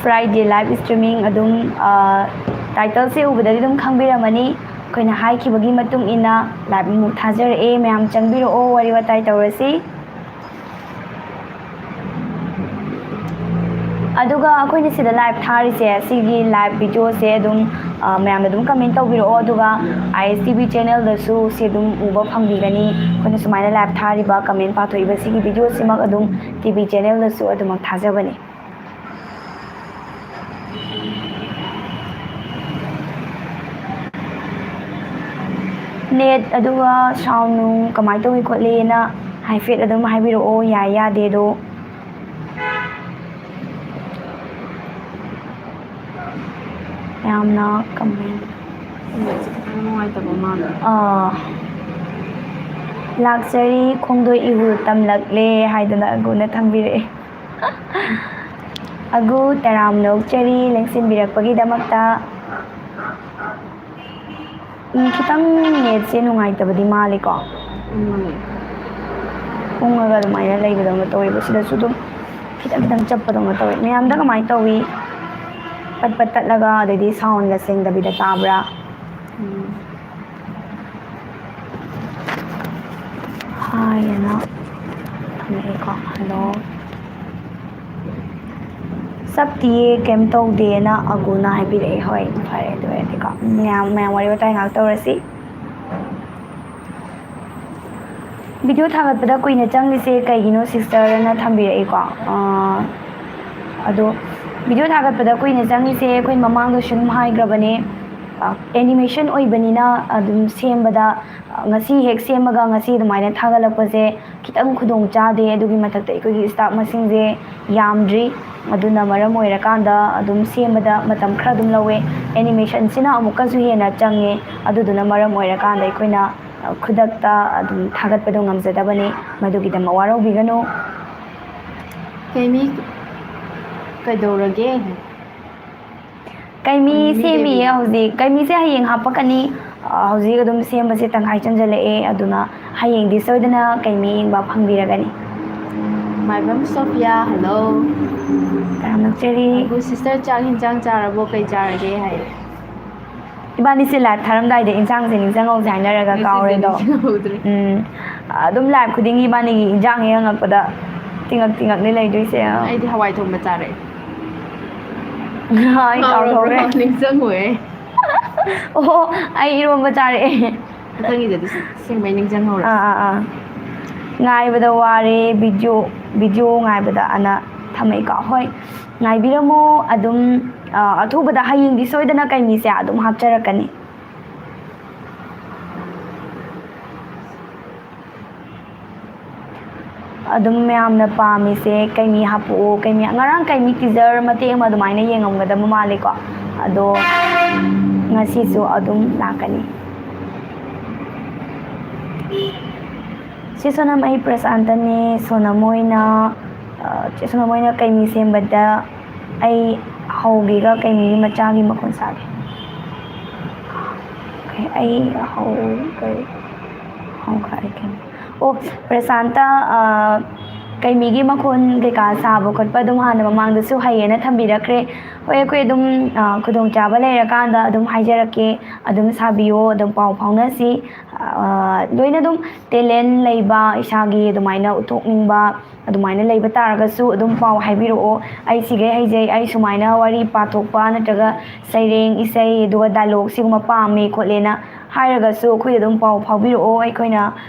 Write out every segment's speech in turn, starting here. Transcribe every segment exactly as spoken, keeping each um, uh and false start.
Friday live streaming ꯑꯗꯨꯝ, ꯑ, title ꯁꯦ ꯎꯕꯗꯗꯤ ꯑꯗꯨꯝ ꯈꯪꯕꯤꯔꯝꯃꯅꯤ꯫ ꯑꯩꯈꯣꯏꯅ ꯍꯥꯏꯈꯤꯕꯒꯤ ꯃꯇꯨꯡ ꯏꯟꯅ live ꯑꯃꯨꯛ ꯊꯥꯖꯔꯛꯑꯦ꯫ ꯃꯌꯥꯝ ꯆꯪꯕꯤꯔꯛꯑꯣ, ꯋꯥꯔꯤ ꯋꯥꯇꯥꯏ ꯇꯧꯔꯁꯤ꯫ ꯑꯗꯨꯒ ꯑꯩꯈꯣꯏꯅ ꯁꯤꯗ live ꯊꯥꯔꯤꯁꯦ, ꯁꯤꯒꯤ live video ꯁꯦ ꯑꯗꯨꯝ, ꯑ, ꯃꯌꯥꯝꯅ ꯑꯗꯨꯝ comment ꯇꯧꯕꯤꯔꯛꯑꯣ꯫ ꯑꯗꯨꯒ I S T V channel ꯗꯁꯨ ꯁꯤ ꯑꯗꯨꯝ ꯎꯕ ꯐꯪꯕꯤꯒꯅꯤ꯫ ꯑꯩꯈꯣꯏꯅ ꯁꯨꯃꯥꯏꯅ live ꯊꯥꯔꯤꯕ, comment ꯄꯥꯊꯣꯛꯏꯕ ꯁꯤꯒꯤ video ꯁꯤꯃꯛ ꯑꯗꯨꯝ T V channel ꯗꯁꯨ ꯑꯗꯨꯃꯛ ꯊꯥꯖꯕꯅꯤ꯫ Net ꯑꯗꯨꯒ sound ꯅꯨꯡ ꯀꯃꯥꯏꯅ ꯇꯧꯏ ꯈꯣꯠꯂꯤꯅ ꯍꯥꯏꯐꯦꯠ ꯑꯗꯨꯝ ꯍꯥꯏꯕꯤꯔꯛꯑꯣ, ꯌꯥꯏ ꯌꯥꯗꯦꯗꯣ꯫ ꯌꯥꯝꯅ comment ꯅꯨꯡꯉꯥꯏꯇꯕ ꯃꯥꯜꯂꯦ꯫ ꯑꯥ, "ꯂꯥꯛꯆꯔꯤ, ꯈꯣꯡꯗꯣꯏ ꯏꯍꯨꯜ ꯇꯝꯂꯛꯂꯦ" ꯍꯥꯏꯗꯅ ꯑꯒꯨꯅ ꯊꯝꯕꯤꯔꯛꯑꯦ꯫ ꯑꯒꯨ, ꯇꯔꯥꯝꯅ ꯑꯣꯛꯆꯔꯤ ꯂꯦꯡꯁꯤꯟꯕꯤꯔꯛꯄꯒꯤꯗꯃꯛꯇ꯫ ꯎꯝ, ꯈꯤꯇꯪ net ꯁꯦ ꯅꯨꯡꯉꯥꯏꯇꯕꯗꯤ ꯃꯥꯜꯂꯤꯀꯣ꯫ ꯎꯝ꯫ ꯎꯪꯉꯒ ꯑꯗꯨꯃꯥꯏꯅ ꯂꯩꯕꯗꯧꯅ ꯇꯧꯋꯦꯕ꯫ ꯁꯤꯗꯁꯨ ꯑꯗꯨꯝ ꯈꯤꯇꯪ ꯈꯤꯇꯪ ꯆꯞꯄꯗꯧꯅ ꯇꯧꯋꯦ꯫ ꯃꯌꯥꯝꯗ ꯀꯃꯥꯏꯅ ꯇꯧꯋꯤ? ꯄꯠ ꯄꯠ ꯇꯠꯂꯒ, ꯑꯗꯩꯗꯤ sound ꯒ ꯁꯦꯡꯗꯕꯤꯗ ꯇꯥꯕ꯭ꯔꯥ? ꯎꯝ꯫ ꯍꯥꯏ ꯑꯅ ꯊꯝꯃꯛꯑꯦꯀꯣ꯫ Hello꯫ ꯆꯞꯇꯤꯌꯦ, ꯀꯩꯝ ꯇꯧꯗꯦꯅ ꯑꯒꯨꯅ ꯍꯥꯏꯕꯤꯔꯛꯑꯦ꯫ ꯍꯣꯏ, ꯐꯔꯦ, ꯑꯗꯨ ꯑꯣꯏꯔꯗꯤꯀꯣ꯫ ꯃꯌꯥꯝ, ꯃꯌꯥꯝ ꯋꯥꯔꯤ ꯋꯥꯇꯥꯏ ꯉꯥꯏꯍꯥꯛ ꯇꯧꯔꯁꯤ꯫ Video ꯊꯥꯒꯠꯄꯗ ꯀꯨꯏꯅ ꯆꯪꯉꯤꯁꯦ ꯀꯩꯒꯤꯅꯣ sister ꯑꯅ ꯊꯝꯕꯤꯔꯛꯏꯀꯣ꯫ ꯑꯥ, ꯑꯗꯣ video ꯊꯥꯒꯠꯄꯗ ꯀꯨꯏꯅ ꯆꯪꯉꯤꯁꯦ ꯑꯩꯈꯣꯏ ꯃꯃꯥꯡꯗꯁꯨ ꯑꯗꯨꯝ ꯍꯥꯏꯈ꯭ꯔꯕꯅꯦ, ꯑ, animation ꯑꯣꯏꯕꯅꯤꯅ ꯑꯗꯨꯝ ꯁꯦꯝꯕꯗ, ꯑ, ꯉꯁꯤ ꯍꯦꯛ ꯁꯦꯝꯃꯒ ꯉꯁꯤ ꯑꯗꯨꯃꯥꯏꯅ ꯊꯥꯒꯠꯂꯛꯄꯁꯦ ꯈꯤꯇꯪ ꯈꯨꯗꯣꯡ ꯆꯥꯗꯦ꯫ ꯑꯗꯨꯒꯤ ꯃꯊꯛꯇ ꯑꯩꯈꯣꯏꯒꯤ staff ꯃꯁꯤꯡꯁꯦ ꯌꯥꯝꯗ꯭ꯔꯤ꯫ ꯑꯗꯨꯅ ꯃꯔꯝ ꯑꯣꯏꯔꯀꯥꯟꯗ ꯑꯗꯨꯝ ꯁꯦꯝꯕꯗ ꯃꯇꯝ ꯈꯔ ꯑꯗꯨꯝ ꯂꯧꯋꯦ꯫ Animation ꯁꯤꯅ ꯑꯃꯨꯛꯀꯁꯨ ꯍꯦꯟꯅ ꯆꯪꯉꯦ꯫ ꯑꯗꯨꯗꯨꯅ ꯃꯔꯝ ꯑꯣꯏꯔꯀꯥꯟꯗ ꯑꯩꯈꯣꯏꯅ, ꯑ, ꯈꯨꯗꯛꯇ ꯑꯗꯨꯝ ꯊꯥꯒꯠꯄꯗꯣ ꯉꯝꯖꯗꯕꯅꯤ꯫ ꯃꯗꯨꯒꯤꯗꯃꯛ ꯋꯥꯔꯧꯕꯤꯒꯅꯨ꯫ ꯀꯩꯃꯤ ꯀꯩꯗꯧꯔꯒꯦ? ꯀꯩꯃꯤ ꯀꯩꯃꯤ ꯁꯦꯝꯃꯤꯌꯦ ꯀꯩꯗꯧꯔꯒꯦ? ꯍꯧꯖꯤꯛ꯫ ꯀꯩꯃꯤꯁꯦ ꯍꯌꯦꯡ ꯍꯥꯞꯄꯛꯀꯅꯤ꯫ ꯑ, ꯍꯧꯖꯤꯛ ꯑꯗꯨꯝ ꯁꯦꯝꯕꯁꯦ ꯇꯪꯈꯥꯏ ꯆꯟꯖꯜꯂꯛꯑꯦ꯫ ꯑꯗꯨꯅ ꯍꯌꯦꯡꯗꯤ ꯁꯣꯏꯗꯅ ꯀꯩꯃꯤ ꯌꯦꯡꯕ ꯐꯪꯕꯤꯔꯒꯅꯤ꯫ ꯃꯥꯏꯕꯝ ꯁꯣꯐꯤꯌꯥ, hello. ꯇꯥꯃꯛꯆꯔꯤ꯫ ꯑꯗꯨ sister, ꯆꯥꯛ ꯌꯦꯟꯁꯥꯡ ꯆꯥꯔꯕꯣ? ꯀꯩ ꯆꯥꯔꯒꯦ ꯍꯥꯏ? ꯏꯕꯥꯅꯤꯁꯦ live ꯊꯥꯔꯝꯗꯥꯏꯗ ꯏꯟꯁꯥꯡꯁꯦ ꯅꯤꯡꯁꯤꯡꯍꯧꯁꯦ ꯍꯥꯏꯅꯔꯒ ꯉꯁꯤꯁꯦ ꯀꯥꯎꯔꯦꯗꯣ꯫ ꯅꯤꯡꯁꯤꯡꯍꯧꯗ꯭ꯔꯦ꯫ ꯎꯝ, ꯑꯗꯨꯝ live ꯈꯨꯗꯤꯡꯒꯤ ꯏꯕꯥꯅꯤꯒꯤ ꯏꯟꯁꯥꯡ ꯍꯦꯛ ꯍꯪꯉꯛꯄꯗ ꯇꯤꯡꯉꯛ ꯇꯤꯡꯉꯛꯅꯤ ꯂꯩꯗꯣꯏꯁꯦ꯫ ꯑꯩꯗꯤ ꯍꯋꯥꯏ ꯊꯣꯡꯕ ꯆꯥꯔꯦ꯫ ꯑꯩ ꯀꯥꯎꯊꯣꯛꯈ꯭ꯔꯦ꯫ ꯅꯤꯡꯁꯤꯡꯉꯨꯔꯦ꯫ ꯑꯣ, ꯑꯩ ꯏꯔꯣꯝꯕ ꯆꯥꯔꯛꯑꯦ꯫ ꯃꯊꯪꯒꯤꯗꯗꯤ ꯑꯁꯦꯡꯕꯩ ꯅꯤꯡꯁꯤꯡꯍꯧꯔꯦ꯫ ꯑꯥ ꯑꯥ ꯑꯥ꯫ ꯉꯥꯏꯕꯗ ꯋꯥꯔꯦ video, video ꯉꯥꯏꯕꯗ ꯑꯅ ꯊꯝꯃꯛꯏꯀꯣ꯫ ꯍꯣꯏ, ꯉꯥꯏꯕꯤꯔꯝꯃꯣ꯫ ꯑꯗꯨꯝ, ꯑ, ꯑꯊꯨꯕꯗ ꯍꯌꯦꯡꯗꯤ ꯁꯣꯏꯗꯅ ꯀꯩꯃꯤꯁꯦ ꯑꯗꯨꯝ ꯍꯥꯞꯆꯔꯛꯀꯅꯤ꯫ ꯑꯗꯨꯝ ꯃꯌꯥꯝꯅ ꯄꯥꯝꯃꯤꯁꯦ ꯀꯩꯃꯤ ꯍꯥꯞꯄꯛꯑꯣ, ꯀꯩꯃꯤ, ꯉꯔꯥꯡ ꯀꯩꯃꯤ teaser ꯃꯇꯦꯛ ꯑꯃ ꯑꯗꯨꯃꯥꯏꯅ ꯌꯦꯡꯉꯝꯒꯗꯕ ꯃꯥꯜꯂꯦꯀꯣ꯫ ꯑꯗꯣ ꯉꯁꯤꯁꯨ ꯑꯗꯨꯝ ꯂꯥꯛꯀꯅꯤ꯫ ꯆꯦ ꯁꯣꯅꯝ, ꯑꯩ ꯄ꯭ꯔꯁꯥꯟꯇꯅꯦ꯫ ꯁꯣꯅꯝ ꯍꯣꯏꯅ, ꯑ, ꯆꯦ ꯁꯣꯅꯝ ꯍꯣꯏꯅ ꯀꯩꯃꯤ ꯁꯦꯝꯕꯗ ꯑꯩ ꯍꯧꯒꯦꯒ ꯀꯩꯃꯤꯒꯤ ꯃꯆꯥꯒꯤ ꯃꯈꯣꯟ ꯁꯥꯒꯦ꯫ ꯑꯩ ꯍꯧꯒꯦ, ꯍꯧꯒꯦ, ꯑꯩ ꯀꯩꯅꯣ꯫ ꯑꯣ, ꯄ꯭ꯔꯁꯥꯟꯇ, ꯑ, ꯀꯩꯃꯤꯒꯤ ꯃꯈꯣꯟ ꯀꯩꯀꯥ ꯁꯥꯕ ꯈꯣꯠꯄ ꯑꯗꯨꯝ ꯍꯥꯟꯅ ꯃꯃꯥꯡꯗꯁꯨ ꯍꯩꯌꯦꯅ ꯊꯝꯕꯤꯔꯛꯈ꯭ꯔꯦ꯫ ꯍꯣꯏ, ꯑꯩꯈꯣꯏ ꯑꯗꯨꯝ, ꯑ, ꯈꯨꯗꯣꯡꯆꯥꯕ ꯂꯩꯔꯀꯥꯟꯗ ꯑꯗꯨꯝ ꯍꯥꯏꯖꯔꯛꯀꯦ꯫ ꯑꯗꯨꯝ ꯁꯥꯕꯤꯌꯣ, ꯑꯗꯨꯝ ꯄꯥꯎ ꯐꯥꯎꯅꯁꯤ꯫ ꯑ, ꯂꯣꯏꯅ ꯑꯗꯨꯝ talent ꯂꯩꯕ, ꯏꯁꯥꯒꯤ ꯑꯗꯨꯃꯥꯏꯅ ꯎꯠꯊꯣꯛꯅꯤꯡꯕ, ꯑꯗꯨꯃꯥꯏꯅ ꯂꯩꯕ ꯇꯥꯔꯒꯁꯨ ꯑꯗꯨꯝ ꯄꯥꯎ ꯍꯥꯏꯕꯤꯔꯛꯑꯣ꯫ "ꯑꯩ ꯁꯤꯈꯩ ꯍꯩꯖꯩ, ꯑꯩ ꯁꯨꯃꯥꯏꯅ ꯋꯥꯔꯤ ꯄꯥꯊꯣꯛꯄ ꯅꯠꯇ꯭ꯔꯒ ꯁꯩꯔꯦꯡ, ꯏꯁꯩ, ꯑꯗꯨꯒ dialogue ꯁꯤꯒꯨꯝꯕ ꯄꯥꯝꯃꯦ" ꯈꯣꯠꯂꯦꯅ ꯍꯥꯏꯔꯒꯁꯨ ꯑꯩꯈꯣꯏꯗ ꯑꯗꯨꯝ ꯄꯥꯎ ꯐꯥꯎꯕꯤꯔꯛꯑꯣ, ꯑꯩꯈꯣꯏꯅ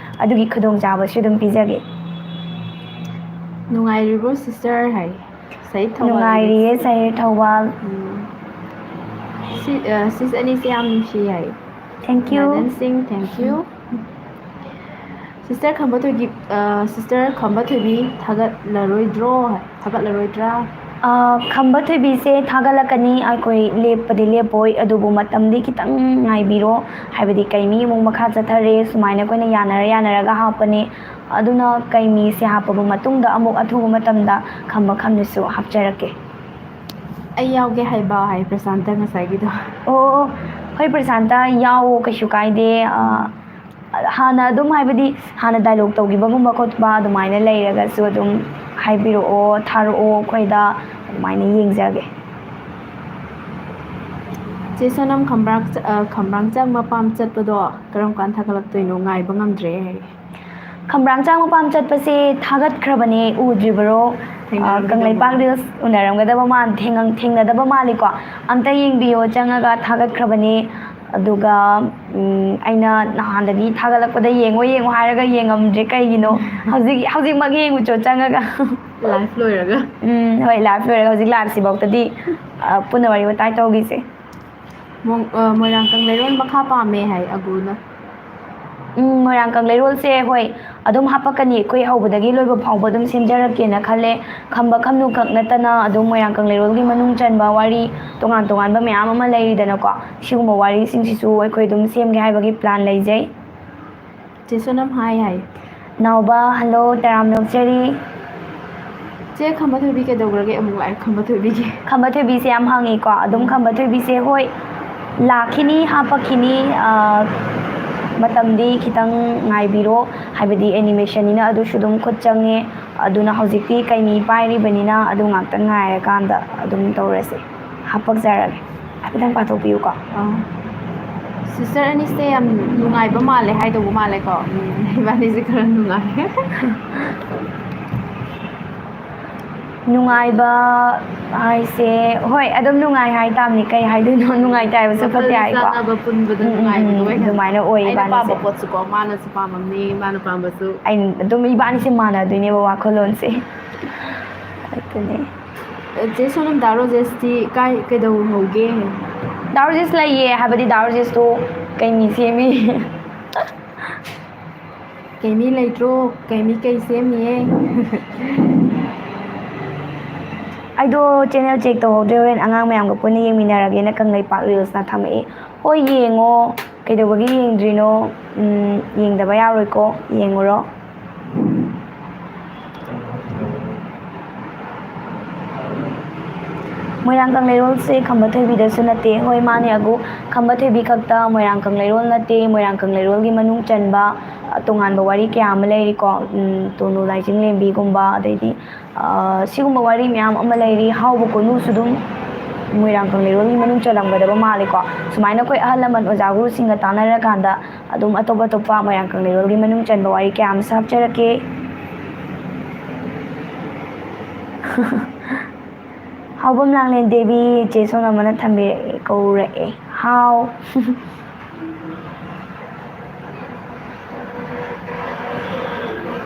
ꯑꯗꯨꯒꯤ ꯈꯨꯗꯣꯡꯆꯥꯕꯁꯨ ꯑꯗꯨꯝ ꯄꯤꯖꯒꯦ꯫ "ꯅꯨꯡꯉꯥꯏꯔꯤꯕ꯭ꯔꯣ sister?" ꯍꯥꯏ꯫ ꯁꯍꯤꯗ ꯊꯧꯕꯥꯜ꯫ ꯅꯨꯡꯉꯥꯏꯔꯤꯌꯦ ꯁꯍꯤꯗ ꯊꯧꯕꯥꯜ꯫ ꯎꯝ꯫ ꯁꯤ, ꯑ, sis ꯑꯅꯤꯁꯦ ꯌꯥꯝ ꯅꯨꯡꯁꯤ ꯍꯥꯏ꯫ Thank you꯫ ꯅꯟꯗꯟ ꯁꯤꯡ, thank you꯫ Sister ꯈꯝꯕ ꯊꯣꯏꯕꯤ, ꯑ, sister ꯈꯝꯕ ꯊꯣꯏꯕꯤ ꯊꯥꯒꯠꯂꯔꯣꯏꯗ꯭ꯔꯣ? ꯊꯥꯒꯠꯂꯔꯣꯏꯗ꯭ꯔꯥ? ꯑ, ꯈꯝꯕ ꯊꯣꯏꯕꯤꯁꯦ ꯊꯥꯒꯠꯂꯛꯀꯅꯤ꯫ ꯑꯩꯈꯣꯏ ꯂꯦꯞꯄꯗꯤ ꯂꯦꯞꯄꯣꯏ, ꯑꯗꯨꯕꯨ ꯃꯇꯝꯗꯤ ꯈꯤꯇꯪ ꯉꯥꯏꯕꯤꯔꯣ꯫ ꯍꯥꯏꯕꯗꯤ ꯀꯩꯃꯤ ꯑꯃꯨꯛ ꯃꯈꯥ ꯆꯠꯊꯔꯦ, ꯁꯨꯃꯥꯏꯅ ꯑꯩꯈꯣꯏꯅ ꯌꯥꯅꯔ ꯌꯥꯅꯔꯒ ꯍꯥꯞꯄꯅꯦ꯫ ꯑꯗꯨꯅ ꯀꯩꯃꯤꯁꯦ ꯍꯥꯞꯄꯕ ꯃꯇꯨꯡꯗ ꯑꯃꯨꯛ ꯑꯊꯨꯕ ꯃꯇꯝꯗ ꯈꯝꯕ ꯈꯝꯅꯁꯨ ꯍꯥꯞꯆꯔꯛꯀꯦ꯫ "ꯑꯩ ꯌꯥꯎꯒꯦ ꯍꯥꯏꯕ" ꯍꯥꯏ ꯄ꯭ꯔꯁꯥꯟꯇ ꯉꯁꯥꯏꯒꯤꯗꯣ꯫ ꯑꯣ, ꯍꯣꯏ ꯄ꯭ꯔꯁꯥꯟꯇ, ꯌꯥꯎꯑꯣ, ꯀꯩꯁꯨ ꯀꯥꯏꯗꯦ꯫ ꯑ, ꯍꯥꯟꯅ ꯑꯗꯨꯝ, ꯍꯥꯏꯕꯗꯤ, ꯍꯥꯟꯅ ꯗꯥꯏꯂꯣꯛ ꯇꯧꯈꯤꯕꯒꯨꯝꯕ ꯈꯣꯠꯄ ꯑꯗꯨꯃꯥꯏꯅ ꯂꯩꯔꯒꯁꯨ ꯑꯗꯨꯝ ꯍꯥꯏꯕꯤꯔꯛꯑꯣ, ꯊꯥꯔꯛꯑꯣ ꯑꯩꯈꯣꯏꯗ, ꯑꯗꯨꯃꯥꯏꯅ ꯌꯦꯡꯖꯒꯦ꯫ ꯆꯦ ꯁꯣꯅꯝ, ꯈꯝꯕ꯭ꯔꯥꯡ ꯆ-, ꯑ, ꯈꯝꯕ꯭ꯔꯥꯡ ꯆꯥꯛ ꯃꯄꯥꯝ ꯆꯠꯄꯗꯣ ꯀꯔꯝ ꯀꯥꯟ ꯊꯥꯒꯠꯂꯛꯇꯣꯏꯅꯣ? ꯉꯥꯏꯕ ꯉꯝꯗ꯭ꯔꯦ꯫ ꯈꯝꯕ꯭ꯔꯥꯡ ꯆꯥꯛ ꯃꯄꯥꯝ ꯆꯠꯄꯁꯦ ꯊꯥꯒꯠꯈ꯭ꯔꯕꯅꯦ, ꯎꯗ꯭ꯔꯤꯕꯔꯣ? ꯑ, ꯊꯦꯡꯅꯔꯝꯈꯤꯗꯕ ꯀꯪꯂꯩꯄꯥꯛ ꯃꯥꯜꯂꯦ꯫ ꯔꯤꯜꯁ ꯎꯅꯔꯝꯒꯗꯕ ꯃꯥꯟ-, ꯊꯦꯡꯉꯝ-, ꯊꯦꯡꯅꯗꯕ ꯃꯥꯜꯂꯤꯀꯣ꯫ ꯑꯝꯇ ꯌꯦꯡꯕꯤꯌꯣ ꯆꯪꯉꯒ, ꯊꯥꯒꯠꯈ꯭ꯔꯕꯅꯦ꯫ ꯑꯗꯨꯒ, ꯎꯝ, ꯑꯩꯅ ꯅꯍꯥꯟꯗꯒꯤ ꯊꯥꯒꯠꯂꯛꯄꯗ ꯌꯦꯡꯉꯣ ꯌꯦꯡꯉꯣ ꯍꯥꯏꯔꯒ ꯌꯦꯡꯉꯝꯗ꯭ꯔꯦ, ꯀꯩꯒꯤꯅꯣ? ꯍꯧꯖꯤꯛ, ꯍꯧꯖꯤꯛꯃꯛ ꯌꯦꯡꯉꯨꯆꯣ ꯆꯪꯉꯒ꯫ ꯂꯥꯏꯐ ꯂꯣꯏꯔꯒ꯫ ꯎꯝ, ꯍꯣꯏ, ꯂꯥꯏꯐ ꯂꯣꯏꯔꯒ ꯍꯧꯖꯤꯛ ꯂꯥꯏꯐꯁꯤꯐꯥꯎꯗꯗꯤ, ꯑ, ꯄꯨꯟꯅ ꯋꯥꯔꯤ ꯋꯥꯇꯥꯏ ꯇꯧꯈꯤꯁꯦ꯫ ꯃꯣ-, ꯑ, ꯃꯣꯏꯔꯥꯡ ꯀꯪꯂꯩꯔꯣꯟ ꯃꯈꯥ ꯄꯥꯝꯃꯦ ꯍꯥꯏ ꯑꯒꯨꯅ꯫ ꯎꯝ, ꯃꯣꯏꯔꯥꯡ ꯀꯪꯂꯩꯔꯣꯜꯁꯦ, ꯍꯣꯏ, ꯑꯗꯨꯝ ꯍꯥꯄꯛꯀꯅꯤ꯫ ꯑꯩꯈꯣꯏ ꯍꯧꯕꯗꯒꯤ ꯂꯣꯏꯕ ꯐꯥꯎꯕ ꯑꯗꯨꯝ ꯁꯦꯝꯖꯔꯛꯀꯦꯅ ꯈꯜꯂꯦ꯫ ꯈꯝꯕ ꯈꯝꯅꯨ ꯈꯛ ꯅꯠꯇꯅ ꯑꯗꯨꯝ ꯃꯣꯏꯔꯥꯡ ꯀꯪꯂꯩꯔꯣꯜꯒꯤ ꯃꯅꯨꯡ ꯆꯟꯕ ꯋꯥꯔꯤ ꯇꯣꯉꯥꯟ ꯇꯣꯉꯥꯟꯕ ꯃꯌꯥꯝ ꯑꯃ ꯂꯩꯔꯤꯗꯅꯀꯣ꯫ ꯁꯤꯒꯨꯝꯕ ꯋꯥꯔꯤꯁꯤꯡꯁꯤꯁꯨ ꯑꯩꯈꯣꯏ ꯑꯗꯨꯝ ꯁꯦꯝꯒꯦ ꯍꯥꯏꯕꯒꯤ ꯄ꯭ꯂꯥꯟ ꯂꯩꯖꯩ꯫ ꯆꯦ ꯁꯣꯅꯝ ꯍꯥꯏ ꯍꯥꯏ꯫ ꯅꯥꯎꯕ, ꯍꯜꯂꯣ, ꯇꯔꯥꯝꯅ ꯑꯣꯛꯆꯔꯤ꯫ ꯆꯦ ꯈꯝꯕ ꯊꯣꯏꯕꯤ ꯀꯩꯗꯧꯈ꯭ꯔꯒꯦ? ꯑꯃꯨꯛ ꯂꯥꯛꯑꯦ ꯈꯝꯕ ꯊꯣꯏꯕꯤꯒꯤ꯫ ꯈꯝꯕ ꯊꯣꯏꯕꯤꯁꯦ ꯌꯥꯝ ꯍꯪꯉꯤꯀꯣ꯫ ꯑꯗꯨꯝ ꯈꯝꯕ ꯊꯣꯏꯕꯤꯁꯦ, ꯍꯣꯏ, ꯂꯥꯛꯈꯤꯅꯤ, ꯍꯥꯄꯛꯈꯤꯅꯤ꯫ ꯑ, ꯃꯇꯝꯗꯤ ꯈꯤꯇꯪ ꯉꯥꯏꯕꯤꯔꯣ, ꯍꯥꯏꯕꯗꯤ ꯑꯦꯅꯤꯃꯦꯁꯟꯅꯤꯅ ꯑꯗꯨꯁꯨ ꯑꯗꯨꯝ ꯈꯨꯠ ꯆꯪꯉꯦ꯫ ꯑꯗꯨꯅ ꯍꯧꯖꯤꯛꯇꯤ ꯀꯩꯅꯤ ꯄꯥꯏꯔꯤꯕꯅꯤꯅ ꯑꯗꯨ ꯉꯥꯛꯇꯪ ꯉꯥꯏꯔꯀꯥꯟꯗ ꯑꯗꯨꯝ ꯇꯧꯔꯁꯦ꯫ ꯍꯥꯄꯛꯆꯔꯒꯦ꯫ ꯍꯥꯏꯐꯦꯠꯇꯪ ꯄꯥꯊꯣꯛꯄꯤꯌꯨꯀꯣ꯫ ꯑꯥ꯫ ꯁꯤꯁꯇꯔ ꯑꯅꯤꯁꯦ ꯌꯥꯝ ꯅꯨꯡꯉꯥꯏꯕ ꯃꯥꯜꯂꯦ ꯍꯥꯏꯗꯧꯕ ꯃꯥꯜꯂꯦꯀꯣ꯫ ꯎꯝ, ꯏꯕꯥꯅꯤꯁꯦ ꯈꯔ ꯅꯨꯡꯉꯥꯏ꯫ ꯅꯨꯡꯉꯥꯏꯕ ꯍꯥꯏꯁꯦ, ꯍꯣꯏ, ꯑꯗꯨꯝ ꯅꯨꯡꯉꯥꯏ ꯍꯥꯏꯇꯥꯕꯅꯤ꯫ ꯀꯩ ꯍꯥꯏꯗꯣꯏꯅꯣ? ꯅꯨꯡꯉꯥꯏꯇꯦ ꯍꯥꯏꯕꯁꯨ ꯐꯠꯇꯦ ꯋꯥꯈꯜ ꯍꯥꯏꯀꯣ꯫ ꯆꯥꯟꯅꯕ ꯄꯨꯟꯕꯗꯣ ꯎꯝ, ꯎꯝ, ꯅꯨꯡꯉꯥꯏꯕꯗꯣ ꯎꯝ, ꯑꯣꯏꯍꯟꯕ꯫ ꯑꯗꯨꯃꯥꯏꯅ ꯑꯣꯏ ꯑꯩꯅ ꯄꯥꯝꯕ ꯏꯕꯥꯅꯤꯁꯦ꯫ ꯄꯣꯠꯁꯨꯀꯣ ꯃꯥꯅꯁꯨ ꯄꯥꯝꯃꯝꯅꯤ, ꯃꯥꯅ ꯄꯥꯝꯕꯁꯨ꯫ ꯑꯩ ꯑꯗꯨꯝ ꯏꯕꯥꯅꯤꯁꯦ ꯃꯥꯟꯅꯗꯣꯏꯅꯦꯕ ꯋꯥꯈꯜꯂꯣꯟꯁꯦ꯫ ꯑꯗꯨꯅꯦ꯫ ꯆꯦ ꯁꯣꯅꯝ, ꯗꯥ ꯔꯣꯖꯦꯁꯇꯤ ꯀꯥꯏ, ꯀꯩꯗꯧꯍꯧꯒꯦ? ꯗꯥ ꯔꯣꯖꯦꯁ ꯂꯩꯌꯦ, ꯍꯥꯏꯕꯗꯤ ꯗꯥ ꯔꯣꯖꯦꯁꯇꯣ ꯀꯩꯅꯤ ꯁꯦꯝꯃꯤ꯫ ꯀꯩꯅꯤ ꯂꯩꯇ꯭ꯔꯣ? ꯀꯩꯅꯤ ꯀꯩ ꯁꯦꯝꯃꯤꯌꯦ? ꯑꯩꯗꯣ ꯆꯦꯅꯦꯜ ꯆꯦꯛ ꯇꯧꯍꯧꯗ꯭ꯔꯦ, ꯍꯣꯔꯦꯟ ꯑꯉꯥꯡ ꯃꯌꯥꯝꯒ ꯄꯨꯟꯅ ꯌꯦꯡꯃꯤꯟꯅꯔꯒꯦꯅ ꯀꯪꯂꯩꯄꯥꯛ ꯔꯤꯜꯁꯅ ꯊꯝꯃꯛꯑꯦ꯫ ꯍꯣꯏ, ꯌꯦꯡꯉꯣ, ꯀꯩꯗꯧꯕꯒꯤ ꯌꯦꯡꯗ꯭ꯔꯤꯅꯣ? ꯎꯝ, ꯌꯦꯡꯗꯕ ꯌꯥꯔꯣꯏꯀꯣ, ꯌꯦꯡꯉꯨꯔꯣ꯫ ꯃꯣꯏꯔꯥꯡ ꯀꯪꯂꯩꯔꯣꯜꯁꯦ ꯈꯝꯕ ꯊꯣꯏꯕꯤꯗꯁꯨ ꯅꯠꯇꯦ꯫ ꯍꯣꯏ, ꯃꯥꯅꯦ, ꯑꯒꯨ, ꯈꯝꯕ ꯊꯣꯏꯕꯤ ꯈꯛꯇ ꯃꯣꯏꯔꯥꯡ ꯀꯪꯂꯩꯔꯣꯜ ꯅꯠꯇꯦ꯫ ꯃꯣꯏꯔꯥꯡ ꯀꯪꯂꯩꯔꯣꯜꯒꯤ ꯃꯅꯨꯡ ꯆꯟꯕ, ꯑ, ꯇꯣꯉꯥꯟꯕ ꯋꯥꯔꯤ ꯀꯌꯥ ꯑꯃ ꯂꯩꯔꯤꯀꯣ꯫ ꯎꯝ, ꯇꯣꯅꯨ ꯂꯥꯏꯖꯤꯡꯂꯦꯝꯕꯤꯒꯨꯝꯕ, ꯑꯗꯩꯗꯤ, ꯑ, ꯁꯤꯒꯨꯝꯕ ꯋꯥꯔꯤ ꯃꯌꯥꯝ ꯑꯃ ꯂꯩꯔꯤ꯫ ꯍꯥꯎꯕ ꯀꯣꯅꯨꯁꯨ ꯑꯗꯨꯝ ꯃꯣꯏꯔꯥꯡ ꯀꯪꯂꯩꯔꯣꯜꯒꯤ ꯃꯅꯨꯡ ꯆꯜꯂꯝꯒꯗꯕ ꯃꯥꯜꯂꯦꯀꯣ꯫ ꯁꯨꯃꯥꯏꯅ ꯑꯩꯈꯣꯏ ꯑꯍꯜ ꯂꯃꯟ ꯑꯣꯖꯥ ꯒꯨꯔꯨꯁꯤꯡꯒ ꯇꯥꯟꯅꯔꯀꯥꯟꯗ ꯑꯗꯨꯝ ꯑꯇꯣꯞ ꯑꯇꯣꯞꯄ ꯃꯣꯏꯔꯥꯡ ꯀꯪꯂꯩꯔꯣꯜꯒꯤ ꯃꯅꯨꯡ ꯆꯟꯕ ꯋꯥꯔꯤ ꯀꯌꯥ ꯑꯃꯁꯨ ꯍꯥꯞꯆꯔꯛꯀꯦ꯫ ꯍꯥꯎꯕꯝ ꯂꯥꯡꯂꯦꯟ ꯗꯦꯕꯤ, ꯆꯦ ꯁꯣꯅꯥꯃꯣꯅ ꯊꯝꯕꯤꯔꯛꯑꯦ, ꯀꯧꯔꯛꯑꯦ꯫ ꯍꯥꯎ꯫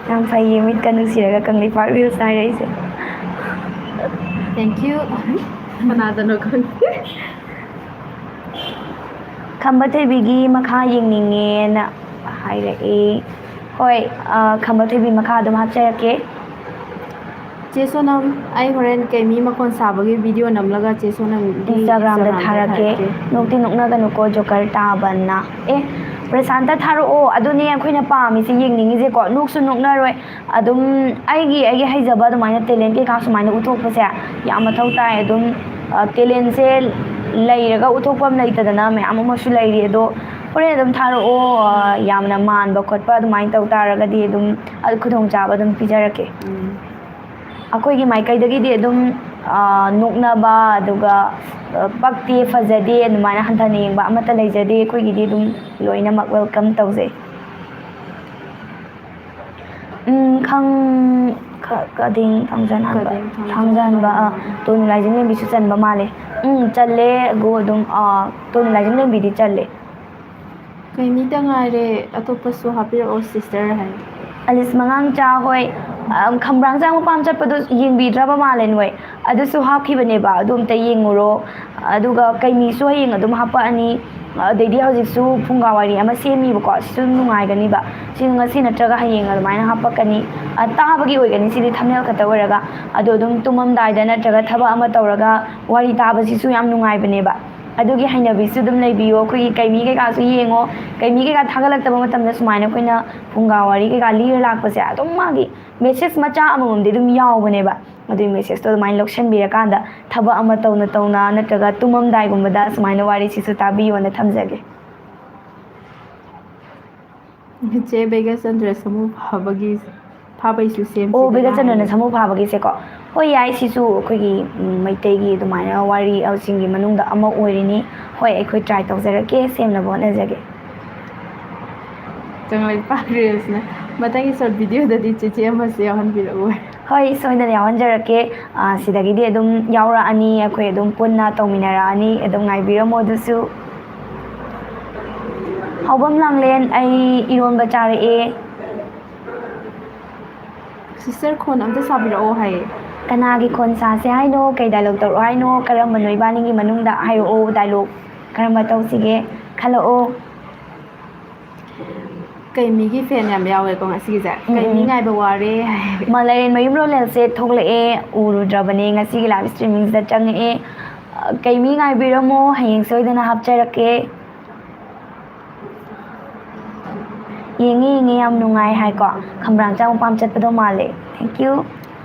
ꯌꯥꯝ ꯐꯩꯌꯦ, ꯃꯤꯠꯀ ꯅꯨꯡꯁꯤꯔꯒ ꯀꯪꯂꯩꯄꯥꯛ reels ꯍꯥꯏꯔꯛꯏꯁꯦ꯫ Thank you꯫ ꯀꯅꯥꯗꯅꯣ ꯈꯪꯗꯦ꯫ ꯈꯝꯕ ꯊꯣꯏꯕꯤꯒꯤ ꯃꯈꯥ ꯌꯦꯡꯅꯤꯡꯉꯦꯅ ꯍꯥꯏꯔꯛꯑꯦ꯫ ꯍꯣꯏ, ꯑ, ꯈꯝꯕ ꯊꯣꯏꯕꯤ ꯃꯈꯥ ꯑꯗꯨꯝ ꯍꯥꯞꯆꯔꯛꯀꯦ꯫ ꯆꯦ ꯁꯣꯅꯝ, ꯑꯩ ꯍꯣꯔꯦꯟ ꯀꯩꯃꯤ ꯃꯈꯣꯟ ꯁꯥꯕꯒꯤ video ꯅꯝꯂꯒ ꯆꯦ ꯁꯣꯅꯝꯒꯤ Instagram ꯗ Instagram ꯗ ꯊꯥꯔꯛꯀꯦ꯫ ꯊꯥꯔꯛꯀꯦ꯫ ꯅꯣꯛꯇꯤ ꯅꯣꯛꯅꯒꯅꯨꯀꯣ, joker ꯇꯥꯕꯅ꯫ ꯑꯦ, ꯄ꯭ꯔꯁꯥꯟꯇ ꯊꯥꯔꯛꯑꯣ꯫ ꯑꯗꯨꯅꯦ ꯑꯩꯈꯣꯏꯅ ꯄꯥꯝꯃꯤꯁꯦ, ꯌꯦꯡꯅꯤꯡꯉꯤꯁꯦꯀꯣ꯫ ꯅꯣꯛꯁꯨ ꯅꯣꯛꯅꯔꯣꯏ꯫ ꯑꯗꯨꯝ ꯑꯩꯒꯤ, ꯑꯩꯒꯤ ꯍꯩꯖꯕ ꯑꯗꯨꯃꯥꯏꯅ talent ꯀꯩꯀꯥ ꯁꯨꯃꯥꯏꯅ ꯎꯠꯊꯣꯛꯄꯁꯦ ꯌꯥꯝ ꯃꯊꯧ ꯇꯥꯏ꯫ ꯑꯗꯨꯝ, ꯑ, talent ꯁꯦ ꯂꯩꯔꯒ ꯎꯠꯊꯣꯛꯐꯝ ꯂꯩꯇꯗꯅ ꯃꯌꯥꯝ ꯑꯃꯁꯨ ꯂꯩꯔꯤ꯫ ꯑꯗꯣ ꯍꯣꯔꯦꯟ ꯑꯗꯨꯝ ꯊꯥꯔꯛꯑꯣ꯫ ꯑ, ꯌꯥꯝꯅ ꯃꯥꯟꯕ ꯈꯣꯠꯄ ꯑꯗꯨꯃꯥꯏꯅ ꯇꯧ ꯇꯥꯔꯒꯗꯤ ꯑꯗꯨꯝ, ꯑ, ꯈꯨꯗꯣꯡꯆꯥꯕ ꯑꯗꯨꯝ ꯄꯤꯖꯔꯛꯀꯦ꯫ ꯎꯝ꯫ ꯑꯩꯈꯣꯏꯒꯤ ꯃꯥꯏꯀꯩꯗꯒꯤꯗꯤ ꯑꯗꯨꯝ, ꯑ, ꯅꯣꯛꯅꯕ, ꯑꯗꯨꯒ, ꯑ, ꯄꯛꯇꯦ, ꯐꯖꯗꯦ, ꯑꯗꯨꯃꯥꯏꯅ ꯍꯟꯊꯅ ꯌꯦꯡꯕ ꯑꯃꯠꯇ ꯂꯩꯖꯗꯦ꯫ ꯑꯩꯈꯣꯏꯒꯤꯗꯤ ꯑꯗꯨꯝ ꯂꯣꯏꯅꯃꯛ welcome ꯇꯧꯖꯩ꯫ ꯎꯝ, ꯈꯪ-, ꯈ-, ꯀꯗꯤꯡ ꯊꯥꯡꯖꯟ ꯍꯥꯟꯕ꯫ ꯀꯗꯤꯡ ꯊꯥꯡꯖꯟ ꯊꯥꯡꯖꯟꯕ, ꯍꯥꯟꯕ꯫ ꯑꯥ, ꯇꯣꯅꯨ ꯂꯥꯏꯖꯤꯡꯂꯦꯝꯕꯤꯁꯨ ꯆꯟꯕ ꯃꯥꯜꯂꯦ꯫ ꯎꯝ, ꯆꯜꯂꯦ꯫ ꯑꯒꯣ ꯑꯗꯨꯝ, ꯑꯥ, ꯇꯣꯅꯨ ꯂꯥꯏꯖꯤꯡꯂꯦꯝꯕꯤꯗꯤ ꯆꯜꯂꯦ꯫ ꯀꯩꯃꯤꯇ ꯉꯥꯏꯔꯦ, ꯑꯇꯣꯞꯄꯁꯨ ꯍꯥꯞꯄꯤꯔꯛꯑꯣ sister ꯍꯥꯏ꯫ ꯑꯂꯤꯁ ꯃꯉꯥꯡꯆꯥ ꯍꯣꯏ, ꯑ, ꯈꯝꯕ꯭ꯔꯥꯡ ꯆꯥꯡ ꯃꯄꯥꯝ ꯆꯠꯄꯗꯣ ꯌꯦꯡꯕꯤꯗ꯭ꯔꯕ ꯃꯥꯜꯂꯦ ꯅꯣꯏ꯫ ꯑꯗꯨꯁꯨ ꯍꯥꯞꯈꯤꯕꯅꯦꯕ, ꯑꯗꯨ ꯑꯝꯇ ꯌꯦꯡꯉꯨꯔꯣ꯫ ꯑꯗꯨꯒ ꯀꯩꯃꯤꯁꯨ ꯍꯌꯦꯡ ꯑꯗꯨꯝ ꯍꯥꯞꯄꯛꯑꯅꯤ꯫ ꯑꯗꯩꯗꯤ ꯍꯧꯖꯤꯛꯁꯨ ꯐꯨꯡꯒꯥ ꯋꯥꯔꯤ ꯑꯃ ꯁꯦꯝꯃꯤꯕꯀꯣ, ꯁꯤꯁꯨ ꯑꯗꯨꯝ ꯅꯨꯡꯉꯥꯏꯒꯅꯤꯕ꯫ ꯁꯤ ꯉꯁꯤ ꯅꯠꯇ꯭ꯔꯒ ꯍꯌꯦꯡ ꯑꯗꯨꯃꯥꯏꯅ ꯍꯥꯞꯄꯛꯀꯅꯤ꯫ ꯑ, ꯇꯥꯕꯒꯤ ꯑꯣꯏꯒꯅꯤ ꯁꯤꯗꯤ, thumbnail ꯈꯛꯇ ꯑꯣꯏꯔꯒ꯫ ꯑꯗꯣ ꯑꯗꯨꯝ ꯇꯨꯝꯃꯝꯗꯥꯏꯗ ꯅꯠꯇ꯭ꯔꯒ ꯊꯕꯛ ꯑꯃ ꯇꯧꯔꯒ ꯋꯥꯔꯤ ꯇꯥꯕꯁꯤꯁꯨ ꯌꯥꯝ ꯅꯨꯡꯉꯥꯏꯕꯅꯦꯕ꯫ ꯑꯗꯨꯒꯤ ꯍꯩꯅꯕꯤꯁꯨ ꯑꯗꯨꯝ ꯂꯩꯕꯤꯌꯣ꯫ ꯑꯩꯈꯣꯏꯒꯤ ꯀꯩꯃꯤ ꯀꯩꯀꯥꯁꯨ ꯌꯦꯡꯉꯣ꯫ ꯀꯩꯃꯤ ꯀꯩꯀꯥ ꯊꯥꯒꯠꯂꯛꯇꯕ ꯃꯇꯝꯗ ꯁꯨꯃꯥꯏꯅ ꯑꯩꯈꯣꯏꯅ ꯐꯨꯡꯒꯥ ꯋꯥꯔꯤ ꯀꯩꯀꯥ ꯂꯤꯔ ꯂꯥꯛꯄꯁꯦ ꯑꯗꯨꯝ ꯃꯥꯒꯤ message ꯃꯆꯥ ꯑꯃꯃꯝꯗꯤ ꯑꯗꯨꯝ ꯌꯥꯎꯕꯅꯦꯕ꯫ ꯃꯗꯨꯒꯤ ꯃꯦꯁꯦꯖꯇꯣ ꯑꯗꯨꯃꯥꯏꯅ ꯂꯧꯁꯟꯕꯤꯔꯀꯥꯟꯗ ꯊꯕꯛ ꯑꯃ ꯇꯧꯅ ꯇꯧꯅ ꯅꯠꯇ꯭ꯔꯒ ꯇꯨꯝꯃꯝꯗꯥꯏꯒꯨꯝꯕꯗ ꯁꯨꯃꯥꯏꯅ ꯋꯥꯔꯤꯁꯤꯁꯨ ꯇꯥꯕꯤꯌꯣꯅ ꯊꯝꯖꯒꯦ꯫ ꯆꯦ ꯕꯦꯒꯆꯟꯗ꯭ꯔ ꯁꯃꯨ ꯐꯥꯕꯒꯤ ꯐꯥꯕꯩꯁꯨ ꯁꯦꯝꯁꯤꯗꯅ ꯑꯣ, ꯕꯦꯒꯆꯟꯗ꯭ꯔꯅ ꯍꯥꯏꯌꯦ꯫ ꯁꯃꯨ ꯐꯥꯕꯒꯤꯁꯦꯀꯣ꯫ ꯍꯣꯏ, ꯌꯥꯏ, ꯁꯤꯁꯨ ꯑꯩꯈꯣꯏꯒꯤ, ꯎꯝ, ꯃꯩꯇꯩꯒꯤ ꯑꯗꯨꯃꯥꯏꯅ ꯋꯥꯔꯤꯁꯤꯡꯒꯤ ꯃꯅꯨꯡꯗ ꯑꯃ ꯑꯣꯏꯔꯤꯅꯤ꯫ ꯍꯣꯏ, ꯑꯩꯈꯣꯏ ꯇ꯭ꯔꯥꯏ ꯇꯧꯖꯔꯛꯀꯦ, ꯁꯦꯝꯅꯕ ꯍꯣꯠꯅꯖꯒꯦ꯫ ꯀꯪꯂꯩꯄꯥꯛ ꯔꯤꯜꯁꯅ ꯃꯊꯪꯒꯤ ꯁꯣꯔꯠ ꯚꯤꯗꯤꯑꯣꯗꯗꯤ ꯆꯦꯆꯦ ꯑꯃꯁꯨ ꯌꯥꯎꯍꯟꯕꯤꯔꯛꯎ꯫ ꯍꯣꯏ, ꯁꯣꯏꯗꯅ ꯌꯥꯎꯍꯟꯖꯔꯛꯀꯦ꯫ ꯑꯥ, ꯁꯤꯗꯒꯤꯗꯤ ꯑꯗꯨꯝ ꯌꯥꯎꯔꯛꯑꯅꯤ, ꯑꯩꯈꯣꯏ ꯑꯗꯨꯝ ꯄꯨꯟꯅ ꯇꯧꯃꯤꯟꯅꯔꯛꯑꯅꯤ, ꯑꯗꯨꯝ ꯉꯥꯏꯕꯤꯔꯝꯃꯣ ꯑꯗꯨꯁꯨ꯫ ꯍꯥꯎꯕꯝ ꯂꯥꯡꯂꯦꯟ, ꯑꯩ ꯏꯔꯣꯟꯕ ꯆꯥꯔꯛꯑꯦ꯫ ꯁꯤꯁꯇꯔ ꯈꯣꯟ ꯑꯝꯇ ꯁꯥꯕꯤꯔꯛꯑꯣ ꯍꯥꯏꯌꯦ꯫ ꯀꯅꯥꯒꯤ ꯈꯣꯟ ꯁꯥꯁꯦ ꯍꯥꯏꯅꯣ? ꯀꯩ ꯗꯥꯏꯂꯣꯛ ꯇꯧꯔꯛꯑꯣ ꯍꯥꯏꯅꯣ? ꯀꯔꯝꯕꯅꯣ ꯏꯕꯥꯅꯤꯒꯤ ꯃꯅꯨꯡꯗ? ꯍꯥꯏꯔꯛꯑꯣ, ꯗꯥꯏꯂꯣꯛ ꯀꯔꯝꯕ ꯇꯧꯁꯤꯒꯦ? ꯈꯜꯂꯛꯑꯣ꯫ ꯀꯩ ꯃꯤꯒꯤ ꯐꯦꯟ ꯌꯥꯝ ꯌꯥꯎꯋꯦꯀꯣ ꯉꯁꯤꯒꯤꯁꯦ꯫ ꯎꯝ, ꯀꯩ ꯃꯤ ꯎꯝ꯫ ꯉꯥꯏꯕ ꯋꯥꯔꯦ ꯍꯥꯏ꯫ ꯃꯥꯂꯦꯝ ꯃꯌꯨꯝ ꯔꯣꯂꯦꯜꯁꯦ ꯊꯣꯛꯂꯛꯑꯦ, ꯎꯔꯨꯗ꯭ꯔꯕꯅꯦ, ꯉꯁꯤꯒꯤ ꯂꯥꯏꯚ ꯁ꯭ꯇ꯭ꯔꯤꯃꯤꯡꯁꯤꯗ ꯆꯪꯉꯛꯑꯦ꯫ ꯑ, ꯀꯩ ꯃꯤ ꯉꯥꯏꯕꯤꯔꯝꯃꯣ, ꯍꯌꯦꯡ ꯁꯣꯏꯗꯅ ꯍꯥꯞꯆꯔꯛꯀꯦ꯫ ꯌꯦꯡꯉꯦ, ꯌꯦꯡꯉꯦ, ꯌꯥꯝ ꯅꯨꯡꯉꯥꯏ ꯍꯥꯏꯀꯣ꯫ ꯈꯝꯕ꯭ꯔꯥꯡ ꯆꯥꯎ ꯄꯥꯝ ꯆꯠꯄꯗꯣ ꯃꯥꯜꯂꯦ꯫ Thank you꯫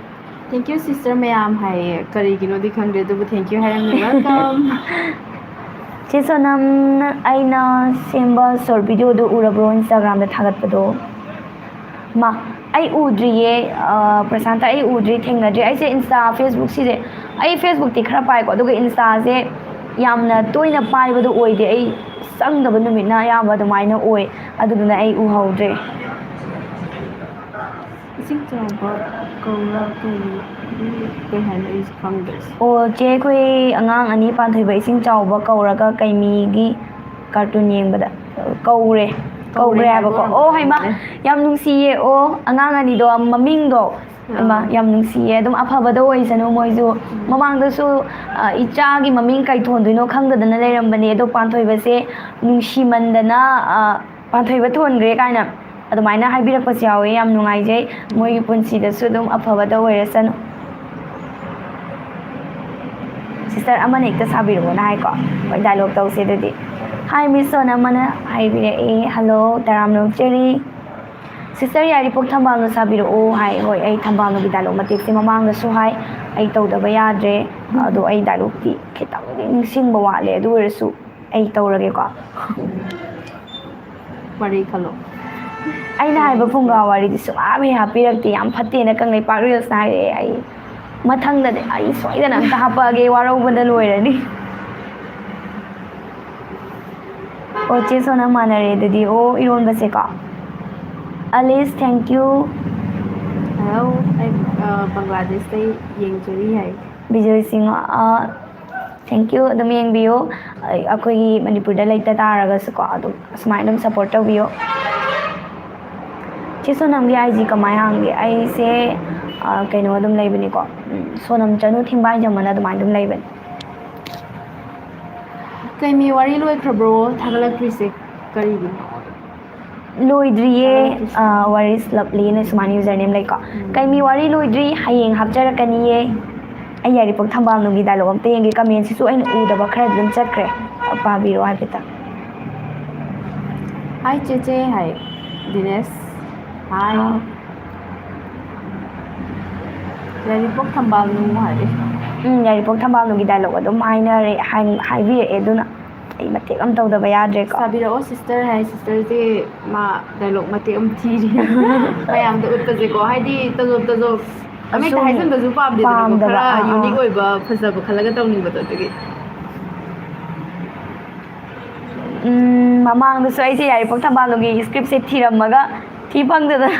Thank you sister ꯃꯌꯥꯝ ꯍꯥꯏꯌꯦ꯫ ꯀꯔꯤꯒꯤꯅꯣꯗꯤ ꯈꯪꯗꯦ, ꯑꯗꯨꯕꯨ thank you ꯍꯥꯏꯔꯝꯃꯤ꯫ Welcome꯫ ꯆꯦ ꯁꯣꯅꯝ, ꯑꯩꯅ ꯁꯦꯝꯕ ꯁꯣꯔꯠ ꯚꯤꯗꯤꯑꯣꯗꯣ ꯎꯔꯕ꯭ꯔꯣ? ꯏꯟꯁꯇꯥꯒ꯭ꯔꯥꯝꯗ ꯊꯥꯒꯠꯄꯗꯣ? ꯃꯥ, ꯑꯩ ꯎꯗ꯭ꯔꯤꯌꯦ, ꯑ, ꯄ꯭ꯔꯁꯥꯟꯇ, ꯑꯩ ꯎꯗ꯭ꯔꯤ, ꯊꯦꯡꯅꯗ꯭ꯔꯤ꯫ ꯑꯩꯁꯦ ꯏꯟꯁꯇꯥ, ꯐꯦꯁꯕꯨꯛ ꯁꯤꯁꯦ, ꯑꯩ ꯐꯦꯁꯕꯨꯛꯇꯤ ꯈꯔ ꯄꯥꯏꯀꯣ, ꯑꯗꯨꯒ ꯏꯟꯁꯇꯥꯁꯦ ꯌꯥꯝꯅ ꯇꯣꯏꯅ ꯄꯥꯏꯕꯗꯣ ꯑꯣꯏꯗꯦ꯫ ꯑꯩ ꯆꯪꯗꯕ ꯅꯨꯃꯤꯠꯅ ꯑꯌꯥꯝꯕ ꯑꯗꯨꯃꯥꯏꯅ ꯑꯣꯏ, ꯑꯗꯨꯗꯨꯅ ꯑꯩ ꯎꯍꯧꯗ꯭ꯔꯦ꯫ ꯏꯁꯤꯡ ꯆꯥꯎꯕ ꯀꯧꯔ ꯀꯩ, ꯀꯩ ꯍꯥꯏꯅꯣ ꯑꯩꯁꯨ ꯈꯪꯗ꯭ꯔꯦ꯫ ꯑꯣ, ꯆꯦ, ꯑꯩꯈꯣꯏ ꯑꯉꯥꯡ ꯑꯅꯤ, ꯄꯥꯟꯊꯣꯏꯕ ꯏꯁꯤꯡ ꯆꯥꯎꯕ ꯀꯧꯔꯒ ꯀꯩꯃꯤꯒꯤ ꯀꯥꯔꯇꯨꯟ ꯌꯦꯡꯕꯗ ꯀꯧꯔꯦ꯫ ꯀꯧꯔꯦ ꯀꯧꯔꯦ ꯍꯥꯏꯕ ꯍꯥꯏꯕꯀꯣ꯫ ꯑꯣꯏꯔꯝꯒꯅꯤ꯫ ꯑꯣ, ꯍꯩꯃ, ꯌꯥꯝ ꯅꯨꯡꯁꯤꯌꯦ꯫ ꯑꯣ, ꯑꯉꯥꯡ ꯑꯅꯤꯗꯣ ꯃꯃꯤꯡꯗꯣ, ꯍꯩꯃ, ꯑꯥ꯫ ꯌꯥꯝ ꯅꯨꯡꯁꯤꯌꯦ꯫ ꯑꯗꯨꯝ ꯑꯐꯕꯗ ꯑꯣꯏꯁꯅꯨ ꯃꯣꯏꯁꯨ꯫ ꯃꯃꯥꯡꯗꯁꯨ, ꯑ, ꯏꯆꯥꯒꯤ ꯃꯃꯤꯡ ꯀꯩ ꯊꯣꯟꯗꯣꯏꯅꯣ ꯈꯪꯗꯗꯅ ꯂꯩꯔꯝꯕꯅꯦ, ꯑꯗꯣ ꯄꯥꯟꯊꯣꯏꯕꯁꯦ ꯅꯨꯡꯁꯤꯃꯟꯗꯅ, ꯑ, ꯄꯥꯟꯊꯣꯏꯕ ꯊꯣꯟꯈ꯭ꯔꯦ ꯀꯥꯏꯅ ꯑꯗꯨꯃꯥꯏꯅ ꯍꯥꯏꯕꯤꯔꯛꯄꯁꯨ ꯌꯥꯎꯋꯦ꯫ ꯌꯥꯝ ꯅꯨꯡꯉꯥꯏꯖꯩ꯫ ꯃꯣꯏꯒꯤ ꯄꯨꯟꯁꯤꯗꯁꯨ ꯑꯗꯨꯝ ꯑꯐꯕꯗ ꯑꯣꯏꯔꯁꯅꯨ꯫ ꯁꯤꯁꯇꯔ ꯑꯃꯅ ꯍꯦꯛꯇ ꯁꯥꯕꯤꯔꯛꯑꯣꯅ ꯍꯥꯏꯀꯣ꯫ ꯍꯣꯏ, ꯗꯥꯏꯂꯣꯛ ꯇꯧꯁꯦ ꯑꯗꯨꯗꯤ꯫ Hi Miss ꯁꯣꯅꯝ ꯑꯅ ꯍꯥꯏꯕꯤꯔꯛꯑꯦ꯫ Hello, ꯇꯔꯥꯝꯅ ꯑꯣꯛꯆꯔꯤ꯫ ꯁꯤꯁꯇꯔ ꯌꯥꯏꯔꯤꯄꯣꯛ ꯊꯝꯕꯥꯜꯅꯨ ꯁꯥꯕꯤꯔꯛꯑꯣ ꯍꯥꯏ꯫ ꯍꯣꯏ, ꯑꯩ ꯊꯝꯕꯥꯜꯅꯨꯒꯤ ꯗꯥꯏꯂꯣꯛ ꯃꯇꯦꯛꯁꯦ ꯃꯃꯥꯡꯗꯁꯨ ꯍꯥꯏ, ꯑꯩ ꯇꯧꯗꯕ ꯌꯥꯗ꯭ꯔꯦ꯫ ꯑꯗꯣ ꯑꯩ ꯗꯥꯏꯂꯣꯛꯇꯤ ꯈꯤꯇꯪꯗꯤ ꯅꯤꯡꯁꯤꯡꯕ ꯋꯥꯠꯂꯦ, ꯑꯗꯨ ꯑꯣꯏꯔꯁꯨ ꯑꯩ ꯇꯧꯔꯒꯦꯀꯣ꯫ ꯋꯥꯔꯤ ꯈꯜꯂꯣ꯫ ꯑꯩꯅ ꯍꯥꯏꯕ ꯐꯨꯡꯒꯥ ꯋꯥꯔꯤꯗꯤ ꯁꯨꯡꯍꯥꯞ ꯍꯦꯛ ꯍꯥꯞꯄꯤꯔꯛꯇꯦ꯫ ꯌꯥꯝ ꯐꯠꯇꯦꯅ ꯀꯪꯂꯩꯄꯥꯛ ꯔꯤꯜꯁꯅ ꯍꯥꯏꯔꯛꯑꯦ꯫ ꯑꯩ ꯃꯊꯪꯗꯗꯤ ꯑꯩ ꯁꯣꯏꯗꯅ ꯑꯝꯇ ꯍꯥꯞꯄꯛꯑꯒꯦ, ꯋꯥꯔꯧꯕꯗ ꯂꯣꯏꯔꯅꯤ꯫ ꯑꯣ, ꯆꯦ ꯁꯣꯅꯝ ꯃꯥꯟꯅꯔꯦ ꯑꯗꯨꯗꯤ꯫ ꯑꯣ, ꯏꯔꯣꯟꯕꯁꯦꯀꯣ꯫ Ali's, thank you꯫ ꯍꯜꯂꯣ, ꯑꯩ ꯕꯪꯒ꯭ꯂꯥꯗꯦꯁꯇꯩ ꯌꯦꯡꯖꯔꯤ ꯍꯥꯏ꯫ ꯕꯤꯖꯣꯏ ꯁꯤꯡ, thank you꯫ ꯑꯗꯨꯝ ꯌꯦꯡꯕꯤꯌꯨ꯫ ꯑꯩꯈꯣꯏꯒꯤ ꯃꯅꯤꯄꯨꯔꯗ ꯂꯩꯇ ꯇꯥꯔꯒꯁꯨꯀꯣ, ꯑꯗꯨꯝ ꯑꯁꯨꯃꯥꯏꯅ ꯑꯗꯨꯝ ꯁꯞꯄꯣꯔꯠ ꯇꯧꯕꯤꯌꯨ꯫ ꯆꯦ ꯁꯣꯅꯝꯒꯤ ꯑꯥꯏ ꯖꯤ ꯀꯃꯥꯏꯅ ꯍꯥꯡꯒꯦ? ꯑꯩꯁꯦ, ꯑ, ꯀꯩꯅꯣ ꯑꯗꯨꯝ ꯂꯩꯕꯅꯤꯀꯣ, ꯎꯝ, ꯁꯣꯅꯝ ꯆꯅꯨ ꯊꯤꯡꯕꯥꯏꯖꯝ ꯑꯅ ꯑꯗꯨꯃꯥꯏꯅ ꯑꯗꯨꯝ ꯂꯩꯕꯅꯤ꯫ ꯀꯩꯃꯤ ꯋꯥꯔꯤ ꯂꯣꯏꯈ꯭ꯔꯕ꯭ꯔꯣ ꯊꯥꯒꯠꯂꯛꯇ꯭ꯔꯤꯁꯦ ꯀꯔꯤꯒꯤꯅꯣ? ꯂꯣꯏꯗ꯭ꯔꯤꯌꯦ꯫ ꯊꯥꯒꯠꯂꯛꯇ꯭ꯔꯤꯁꯦ꯫ ꯑ, ꯋꯥꯔꯤꯁ ꯂꯞꯂꯤꯅ ꯁꯨꯃꯥꯏꯅ ꯌꯨꯖꯔ ꯅꯦꯝ ꯂꯩꯀꯣ꯫ ꯎꯝ꯫ ꯀꯩꯃꯤ ꯋꯥꯔꯤ ꯂꯣꯏꯗ꯭ꯔꯤ, ꯍꯌꯦꯡ ꯍꯥꯞꯆꯔꯛꯀꯅꯤꯌꯦ꯫ ꯑꯩ ꯌꯥꯏꯔꯤꯄꯣꯛ ꯊꯝꯕꯥꯜꯅꯨꯒꯤ ꯗꯥꯏꯂꯣꯛ ꯑꯝꯇ ꯌꯦꯡꯒꯦ꯫ ꯀꯃꯦꯟꯁꯤꯁꯨ ꯑꯩꯅ ꯎꯗꯕ ꯈꯔ ꯑꯗꯨꯝ ꯆꯠꯈ꯭ꯔꯦ꯫ ꯄꯥꯕꯤꯔꯣ ꯍꯥꯏꯐꯦꯠꯇꯪ꯫ ꯍꯥꯏ ꯆꯦꯆꯦ ꯍꯥꯏ꯫ ꯗꯤꯅꯦꯁ ꯍꯥꯏ꯫ ꯍꯥꯎ꯫ ꯌꯥꯏꯔꯤꯄꯣꯛ ꯊꯝꯕꯥꯜꯅꯨ ꯍꯥꯏ꯫ ꯎꯝ, ꯌꯥꯏꯔꯤꯄꯣꯛ ꯊꯝꯕꯥꯜꯅꯨꯒꯤ ꯗꯥꯏꯂꯣꯛ ꯑꯗꯨꯝ ꯍꯥꯏꯅꯔꯦ, ꯍꯥꯏ-, ꯍꯥꯏꯕꯤꯔꯛꯑꯦ, ꯑꯗꯨꯅ ꯑꯩ ꯃꯇꯦꯛ ꯑꯃ ꯇꯧꯗꯕ ꯌꯥꯗ꯭ꯔꯦꯀꯣ꯫ ꯁꯥꯕꯤꯔꯛꯑꯣ ꯁꯤꯁꯇꯔ ꯍꯥꯏ꯫ ꯁꯤꯁꯇꯔꯁꯦ ꯃꯥ ꯗꯥꯏꯂꯣꯛ ꯃꯇꯦꯛ ꯑꯃ ꯊꯤꯔꯤ꯫ ꯃꯌꯥꯝꯗ ꯎꯠꯄꯁꯦꯀꯣ, ꯍꯥꯏꯗꯤ ꯇꯖꯣꯞ ꯇꯖꯣꯞ ꯑꯃ ꯍꯦꯛꯇ ꯑꯁꯨꯝ ꯍꯥꯏꯖꯟꯕꯁꯨ ꯄꯥꯝꯗꯦꯗꯅꯀꯣ, ꯄꯥꯝꯗꯕ, ꯈꯔ ꯑꯥ, ꯑꯥ꯫ ꯌꯨꯅꯤꯛ ꯑꯣꯏꯕ ꯐꯖꯕ ꯈꯜꯂꯒ ꯇꯧꯅꯤꯡꯕꯗꯣ, ꯑꯗꯨꯒꯤ꯫ ꯎꯝ, ꯃꯃꯥꯡꯗꯁꯨ ꯑꯩꯁꯦ ꯌꯥꯏꯔꯤꯄꯣꯛ ꯊꯝꯕꯥꯜꯅꯨꯒꯤ ꯁꯀ꯭ꯔꯤꯞꯁꯦ ꯊꯤꯔꯝꯃꯒ ꯊꯤ ꯐꯪꯗꯗꯅ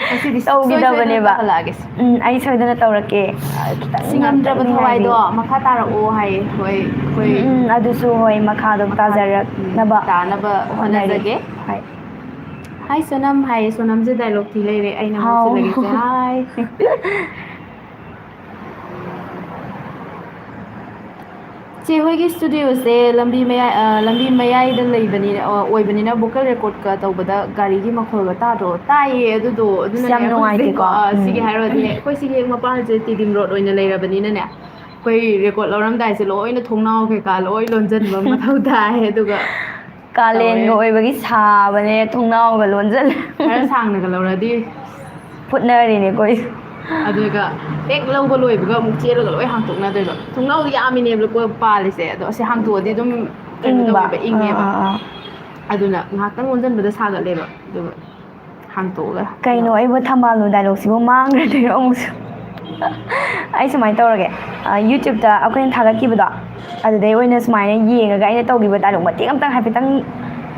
ꯉꯁꯤꯗꯤ ꯁꯣꯏ ꯇꯧꯈꯤꯗꯕꯅꯦꯕ꯫ ꯁꯣꯏꯗꯅ ꯇꯧꯍꯜꯂꯛꯑꯒꯦ꯫ ꯎꯝ, ꯑꯩ ꯁꯣꯏꯗꯅ ꯇꯧꯔꯛꯀꯦ꯫ ꯑ, ꯈꯤꯇꯪ ꯁꯤ ꯉꯝꯗ꯭ꯔꯕ ꯉꯥꯛꯇꯪꯗꯤ ꯊꯋꯥꯏꯗꯣ ꯉꯥꯏꯕꯤꯌꯨ꯫ ꯃꯈꯥ ꯇꯥꯔꯛꯑꯣ ꯍꯥꯏꯌꯦ꯫ ꯍꯣꯏ, ꯑꯩꯈꯣꯏ ꯎꯝ, ꯎꯝ, ꯑꯗꯨꯁꯨ ꯍꯣꯏ, ꯃꯈꯥꯗꯣ ꯃꯈꯥ, ꯇꯥꯖꯔꯛꯅꯕ ꯎꯝ, ꯇꯥꯅꯕ ꯍꯣꯠꯅꯔꯤ꯫ ꯍꯣꯠꯅꯖꯒꯦ꯫ ꯍꯣꯏ꯫ ꯍꯥꯏ ꯁꯣꯅꯝ ꯍꯥꯏꯌꯦ꯫ ꯁꯣꯅꯝꯁꯦ ꯗꯥꯏꯂꯣꯛ ꯊꯤ ꯂꯩꯔꯦ꯫ ꯑꯩꯅ ꯍꯥꯎ꯫ ꯍꯧꯖꯤꯜꯂꯒꯦꯁꯦ꯫ ꯍꯥꯏ꯫ ꯆꯦ ꯍꯣꯏꯒꯤ ꯁ꯭ꯇꯨꯗꯤꯑꯣꯁꯦ ꯂꯝꯕꯤ ꯃꯌꯥꯏ, ꯑ, ꯂꯝꯕꯤ ꯃꯌꯥꯏꯗ ꯂꯩꯕꯅꯤꯅ, ꯑ, ꯑꯣꯏꯕꯅꯤꯅ ꯚꯣꯀꯦꯜ ꯔꯦꯀꯣꯔꯗꯀ ꯇꯧꯕꯗ ꯒꯥꯔꯤꯒꯤ ꯃꯈꯣꯜꯒ ꯇꯥꯗ꯭ꯔꯣ? ꯇꯥꯏꯌꯦ, ꯑꯗꯨꯗꯣ꯫ ꯑꯁ, ꯑꯗꯨꯅꯅꯦ ꯌꯥꯝ ꯑꯩꯈꯣꯏ ꯍꯧꯖꯤꯛ, ꯅꯨꯡꯉꯥꯏꯇꯦꯀꯣ꯫ ꯑ, ꯎꯝ꯫ ꯁꯤꯒꯤ ꯍꯥꯏꯔꯨꯔꯗꯤ ꯑꯩꯈꯣꯏ ꯁꯤꯒꯤ ꯍꯦꯛ ꯃꯄꯥꯟꯁꯦ ꯇꯤꯗꯤꯝ ꯔꯣꯗ ꯑꯣꯏꯅ ꯂꯩꯔꯕꯅꯤꯅꯅꯦ, ꯑꯩꯈꯣꯏ ꯔꯦꯀꯣꯔꯗ ꯂꯧꯔꯝꯗꯥꯏꯁꯦ ꯂꯣꯏꯅ ꯊꯣꯡꯅꯥꯎ ꯀꯩꯀꯥ ꯂꯣꯏ ꯂꯣꯟꯁꯤꯟꯕ ꯃꯊꯧ ꯇꯥꯏ꯫ ꯑꯗꯨꯒ ꯀꯥꯂꯦꯟꯒ ꯑꯣꯏꯕꯒꯤ ꯁꯥꯕꯅꯦ, ꯊꯣꯡꯅꯥꯎꯒ ꯂꯣꯟꯁꯤꯜꯂꯦ꯫ ꯈꯔ ꯁꯥꯡꯅꯒ ꯂꯧꯔꯗꯤ꯫ ꯐꯨꯠꯅꯔꯤꯅꯦ ꯑꯩꯈꯣꯏ꯫ ꯑꯗꯨꯒ ꯍꯦꯛ ꯂꯧꯕ ꯂꯣꯏꯕꯒ ꯑꯃꯨꯛ ꯆꯦꯜꯂꯒ ꯂꯣꯏ ꯍꯥꯡꯇꯣꯛꯅꯗꯣꯏꯕ꯫ ꯊꯣꯡꯅꯥꯎꯗꯤ ꯌꯥꯝꯃꯤꯅꯦꯕꯀꯣ ꯄꯥꯜꯂꯤꯁꯦ, ꯑꯗꯣ ꯑꯁꯤ ꯍꯥꯡꯇꯣꯛꯑꯗꯤ ꯑꯗꯨꯝ ꯀꯩꯅꯣ ꯏꯪꯕ꯫ ꯇꯧꯋꯦꯕ, ꯏꯪꯉꯦꯕ꯫ ꯑꯥ, ꯑꯥ, ꯑꯥ꯫ ꯑꯗꯨꯅ ꯉꯥꯏꯍꯥꯛꯇꯪ ꯂꯣꯟꯁꯤꯟꯕꯗ ꯁꯥꯒꯠꯂꯦꯕ, ꯑꯗꯨꯒ ꯍꯥꯡꯇꯣꯛꯑꯒ꯫ ꯀꯩꯅꯣ, ꯑꯩꯕꯨ ꯊꯝꯕꯥꯜꯅꯨ ꯗꯥꯏꯂꯣꯛꯁꯤꯕꯨ ꯃꯥꯡꯈ꯭ꯔꯗꯣꯏꯔꯣ ꯑꯃꯨꯛꯁꯨ? ꯑꯩ ꯁꯨꯃꯥꯏꯅ ꯇꯧꯔꯒꯦ, ꯑ, YouTube-ꯇ ꯑꯩꯈꯣꯏꯅ ꯊꯥꯒꯠꯈꯤꯕꯗꯣ, ꯑꯗꯨꯗꯩ ꯑꯣꯏꯅ ꯁꯨꯃꯥꯏꯅ ꯌꯦꯡꯉꯒ ꯑꯩꯅ ꯇꯧꯈꯤꯕ ꯗꯥꯏꯂꯣꯛ ꯃꯇꯦꯛ ꯑꯃꯇꯪ ꯍꯥꯏꯐꯦꯠꯇꯪ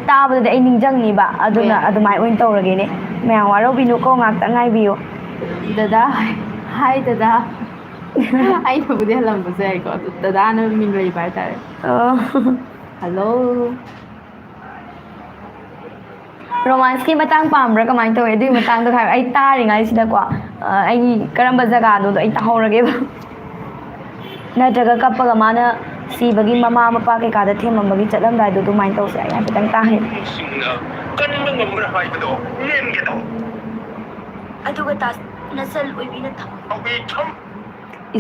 ꯇꯥꯕꯗꯗꯤ ꯑꯩ ꯅꯤꯡꯁꯤꯡꯅꯤꯕ, ꯑꯗꯨꯅ ꯍꯣꯏ꯫ ꯑꯗꯨꯃꯥꯏꯅ ꯑꯣꯏꯅ ꯇꯧꯔꯒꯦꯅꯦ꯫ ꯃꯌꯥꯝ ꯋꯥꯔꯧꯕꯤꯅꯨꯀꯣ, ꯉꯥꯛꯇꯪ ꯉꯥꯏꯕꯤꯌꯨ꯫ ꯗꯗꯥ, ꯍꯥꯏ ꯗꯗꯥ꯫ ꯑꯩꯅꯕꯨꯗꯤ ꯍꯜꯂꯝꯕꯁꯨ ꯌꯥꯏꯀꯣ, ꯑꯗꯨ ꯗꯗꯥꯅ ꯃꯤꯡ ꯂꯩꯕ ꯍꯥꯏꯇꯥꯔꯦ꯫ ꯑꯣ꯫ ꯍꯜꯂꯣ꯫ ꯔꯣꯃꯥꯟꯁꯀꯤ ꯃꯇꯥꯡ ꯄꯥꯝꯕ꯭ꯔꯥ, ꯀꯃꯥꯏꯅ ꯇꯧꯋꯤ? ꯑꯗꯨꯒꯤ ꯃꯇꯥꯡꯗꯣ ꯍꯥꯏꯔꯣ꯫ ꯑꯩ ꯇꯥꯔꯤꯉꯩꯁꯤꯗꯀꯣ, ꯑ, ꯑꯩꯒꯤ ꯀꯔꯝꯕ ꯖꯒꯥꯅꯣꯗꯣ ꯑꯩ ꯇꯥꯍꯧꯔꯒꯦꯕ꯫ ꯅꯠꯇ꯭ꯔꯒ ꯀꯞꯄꯒ ꯃꯥꯅ ꯁꯤꯕꯒꯤ ꯃꯃꯥ ꯃꯄꯥ ꯀꯩꯀꯥꯗ ꯊꯦꯝꯃꯝꯕꯒꯤ ꯆꯠꯂꯝꯗꯥꯏꯗꯣ ꯑꯗꯨꯃꯥꯏꯅ ꯇꯧꯁꯦ꯫ ꯑꯩ ꯍꯥꯏꯐꯦꯠꯇꯪ ꯇꯥꯒꯦ꯫ ꯁꯤꯡꯅ ꯀꯟꯕ ꯉꯝꯕ꯭ꯔꯥ ꯍꯥꯏꯕꯗꯣ ꯂꯦꯟꯒꯦ ꯇꯧ꯫ ꯑꯗꯨꯒ ꯇꯥꯁ ꯅꯆꯜ ꯑꯣꯏꯕꯤꯅ ꯊꯝ ꯍꯧꯏ ꯊꯝ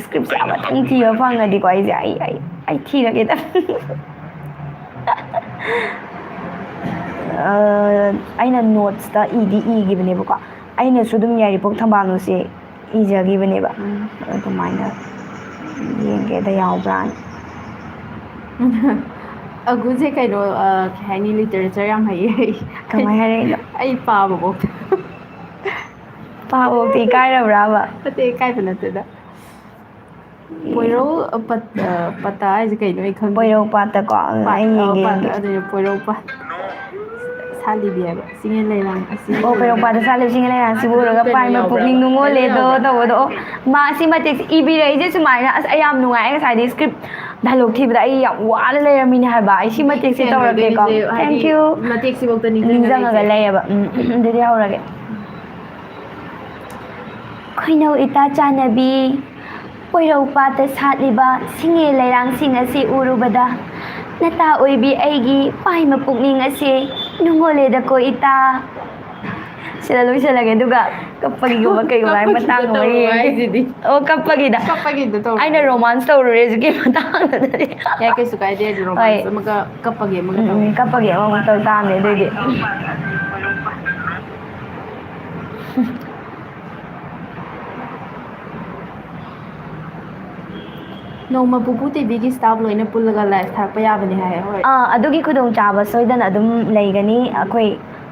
Script-ꯁꯦ ꯑꯃꯇꯪ ꯊꯤꯕ ꯐꯪꯉꯗꯤꯀꯣ, ꯑꯩꯁꯦ, ꯑꯩ, ꯑꯩ, ꯑꯩ ꯊꯤꯔꯒꯦꯗ꯫ ꯑ, ꯑꯩꯅ notes-ꯇ ꯏꯗꯤ ꯏꯈꯤꯕꯅꯦꯕꯀꯣ, ꯑꯩꯅꯁꯨ ꯑꯗꯨꯝ ꯌꯥꯏꯔꯤꯄꯣꯛ ꯊꯝꯕꯥꯜꯅꯨꯁꯦ ꯏꯖꯈꯤꯕꯅꯦꯕ꯫ ꯎꯝ꯫ ꯑꯗꯨꯃꯥꯏꯅ ꯌꯦꯡꯒꯦꯗ ꯌꯥꯎꯕ꯭ꯔꯥꯅ꯫ ꯑꯒꯨꯁꯦ ꯀꯩꯅꯣ, ꯑ, ꯀꯩ ꯍꯥꯏꯅꯤ, literature ꯌꯥꯝ ꯍꯩꯌꯦ꯫ ꯀꯃꯥꯏ ꯍꯥꯏꯔꯛꯏꯅꯣ? ꯑꯩ ꯄꯥꯕꯐꯧꯗ꯫ ꯄꯥꯕꯐꯧꯗ ꯏꯀꯥꯏꯔꯕ꯭ꯔꯕ? ꯅꯠꯇꯦ, ꯏꯀꯥꯏꯕ ꯅꯠꯇꯦꯗ꯫ ꯄꯣꯏꯔꯧ, ꯑ, ꯄꯠ-, ꯑ, ꯄꯇꯥ ꯍꯥꯏꯁꯦ ꯀꯩꯅꯣ? ꯑꯩ ꯈꯪꯗꯦ꯫ ꯄꯣꯏꯔꯧ ꯄꯥꯠꯇꯀꯣ, ꯑ, ꯄꯥꯠ-, ꯑꯩ ꯑ, ꯌꯦꯡꯒꯦ, ꯄꯥꯠ-, ꯌꯦꯡꯒꯦ꯫ ꯑꯗꯨꯅꯦ, ꯄꯣꯏꯔꯧ ꯄꯥꯠ꯫ ꯁꯥꯠꯂꯤꯕꯤ ꯍꯥꯏꯕ꯫ ꯆꯤꯡꯂꯦꯟ ꯂꯩꯔꯥꯡ ꯑꯁꯤ ꯑꯣ, ꯄꯣꯏꯔꯧ ꯄꯥꯠꯇ ꯁꯥꯠꯂꯤꯕ ꯆꯤꯡꯂꯦꯟ ꯂꯩꯔꯥꯡꯁꯤꯕꯨ ꯎꯔꯒ ꯀꯩꯅꯣ ꯄꯥꯏ ꯃꯄꯨꯛꯅꯤꯡ ꯌꯥꯎꯕ꯭ꯔꯥ? ꯅꯨꯡꯉꯣꯜꯂꯦꯗꯣ ꯀꯩꯅꯣ ꯌꯥꯎꯕ꯭ꯔꯥ? ꯇꯧꯕꯗꯣ꯫ ꯑꯣ, ꯃꯥ ꯁꯤ ꯃꯇꯦꯛꯁꯦ ꯏꯕꯤꯔꯛꯏꯁꯦ ꯁꯨꯃꯥꯏꯅ, ꯑꯁ, ꯑꯩ ꯌꯥꯝ ꯅꯨꯡꯉꯥꯏ꯫ ꯑꯩ ꯉꯁꯥꯏꯗꯤ script dialogue ꯊꯤꯕꯗ ꯑꯩ ꯌꯥꯝ ꯋꯥꯅ ꯂꯩꯔꯝꯃꯤꯅꯦ ꯍꯥꯏꯕ꯫ ꯑꯩ ꯁꯤ ꯃꯇꯦꯛꯁꯦ ꯇꯧꯔꯛꯀꯦꯀꯣ꯫ ꯁꯦꯡꯅꯗꯣꯏꯅꯤꯁꯦ, ꯍꯥꯏꯗꯤ, Thank you꯫ ꯃꯇꯦꯛꯁꯤꯐꯧꯗ ꯅꯤꯡꯁꯤꯡꯉ ꯅꯤꯡꯁꯤꯡꯉꯒ ꯂꯩꯁꯦ꯫ ꯂꯩꯌꯦꯕ꯫ ꯎꯝ, ꯑꯗꯨꯗꯤ ꯍꯧꯔꯒꯦ꯫ ꯈꯣꯏꯅꯧ ꯏꯇꯥ ꯆꯥꯟꯅꯕꯤ, ꯄꯣꯏꯔꯧ ꯄꯥꯠꯇ ꯁꯥꯠꯂꯤꯕ ꯁꯤꯡꯉꯦ ꯂꯩꯔꯥꯡꯁꯤꯡ ꯑꯁꯤ ꯎꯔꯨꯕꯗ, ꯅꯇꯥ ꯑꯣꯏꯕꯤ ꯑꯩꯒꯤ ꯄꯥꯏꯃ ꯄꯨꯛꯅꯤꯡ ꯑꯁꯤ ꯅꯨꯡꯉꯣꯜꯂꯦꯗꯀꯣ ꯏꯇꯥ꯫ ꯁꯤꯗ ꯂꯣꯏꯁꯤꯜꯂꯒꯦ, ꯑꯗꯨꯒ ꯀꯞꯄꯒꯤꯒꯨꯝꯕ ꯀꯩꯒꯨꯝꯕ ꯍꯥꯏ ꯃꯇꯥꯡ ꯑꯃ ꯌꯦꯡꯒꯦ꯫ ꯑꯣ, ꯀꯞꯄꯒꯤꯗ꯫ ꯀꯞꯄꯒꯤꯗ ꯇꯧꯔꯣ꯫ ꯑꯩꯅ romance ꯇꯧꯔꯨꯔꯦ ꯍꯧꯖꯤꯛꯀꯤ ꯃꯇꯥꯡꯗꯨꯗꯗꯤ꯫ ꯌꯥꯏ, ꯀꯩꯁꯨ ꯀꯥꯏꯗꯦ, romance ꯍꯣꯏ꯫ ꯑꯃꯒ ꯀꯞꯄꯒꯤ ꯑꯃꯒ ꯎꯝ, ꯇꯧꯔꯣ꯫ ꯎꯝ, ꯀꯞꯄꯒꯤ ꯑꯃꯃꯨꯛ ꯇꯧ ꯇꯥꯕꯅꯦ ꯑꯗꯨꯏꯗꯤ꯫ ꯅꯣꯡꯃ ꯄꯨꯄꯨ ꯇꯤꯚꯤꯒꯤ staff ꯂꯣꯏꯅ ꯄꯨꯜꯂꯒ live ꯊꯥꯔꯛꯄ ꯌꯥꯕꯅꯦ ꯍꯥꯏ, ꯍꯣꯏ꯫ ꯑꯥ, ꯑꯗꯨꯒꯤ ꯈꯨꯗꯣꯡꯆꯥꯕ ꯁꯣꯏꯗꯅ ꯑꯗꯨꯝ ꯂꯩꯒꯅꯤ꯫ ꯑꯩꯈꯣꯏ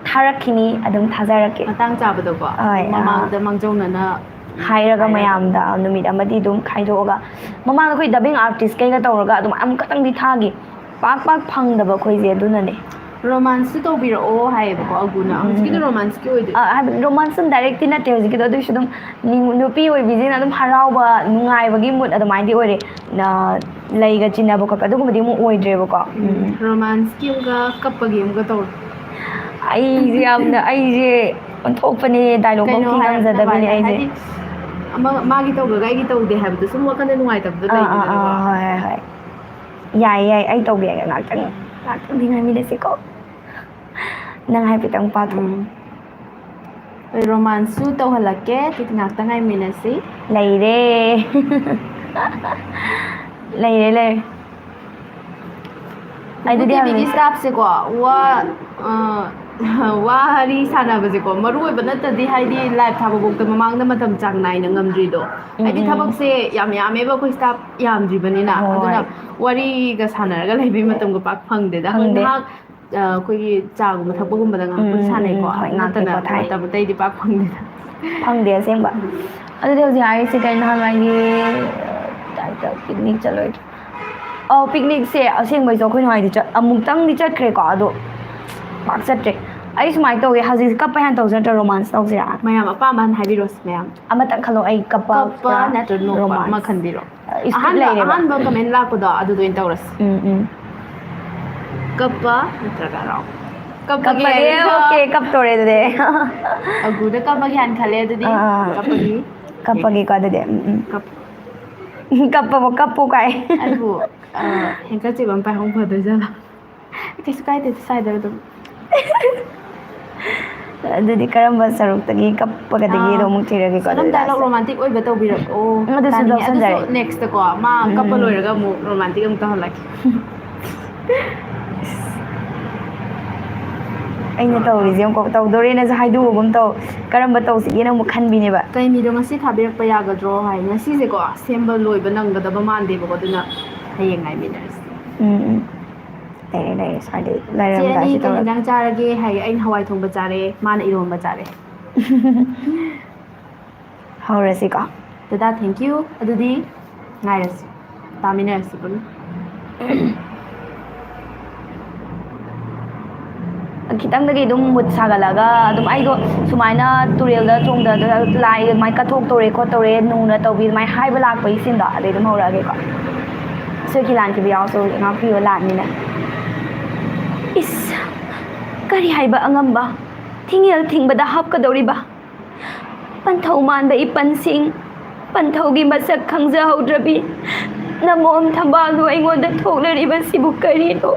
ꯊꯥꯔꯛꯈꯤꯅꯤ, ꯑꯗꯨꯝ ꯊꯥꯖꯔꯛꯀꯦ꯫ ꯃꯇꯥꯡ ꯆꯥꯕꯗꯀꯣ, ꯍꯣꯏ, ꯑꯥ꯫ ꯃꯃꯥꯡꯗ ꯃꯥꯡꯖꯧꯅꯅ ꯍꯥꯏꯔꯒ ꯍꯥꯏꯔꯒ꯫ ꯃꯌꯥꯝꯗ ꯅꯨꯃꯤꯠ ꯑꯃꯗꯤ ꯑꯗꯨꯝ ꯈꯥꯏꯗꯣꯛꯑꯒ, ꯃꯃꯥꯡꯗ ꯑꯩꯈꯣꯏ dubbing artist ꯀꯩꯒ ꯇꯧꯔꯒ ꯑꯗꯨꯝ ꯑꯃꯨꯛ ꯈꯛꯇꯪꯗꯤ ꯊꯥꯈꯤ꯫ ꯄꯥꯛ ꯄꯥꯛ ꯐꯪꯗꯕ ꯑꯩꯈꯣꯏꯁꯦ, ꯑꯗꯨꯅꯅꯦ꯫ Romanceꯁꯨ ꯇꯧꯕꯤꯔꯛꯑꯣ ꯍꯥꯏꯌꯦꯕꯀꯣ ꯑꯒꯨꯅ꯫ ꯎꯝ꯫ ꯍꯧꯖꯤꯛꯀꯤꯗꯣ romanceꯀꯤ ꯑꯣꯏꯗꯣꯏ? ꯑ, ꯍꯥꯏꯕꯗꯤ romance ꯑꯗꯨꯝ directꯇꯤ ꯅꯠꯇꯦ ꯍꯧꯖꯤꯛꯀꯤꯗꯣ, ꯑꯗꯨꯏꯁꯨ ꯑꯗꯨꯝ ꯅꯤꯡ-, ꯅꯨꯄꯤ ꯑꯣꯏꯕꯤꯁꯤꯡꯅ ꯑꯗꯨꯝ ꯍꯔꯥꯎꯕ, ꯅꯨꯡꯉꯥꯏꯕꯒꯤ mood ꯑꯗꯨꯃꯥꯏꯅꯗꯤ ꯑꯣꯏꯔꯦ꯫ ꯅ-, ꯂꯩꯒ ꯆꯤꯟꯅꯕ ꯈꯣꯠꯄ ꯑꯗꯨꯒꯨꯝꯕꯗꯤ ꯑꯃꯨꯛ ꯑꯣꯏꯗ꯭ꯔꯦꯕꯀꯣ꯫ ꯎꯝ, ꯎꯝ꯫ Romanceꯀꯤ ꯑꯃꯒ ꯀꯞꯄꯒꯤ ꯑꯃꯒ ꯇꯧꯔꯣ꯫ ꯑꯩꯁꯦ ꯌꯥꯝꯅ, ꯑꯩꯁꯦ ꯑꯣꯟꯊꯣꯛꯄꯅꯦ, dialogue ꯀꯩꯅꯣ ꯐꯧ ꯊꯤ ꯍꯥꯏꯔ-, ꯉꯝꯖꯗꯕꯤꯅꯦ ꯅꯃꯥꯏꯅ ꯑꯩꯁꯦ꯫ ꯍꯥꯏꯗꯤ, ꯑꯃ, ꯃꯥꯒꯤ ꯇꯧꯗ꯭ꯔꯒ ꯑꯩꯒꯤ ꯇꯧꯗꯦ ꯍꯥꯏꯕꯗꯣ ꯁꯨꯝ ꯋꯥꯈꯜꯗ ꯅꯨꯡꯉꯥꯏꯇꯕꯗꯣ ꯑꯥ, ꯑꯥ, ꯂꯩꯗꯅꯀꯣ꯫ ꯑꯥ, ꯍꯣꯏ, ꯍꯣꯏ, ꯍꯣꯏ꯫ ꯌꯥꯏꯌꯦ, ꯌꯥꯏꯌꯦ, ꯑꯩ ꯇꯧꯕꯤꯔꯒꯦ ꯉꯥꯛꯇꯪ꯫ ꯉꯥꯛꯇꯪꯗꯤ ꯉꯥꯏꯃꯤꯟꯅꯁꯤꯀꯣ꯫ ꯅꯪ ꯍꯥꯏꯐꯦꯠꯇꯪ ꯄꯥꯊꯣꯛꯑꯣ꯫ ꯎꯝ꯫ ꯍꯣꯏ, romanceꯁꯨ ꯇꯧꯍꯜꯂꯛꯀꯦ, ꯑꯗꯨꯗꯤ ꯉꯥꯛꯇꯪ ꯉꯥꯏꯃꯤꯟꯅꯁꯤ꯫ ꯂꯩꯔꯦ꯫ ꯂꯩꯔꯦ, ꯂꯩꯔꯦ꯫ ꯑꯗꯨꯗꯤ ꯄꯨꯄꯨ ꯇꯤꯚꯤꯒꯤ ꯍꯪꯉꯦ꯫ Staffꯁꯦꯀꯣ, ꯋꯥ, ꯑ, ꯋꯥꯔꯤ ꯁꯥꯟꯅꯕꯁꯦꯀꯣ, ꯃꯔꯨ ꯑꯣꯏꯕ ꯅꯠꯇꯗꯤ, ꯍꯥꯏꯗꯤ, live ꯊꯥꯕꯐꯥꯎꯗ ꯃꯃꯥꯡꯗ ꯃꯇꯝ ꯆꯥꯡ ꯅꯥꯏꯅ ꯉꯝꯗ꯭ꯔꯤꯗꯣ꯫ ꯎꯝ, ꯍꯥꯏꯗꯤ, ꯎꯝ꯫ ꯊꯕꯛꯁꯦ ꯌꯥꯝ ꯌꯥꯝꯃꯦꯕ, ꯑꯩꯈꯣꯏ staff ꯌꯥꯝꯗ꯭ꯔꯤꯕꯅꯤꯅ꯫ ꯍꯣꯏ꯫ ꯑꯗꯨꯅ ꯋꯥꯔꯤꯒ ꯁꯥꯟꯅꯔꯒ ꯂꯩꯕꯩ ꯃꯇꯝꯒ ꯄꯥꯛ ꯐꯪꯗꯦꯗ꯫ ꯍꯣꯏ, ꯐꯪꯗꯦ꯫ ꯉꯥꯏꯍꯥꯛ, ꯑ, ꯑꯩꯈꯣꯏꯒꯤ ꯆꯥꯒꯨꯝꯕ ꯊꯛꯄꯒꯨꯝꯕꯗ ꯉꯥꯏꯍꯥꯛꯄꯨꯗꯤ ꯎꯝ, ꯎꯝ, ꯁꯥꯟꯅꯩꯀꯣ꯫ ꯎꯝ, ꯍꯣꯏ, ꯉꯥꯛꯇꯤ ꯅꯠꯇꯅ ꯄꯣꯊꯥꯏ꯫ ꯃꯇꯝ ꯑꯇꯩꯗꯤ ꯄꯥꯛ ꯐꯪꯗꯦꯗ꯫ ꯐꯪꯗꯦ ꯑꯁꯦꯡꯕ꯫ ꯎꯝ꯫ ꯑꯗꯨꯗꯤ ꯍꯧꯖꯤꯛ ꯍꯥꯏꯔꯤꯁꯦ ꯀꯩꯅꯣ, ꯅꯍꯥꯟꯋꯥꯏꯒꯤ, ꯑ, picnic ꯆꯠꯂꯣꯏꯗ꯭ꯔꯣ? ꯑꯧ, picnicꯁꯦ ꯑꯁꯦꯡꯕꯩꯁꯨ ꯑꯩꯈꯣꯏ ꯅꯍꯥꯟꯋꯥꯏꯗꯤ ꯆꯠ-, ꯑꯃꯨꯛꯇꯪꯗꯤ ꯆꯠꯈ꯭ꯔꯦꯀꯣ, ꯑꯗꯣ ꯄꯥꯛ ꯆꯠꯇ꯭ꯔꯦ꯫ ꯑꯩ ꯁꯨꯃꯥꯏꯅ ꯇꯧꯋꯦ, ꯍꯧꯖꯤꯛꯁꯦ ꯀꯞꯄ ꯍꯥꯟꯅ ꯇꯧꯁꯤꯔꯥ ꯅꯠꯇ꯭ꯔ romance ꯇꯧꯁꯤꯔꯥ? ꯃꯌꯥꯝ ꯑꯄꯥꯝꯕ ꯍꯥꯟꯅ ꯍꯥꯏꯕꯤꯔꯣꯁ, ꯃꯌꯥꯝ꯫ ꯑꯃꯇꯪ ꯈꯜꯂꯣ, ꯑꯩ ꯀꯞꯄ ꯀꯞꯄ ꯄꯨꯔꯥ ꯅꯠꯇ꯭ꯔ ꯅꯣꯛꯄ romance꯫ ꯑꯃ ꯈꯟꯕꯤꯔꯣ꯫ Script ꯑꯍꯥꯟꯕ, ꯂꯩꯔꯦꯕ꯫ ꯑꯍꯥꯟꯕ comment ꯂꯥꯛꯄꯗꯣ ꯑꯗꯨꯗ ꯑꯣꯏꯅ ꯇꯧꯔꯁꯤ꯫ ꯎꯝ, ꯎꯝ꯫ ꯀꯞꯄ ꯅꯠꯇ꯭ꯔꯒ ꯍꯔꯥꯎ? ꯀꯞꯄꯒꯦ ꯀꯞꯄꯒꯦ, ꯍꯥꯏꯔꯣ? Okay, ꯀꯞꯇꯣꯔꯦ ꯑꯗꯨꯗꯤ꯫ ꯑꯒꯨꯗ ꯀꯞꯄꯒꯦ ꯍꯥꯟꯅ ꯈꯜꯂꯦ ꯑꯗꯨꯗꯤ꯫ ꯑꯥ, ꯑꯥ꯫ ꯀꯞꯄꯒꯤ꯫ ꯀꯞꯄꯒꯦꯀꯣ ꯑꯗꯨꯗꯤ꯫ ꯎꯝ, ꯎꯝ꯫ ꯀꯞ-꯫ ꯀꯞꯄꯕꯣ, ꯀꯞꯄꯣ ꯀꯥꯏ꯫ ꯑꯩꯕꯨ, ꯑ, handkerchief ꯑꯃ ꯄꯥꯏꯍꯧ ꯐꯗꯣꯏ ꯖꯥꯠꯂꯣ? ꯀꯩꯁꯨ ꯀꯥꯏꯗꯦ, ꯁ꯭ꯋꯥꯏꯗ ꯑꯗꯨꯝ꯫ ꯑꯗꯨꯗꯤ ꯀꯔꯝꯕ ꯁꯔꯨꯛꯇꯒꯤ ꯀꯞꯄꯒꯗꯒꯦꯗꯣ ꯑꯥ꯫ ꯑꯃꯨꯛ ꯊꯤꯔꯒꯦꯀꯣ, ꯑꯗꯨꯝ ꯑꯗꯨꯗꯤ dialogue ꯂꯥꯁꯇ꯫ Romantic ꯑꯣꯏꯕ ꯇꯧꯕꯤꯔꯛꯑꯣ꯫ ꯎꯝ, ꯑꯗꯨꯁꯨ ꯇꯥꯅꯤꯡꯉꯦ꯫ ꯂꯧꯁꯟꯖꯔꯦ꯫ ꯑꯗꯨꯁꯨ next ꯀꯣ, ꯃꯥ ꯎꯝ, ꯀꯞꯄ ꯎꯝ꯫ ꯂꯣꯏꯔꯒ ꯑꯃꯨꯛ romantic ꯑꯃꯨꯛ ꯇꯧꯍꯜꯂꯛꯀꯦ꯫ ꯑꯩꯅ ꯇꯧꯔꯤꯁꯦ ꯌꯦꯡꯉꯨꯀꯣ, ꯇꯧꯗꯣꯔꯦꯅꯁꯨ ꯍꯥꯏꯗꯣꯛꯑꯒꯨꯝ ꯇꯧ, ꯀꯔꯝꯕ ꯇꯧꯁꯤꯒꯦꯅ ꯑꯃꯨꯛ ꯈꯟꯕꯤꯅꯦꯕ꯫ "ꯀꯩ ꯃꯤꯗꯣ ꯉꯁꯤ ꯊꯥꯕꯤꯔꯛꯄ ꯌꯥꯒꯗ꯭ꯔꯣ?" ꯍꯥꯏ꯫ ꯉꯁꯤꯁꯦꯀꯣ, ꯁꯦꯝꯕ ꯂꯣꯏꯕ ꯅꯪꯒꯗꯕ ꯃꯥꯟꯗꯦꯕꯀꯣ, ꯑꯗꯨꯅ ꯍꯌꯦꯡ ꯉꯥꯏꯃꯤꯟꯅꯔꯁꯤ꯫ ꯎꯝ, ꯎꯝ꯫ ꯂꯩꯔꯦ, ꯂꯩꯔꯦ, ꯁ꯭ꯋꯥꯏꯗꯩ "ꯆꯦ ꯑꯅꯤ ꯂꯩꯔꯝꯗꯥꯏꯁꯤ ꯀꯩ ꯇꯧꯔꯒꯦ꯫ ꯍꯤꯟꯖꯥꯡ ꯆꯥꯔꯒꯦ?" ꯍꯥꯏ꯫ "ꯑꯩꯅ ꯍꯋꯥꯏ ꯊꯣꯡꯕ ꯆꯥꯔꯦ, ꯃꯥꯅ ꯏꯔꯣꯝꯕ ꯆꯥꯔꯦ꯫" ꯍꯧꯔꯁꯤꯀꯣ꯫ ꯗꯗꯥ, thank you꯫ ꯑꯗꯨꯗꯤ ꯉꯥꯏꯔꯁꯤ, ꯇꯥꯃꯤꯟꯅꯔꯁꯤ ꯄꯨꯟꯅ꯫ ꯈꯤꯇꯪꯗꯒꯤ ꯑꯗꯨꯝ mood ꯁꯥꯒꯠꯂꯒ, ꯑꯗꯨꯝ ꯑꯩꯗꯣ ꯁꯨꯃꯥꯏꯅ ꯇꯨꯔꯦꯜꯗ ꯆꯣꯡꯊꯗꯅ ꯂꯥꯏ ꯑꯗꯨꯃꯥꯏꯅ ꯀꯠꯊꯣꯛꯇꯧꯔꯦ ꯈꯣꯠꯇꯧꯔꯦ, ꯅꯨꯡꯅ ꯇꯧꯕꯤ ꯑꯗꯨꯃꯥꯏꯅ ꯍꯥꯏꯕ ꯂꯥꯛꯄꯒꯤ scene ꯗꯣ, ꯑꯗꯩ ꯑꯗꯨꯝ ꯍꯧꯔꯛꯑꯒꯦꯀꯣ꯫ ꯁꯣꯏꯈꯤ ꯂꯥꯟꯈꯤꯕ ꯌꯥꯎꯔꯁꯨ ꯉꯥꯛꯄꯤꯌꯣ, ꯂꯥꯟꯅꯤꯅ꯫ ꯏꯁ! ꯀꯔꯤ ꯍꯥꯏꯕ ꯑꯉꯝꯕ? ꯊꯤꯡꯉꯦꯜ ꯊꯤꯡꯕꯗ ꯍꯥꯞꯀꯗꯧꯔꯤꯕ ꯄꯟꯊꯧ ꯃꯥꯟꯕ ꯏꯄꯟꯁꯤꯡ, ꯄꯟꯊꯧꯒꯤ ꯃꯁꯛ ꯈꯪꯖꯍꯧꯗ꯭ꯔꯕꯤ ꯅꯃꯣꯝ ꯊꯝꯕꯥꯜꯗꯨ ꯑꯩꯉꯣꯟꯗ ꯊꯣꯛꯂꯔꯤꯕꯁꯤꯕꯨ ꯀꯔꯤꯅꯣ?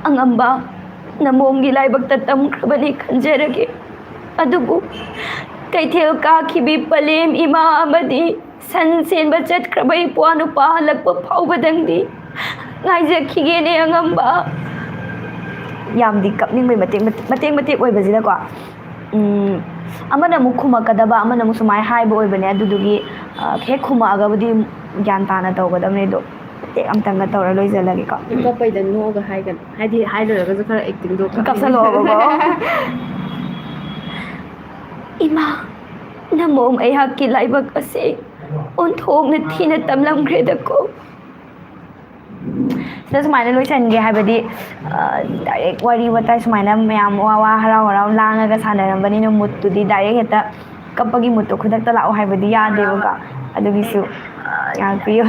ꯑꯉꯝꯕ, ꯅꯃꯣꯝꯒꯤ ꯂꯥꯏꯕꯛꯇ ꯇꯝꯈ꯭ꯔꯕꯅꯤ ꯈꯟꯖꯔꯒꯦ꯫ ꯑꯗꯨꯕꯨ ꯀꯩꯊꯦꯜ ꯀꯥꯈꯤꯕꯤ ꯄꯂꯦꯝ ꯏꯃꯥ ꯑꯃꯗꯤ ꯁꯟ ꯁꯦꯟꯕ ꯆꯠꯈ꯭ꯔꯕ ꯏꯄ꯭ꯋꯥ ꯅꯨꯄꯥ ꯍꯜꯂꯛꯄ ꯐꯥꯎꯕꯗꯪꯗꯤ ꯉꯥꯏꯖꯈꯤꯒꯦꯅꯦ ꯑꯉꯝꯕ꯫ ꯌꯥꯝꯗꯤ ꯀꯞꯅꯤꯡꯕꯩ ꯃꯇꯦꯛ, ꯃꯇꯦꯛ ꯃꯇꯦꯛ ꯑꯣꯏꯕꯁꯤꯗꯀꯣ, ꯎꯝ, ꯑꯃꯅ ꯑꯃꯨꯛ ꯈꯨꯝꯃꯛꯀꯗꯕ, ꯑꯃꯅ ꯑꯃꯨꯛ ꯁꯨꯃꯥꯏꯅ ꯍꯥꯏꯕ ꯑꯣꯏꯕꯅꯦ꯫ ꯑꯗꯨꯗꯨꯒꯤ, ꯑ, ꯍꯦꯛ ꯈꯨꯝꯃꯛꯑꯒꯕꯨꯗꯤ ꯒ꯭ꯌꯥꯟ ꯇꯥꯅ ꯇꯧꯒꯗꯕꯅꯦ꯫ ꯑꯗꯣ ꯃꯇꯦꯛ ꯑꯃꯇꯪꯒ ꯇꯧꯔ ꯂꯣꯏꯁꯤꯜꯂꯒꯦꯀꯣ꯫ ꯀꯞꯄꯩꯗ ꯅꯣꯛꯑꯒ ꯍꯥꯏꯒꯅꯨ꯫ ꯍꯥꯏꯗꯤ, ꯍꯥꯏ ꯂꯣꯏꯔꯒꯁꯨ ꯈꯔ acting ꯗꯣ ꯀꯞꯅꯤꯡꯉꯦ꯫ ꯀꯞꯁꯜꯂꯛꯑꯣꯕꯀꯣ꯫ "ꯏꯃꯥ, ꯅꯃꯣꯝ ꯑꯩꯍꯥꯛꯀꯤ ꯂꯥꯏꯕꯛ ꯑꯁꯦ ꯑꯣꯟꯊꯣꯛꯅ ꯊꯤꯅ ꯇꯝꯂꯝꯈ꯭ꯔꯦꯗꯀꯣ꯫" ꯁꯤꯗ ꯁꯨꯃꯥꯏꯅ ꯂꯣꯏꯁꯟꯒꯦ ꯍꯥꯏꯕꯗꯤ, ꯑ, direct ꯋꯥꯔꯤ ꯋꯥꯇꯥꯏ ꯁꯨꯃꯥꯏꯅ ꯃꯌꯥꯝ ꯋꯥ ꯋꯥ ꯍꯔꯥꯎ ꯍꯔꯥꯎ ꯂꯥꯡꯉꯒ ꯁꯥꯟꯅꯔꯝꯕꯅꯤꯅ mood ꯇꯨꯗꯤ direct ꯍꯦꯛꯇ ꯀꯞꯄꯒꯤ mood ꯇꯣ ꯈꯨꯗꯛꯇ ꯂꯥꯛꯑꯣ ꯍꯥꯏꯕꯗꯤ ꯌꯥꯗꯦꯕꯀꯣ꯫ ꯑꯗꯨꯒꯤꯁꯨ, ꯑ, ꯉꯥꯛꯄꯤꯌꯨ꯫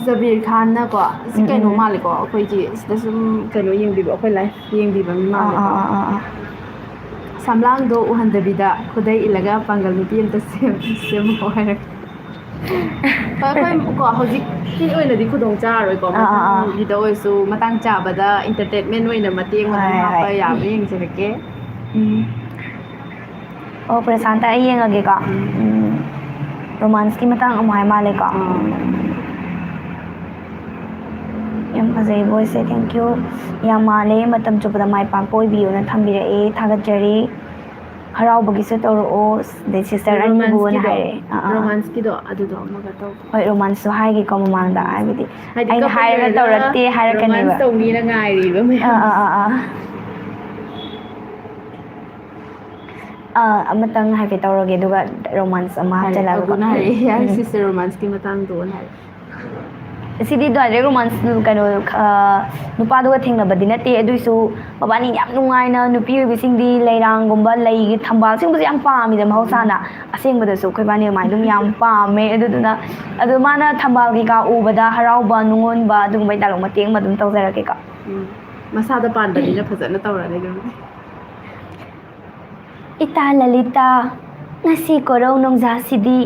ꯖꯕꯤꯔ ꯈꯥꯟꯅꯀꯣ, ꯁꯤ ꯎꯝ, ꯀꯩꯅꯣ ꯎꯝ꯫ ꯃꯥꯜꯂꯦꯀꯣ, ꯑꯩꯈꯣꯏꯒꯤ ꯁꯤꯗ ꯁꯨꯝ ꯀꯩꯅꯣ ꯌꯦꯡꯕꯤꯕ, ꯑꯩꯈꯣꯏ live ꯌꯦꯡꯕꯤꯕ ꯃꯤ ꯑꯥ, ꯃꯥꯜꯂꯦꯀꯣ꯫ ꯑꯥ, ꯑꯥ, ꯑꯥ, ꯑꯥ꯫ ꯁꯝꯂꯥꯡꯗꯣ ꯎꯍꯟꯗꯕꯤꯗ ꯈꯨꯗꯩ ꯏꯜꯂꯒ ꯄꯥꯡꯒꯜ ꯅꯨꯄꯤ ꯑꯝꯇ ꯁꯦꯝ-, ꯁꯦꯝꯃꯛꯑꯣ ꯍꯥꯏꯔꯛꯀꯦ꯫ ꯍꯣꯏ, ꯑꯩꯈꯣꯏ ꯀꯣ ꯍꯧꯖꯤꯛꯀꯤ ꯑꯣꯏꯅꯗꯤ ꯈꯨꯗꯣꯡ ꯆꯥꯔꯔꯣꯏꯀꯣ꯫ ꯑꯥ, ꯑꯥ, ꯑꯥ꯫ ꯃꯊꯪꯒꯤꯗ ꯑꯣꯏꯔꯁꯨ ꯃꯇꯥꯡ ꯆꯥꯕꯗ entertainment ꯑꯣꯏꯅ ꯃꯇꯦꯛ ꯑꯃ ꯑꯗꯨꯝ ꯍꯣꯏ, ꯍꯥꯞꯄ ꯍꯣꯏ꯫ ꯌꯥꯕ꯭ꯔꯥ ꯌꯦꯡꯖꯔꯛꯀꯦ꯫ ꯎꯝ꯫ ꯑꯣ, ꯄ꯭ꯔꯁꯥꯟꯇ, ꯑꯩ ꯌꯦꯡꯉꯒꯦꯀꯣ꯫ ꯎꯝ꯫ ꯎꯝ꯫ Romance-ꯀꯤ ꯃꯇꯥꯡ ꯑꯃꯨꯛ ꯍꯥꯏ ꯃꯥꯜꯂꯦꯀꯣ꯫ ꯑꯥ꯫ ꯌꯥꯝ ꯐꯖꯩ ꯕꯣꯏꯁꯦ, thank you꯫ ꯌꯥꯝ ꯃꯥꯜꯂꯦ, ꯃꯇꯝ ꯆꯨꯞꯄꯗ ꯃꯥꯏ ꯄꯥꯛꯄ ꯑꯣꯏꯕꯤꯌꯨꯅ ꯊꯝꯕꯤꯔꯛꯑꯦ, ꯊꯥꯒꯠꯆꯔꯤ꯫ ꯍꯔꯥꯎꯕꯒꯤ ꯁꯨ ꯇꯧꯔꯛꯑꯣ, ꯑꯗꯩ sister ꯑꯅꯤꯕꯨꯅ ꯍꯥꯏꯔꯛꯑꯦ꯫ ꯑꯥ, ꯑꯥ꯫ Romance-ꯀꯤꯗꯣ ꯑꯗꯨꯗꯣ ꯑꯃꯒ ꯇꯧ꯫ ꯍꯣꯏ, romance-ꯁꯨ ꯍꯥꯏꯒꯦꯀꯣ ꯃꯃꯥꯡꯗ, ꯍꯥꯏꯕꯗꯤ ꯍꯥꯏꯗꯤ ꯑꯩꯅ couple ꯍꯥꯏꯔꯒ ꯑꯣꯏꯔꯒ ꯇꯧꯔꯛꯇꯦ ꯍꯥꯏꯔꯛꯀꯅꯦꯕ꯫ Romance ꯇꯧꯅꯤꯅ ꯉꯥꯏꯔꯤꯕ ꯃꯌꯥꯝ꯫ ꯑꯥ, ꯑꯥ, ꯑꯥ, ꯑꯥ꯫ ꯑꯥ, ꯑꯃꯇꯪ ꯍꯥꯏꯐꯦꯠ ꯇꯧꯔꯒꯦ, ꯑꯗꯨꯒ romance ꯑꯃ ꯍꯥꯏꯔꯦ, ꯍꯥꯞꯆꯜꯂꯒꯀꯣ꯫ ꯑꯒꯨꯅ ꯍꯥꯏꯔꯦ, ꯎꯝ, ꯌꯥꯔꯦ, ꯎꯝ꯫ Sister, romance-ꯀꯤ ꯃꯇꯥꯡꯗꯣꯅ ꯍꯥꯏꯔꯦ꯫ ꯁꯤꯗꯤ direct romance, ꯀꯩꯅꯣ, ꯑꯥ, ꯅꯨꯄꯥꯗꯨꯒ ꯊꯦꯡꯅꯕꯗꯤ ꯅꯠꯇꯦ, ꯑꯗꯨꯏꯁꯨ ꯃꯕꯥꯅꯤ ꯌꯥꯝ ꯅꯨꯡꯉꯥꯏꯅ, ꯅꯨꯄꯤ ꯑꯣꯏꯕꯤꯁꯤꯡꯗꯤ ꯂꯩꯔꯥꯡꯒꯨꯝꯕ, ꯂꯩꯒꯤ ꯊꯝꯕꯥꯜ ꯁꯤꯒꯨꯝꯕꯁꯦ ꯌꯥꯝ ꯄꯥꯝꯃꯤꯗꯅ ꯃꯍꯧꯁꯥꯅ꯫ ꯎꯝ꯫ ꯑꯁꯦꯡꯕꯗꯁꯨ ꯑꯩꯈꯣꯏ ꯏꯕꯥꯅꯤ ꯑꯗꯨꯃꯥꯏꯅ ꯑꯗꯨꯝ ꯌꯥꯝ ꯄꯥꯝꯃꯦ꯫ ꯑꯗꯨꯗꯨꯅ, ꯑꯗꯣ ꯃꯥꯅ ꯊꯝꯕꯥꯜ ꯀꯩꯀꯥ ꯎꯕꯗ ꯍꯔꯥꯎꯕ, ꯅꯨꯡꯉꯣꯟꯕ, ꯑꯗꯨꯒꯨꯝꯕꯩ dialogue ꯃꯇꯦꯛ ꯑꯃ ꯑꯗꯨꯝ ꯇꯧꯖꯔꯛꯀꯦꯀꯣ꯫ ꯎꯝ꯫ ꯃꯁꯥꯗ ꯄꯥꯟꯕꯅꯤꯅ ꯐꯖꯅ ꯇꯧꯔꯅꯤ ꯑꯗꯨꯕꯨꯗꯤ꯫ ꯏꯇꯥ ꯂꯂꯤꯇꯥ, ꯉꯁꯤ ꯀꯣꯔꯧ ꯅꯣꯡꯖꯥꯁꯤꯗꯤ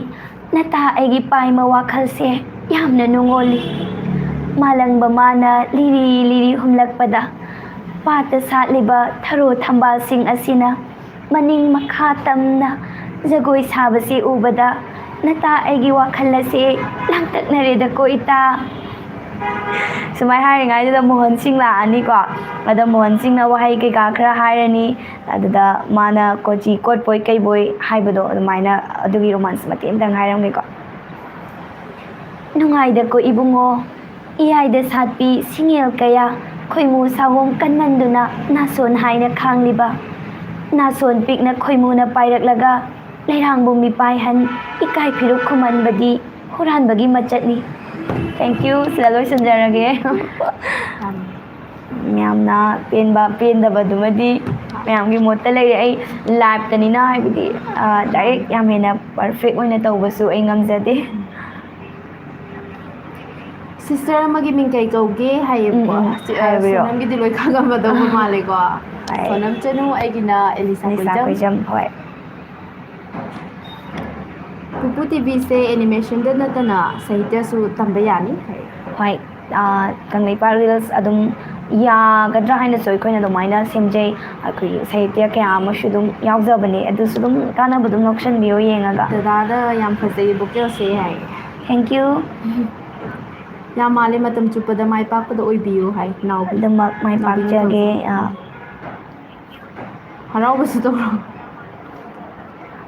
ꯅꯇꯥ ꯑꯩꯒꯤ ꯄꯥꯏꯃ ꯋꯥꯈꯜꯁꯦ ꯌꯥꯝꯅ ꯅꯨꯡꯉꯣꯜꯂꯤ꯫ ꯃꯥꯂꯪꯕ ꯃꯥꯅ ꯂꯤꯔꯤ ꯂꯤꯔꯤ ꯍꯨꯝꯂꯛꯄꯗ, ꯄꯥꯠꯇ ꯁꯥꯠꯂꯤꯕ ꯊꯔꯣ ꯊꯝꯕꯥꯜꯁꯤꯡ ꯑꯁꯤꯅ ꯃꯅꯤꯡ ꯃꯈꯥ ꯇꯝꯅ ꯖꯒꯣꯏ ꯁꯥꯕꯁꯤ ꯎꯕꯗ, ꯅꯇꯥ ꯑꯩꯒꯤ ꯋꯥꯈꯜ ꯑꯁꯤ ꯂꯥꯡꯇꯛꯅꯔꯦꯗꯀꯣ ꯏꯇꯥ꯫ ꯁꯨꯃꯥꯏ ꯍꯥꯏꯔꯤꯉꯩꯗꯨꯗ ꯃꯣꯍꯟ ꯁꯤꯡ ꯂꯥꯛꯑꯅꯤꯀꯣ꯫ ꯑꯗ ꯃꯣꯍꯟ ꯁꯤꯡꯅ ꯋꯥꯍꯩ ꯀꯩꯀꯥ ꯈꯔ ꯍꯥꯏꯔꯅꯤ꯫ ꯑꯗꯨꯗ ꯃꯥꯅ ꯀꯣꯆꯤ ꯀꯣꯠꯄꯣꯏ ꯀꯩꯕꯣꯏ ꯍꯥꯏꯕꯗꯣ, ꯑꯗꯨꯃꯥꯏꯅ ꯑꯗꯨꯒꯤ romance ꯃꯇꯦꯛ ꯑꯃꯇꯪ ꯍꯥꯏꯔꯝꯒꯦꯀꯣ꯫ ꯅꯨꯡꯉꯥꯏꯗꯀꯣ ꯏꯕꯨꯡꯉꯣ, ꯏꯌꯥꯏꯗ ꯁꯥꯠꯄꯤ ꯁꯤꯡꯉꯦꯜ ꯀꯌꯥ, ꯈꯣꯏꯃꯨ ꯁꯥꯋꯣꯝ ꯀꯟꯃꯟꯗꯨꯅ ꯅꯥꯁꯣꯟ ꯍꯥꯏꯅ ꯈꯥꯡꯂꯤꯕ꯫ ꯅꯥꯁꯣꯟ ꯄꯤꯛꯅ ꯈꯣꯏꯃꯨꯅ ꯄꯥꯏꯔꯛꯂꯒ, ꯂꯩꯔꯥꯡꯕꯨ ꯃꯤꯄꯥꯏꯍꯟ, ꯏꯀꯥꯏ ꯐꯤꯔꯨꯛ ꯈꯨꯝꯍꯟꯕꯗꯤ ꯍꯨꯔꯥꯟꯕꯒꯤ ꯃꯆꯠꯅꯤ꯫ Thank you, ꯁꯤꯗ ꯂꯣꯏꯁꯤꯟꯖꯔꯒꯦ꯫ ꯌꯥꯝꯅ ꯄꯦꯟꯕ, ꯄꯦꯟꯗꯕꯗꯨꯃꯗꯤ ꯃꯌꯥꯝꯒꯤ ꯃꯣꯠꯇ ꯂꯩꯔꯦ꯫ ꯑꯩ live-ꯇꯅꯤꯅ, ꯍꯥꯏꯕꯗꯤ, ꯑ, direct ꯌꯥꯝ ꯍꯦꯟꯅ perfect ꯑꯣꯏꯅ ꯇꯧꯕꯁꯨ ꯑꯩ ꯉꯝꯖꯗꯦ꯫ Sister ꯑꯃꯒꯤ ꯃꯤꯡ ꯀꯩ ꯀꯧꯒꯦ ꯍꯥꯏꯌꯦꯕꯀꯣ? ꯎꯝ, ꯎꯝ, ꯁꯤ, ꯑ, ꯍꯥꯏꯕꯤꯔꯣ꯫ ꯁꯣꯅꯝꯒꯤꯗꯤ ꯂꯣꯏ ꯈꯪꯉꯝꯃꯗꯧꯕ ꯃꯥꯜꯂꯦꯀꯣ꯫ ꯍꯣꯏ꯫ ꯁꯣꯅꯝ ꯆꯅꯨ, ꯑꯩꯒꯤꯅ ꯑꯦꯂꯤꯁꯥ ꯑꯦꯂꯤꯁꯥ ꯀꯣꯏꯖꯝ꯫ ꯀꯣꯏꯖꯝ, ꯍꯣꯏ꯫ ꯄꯨꯄꯨ ꯇꯤꯚꯤꯁꯦ ꯑꯦꯅꯤꯃꯦꯁꯟꯗ ꯅꯠꯇꯅ ꯁꯥꯍꯤꯇ꯭ꯌꯁꯨ ꯇꯝꯕ ꯌꯥꯅꯤ ꯍꯥꯏ꯫ ꯍꯣꯏ, ꯑꯥ, ꯀꯪꯂꯩꯄꯥꯛ ꯔꯤꯜꯁ ꯑꯗꯨꯝ ꯌꯥꯒꯗ꯭ꯔꯥ ꯍꯥꯏꯅꯁꯨ ꯑꯩꯈꯣꯏꯅ ꯑꯗꯨꯃꯥꯏꯅ ꯁꯦꯝꯖꯩ꯫ ꯑꯩꯈꯣꯏꯒꯤ ꯁꯥꯍꯤꯇ꯭ꯌ ꯀꯌꯥ ꯑꯃꯁꯨ ꯑꯗꯨꯝ ꯌꯥꯎꯖꯕꯅꯦ, ꯑꯗꯨꯁꯨ ꯑꯗꯨꯝ ꯀꯥꯟꯅꯕ ꯑꯗꯨꯝ ꯂꯧꯁꯤꯟꯕꯤꯌꯣ ꯌꯦꯡꯉꯒ꯫ ꯗꯗꯥꯗ ꯌꯥꯝ ꯐꯖꯩ ꯕꯣꯀꯦꯜꯁꯦ ꯍꯥꯏ꯫ Thank you꯫ ꯌꯥꯝ ꯃꯥꯜꯂꯦ, ꯃꯇꯝ ꯆꯨꯞꯄꯗ ꯃꯥꯏ ꯄꯥꯛꯄꯗ ꯑꯣꯏꯕꯤꯌꯨ ꯍꯥꯏ ꯅꯥꯎꯕꯤ꯫ ꯑꯗꯨꯃꯛ ꯃꯥꯏ ꯅꯥꯎꯕꯤꯅ ꯄꯥꯛꯆꯒꯦ꯫ ꯇꯧꯖꯩ꯫ ꯑꯥ꯫ ꯍꯔꯥꯎꯕꯁꯨ ꯇꯧꯔꯣ꯫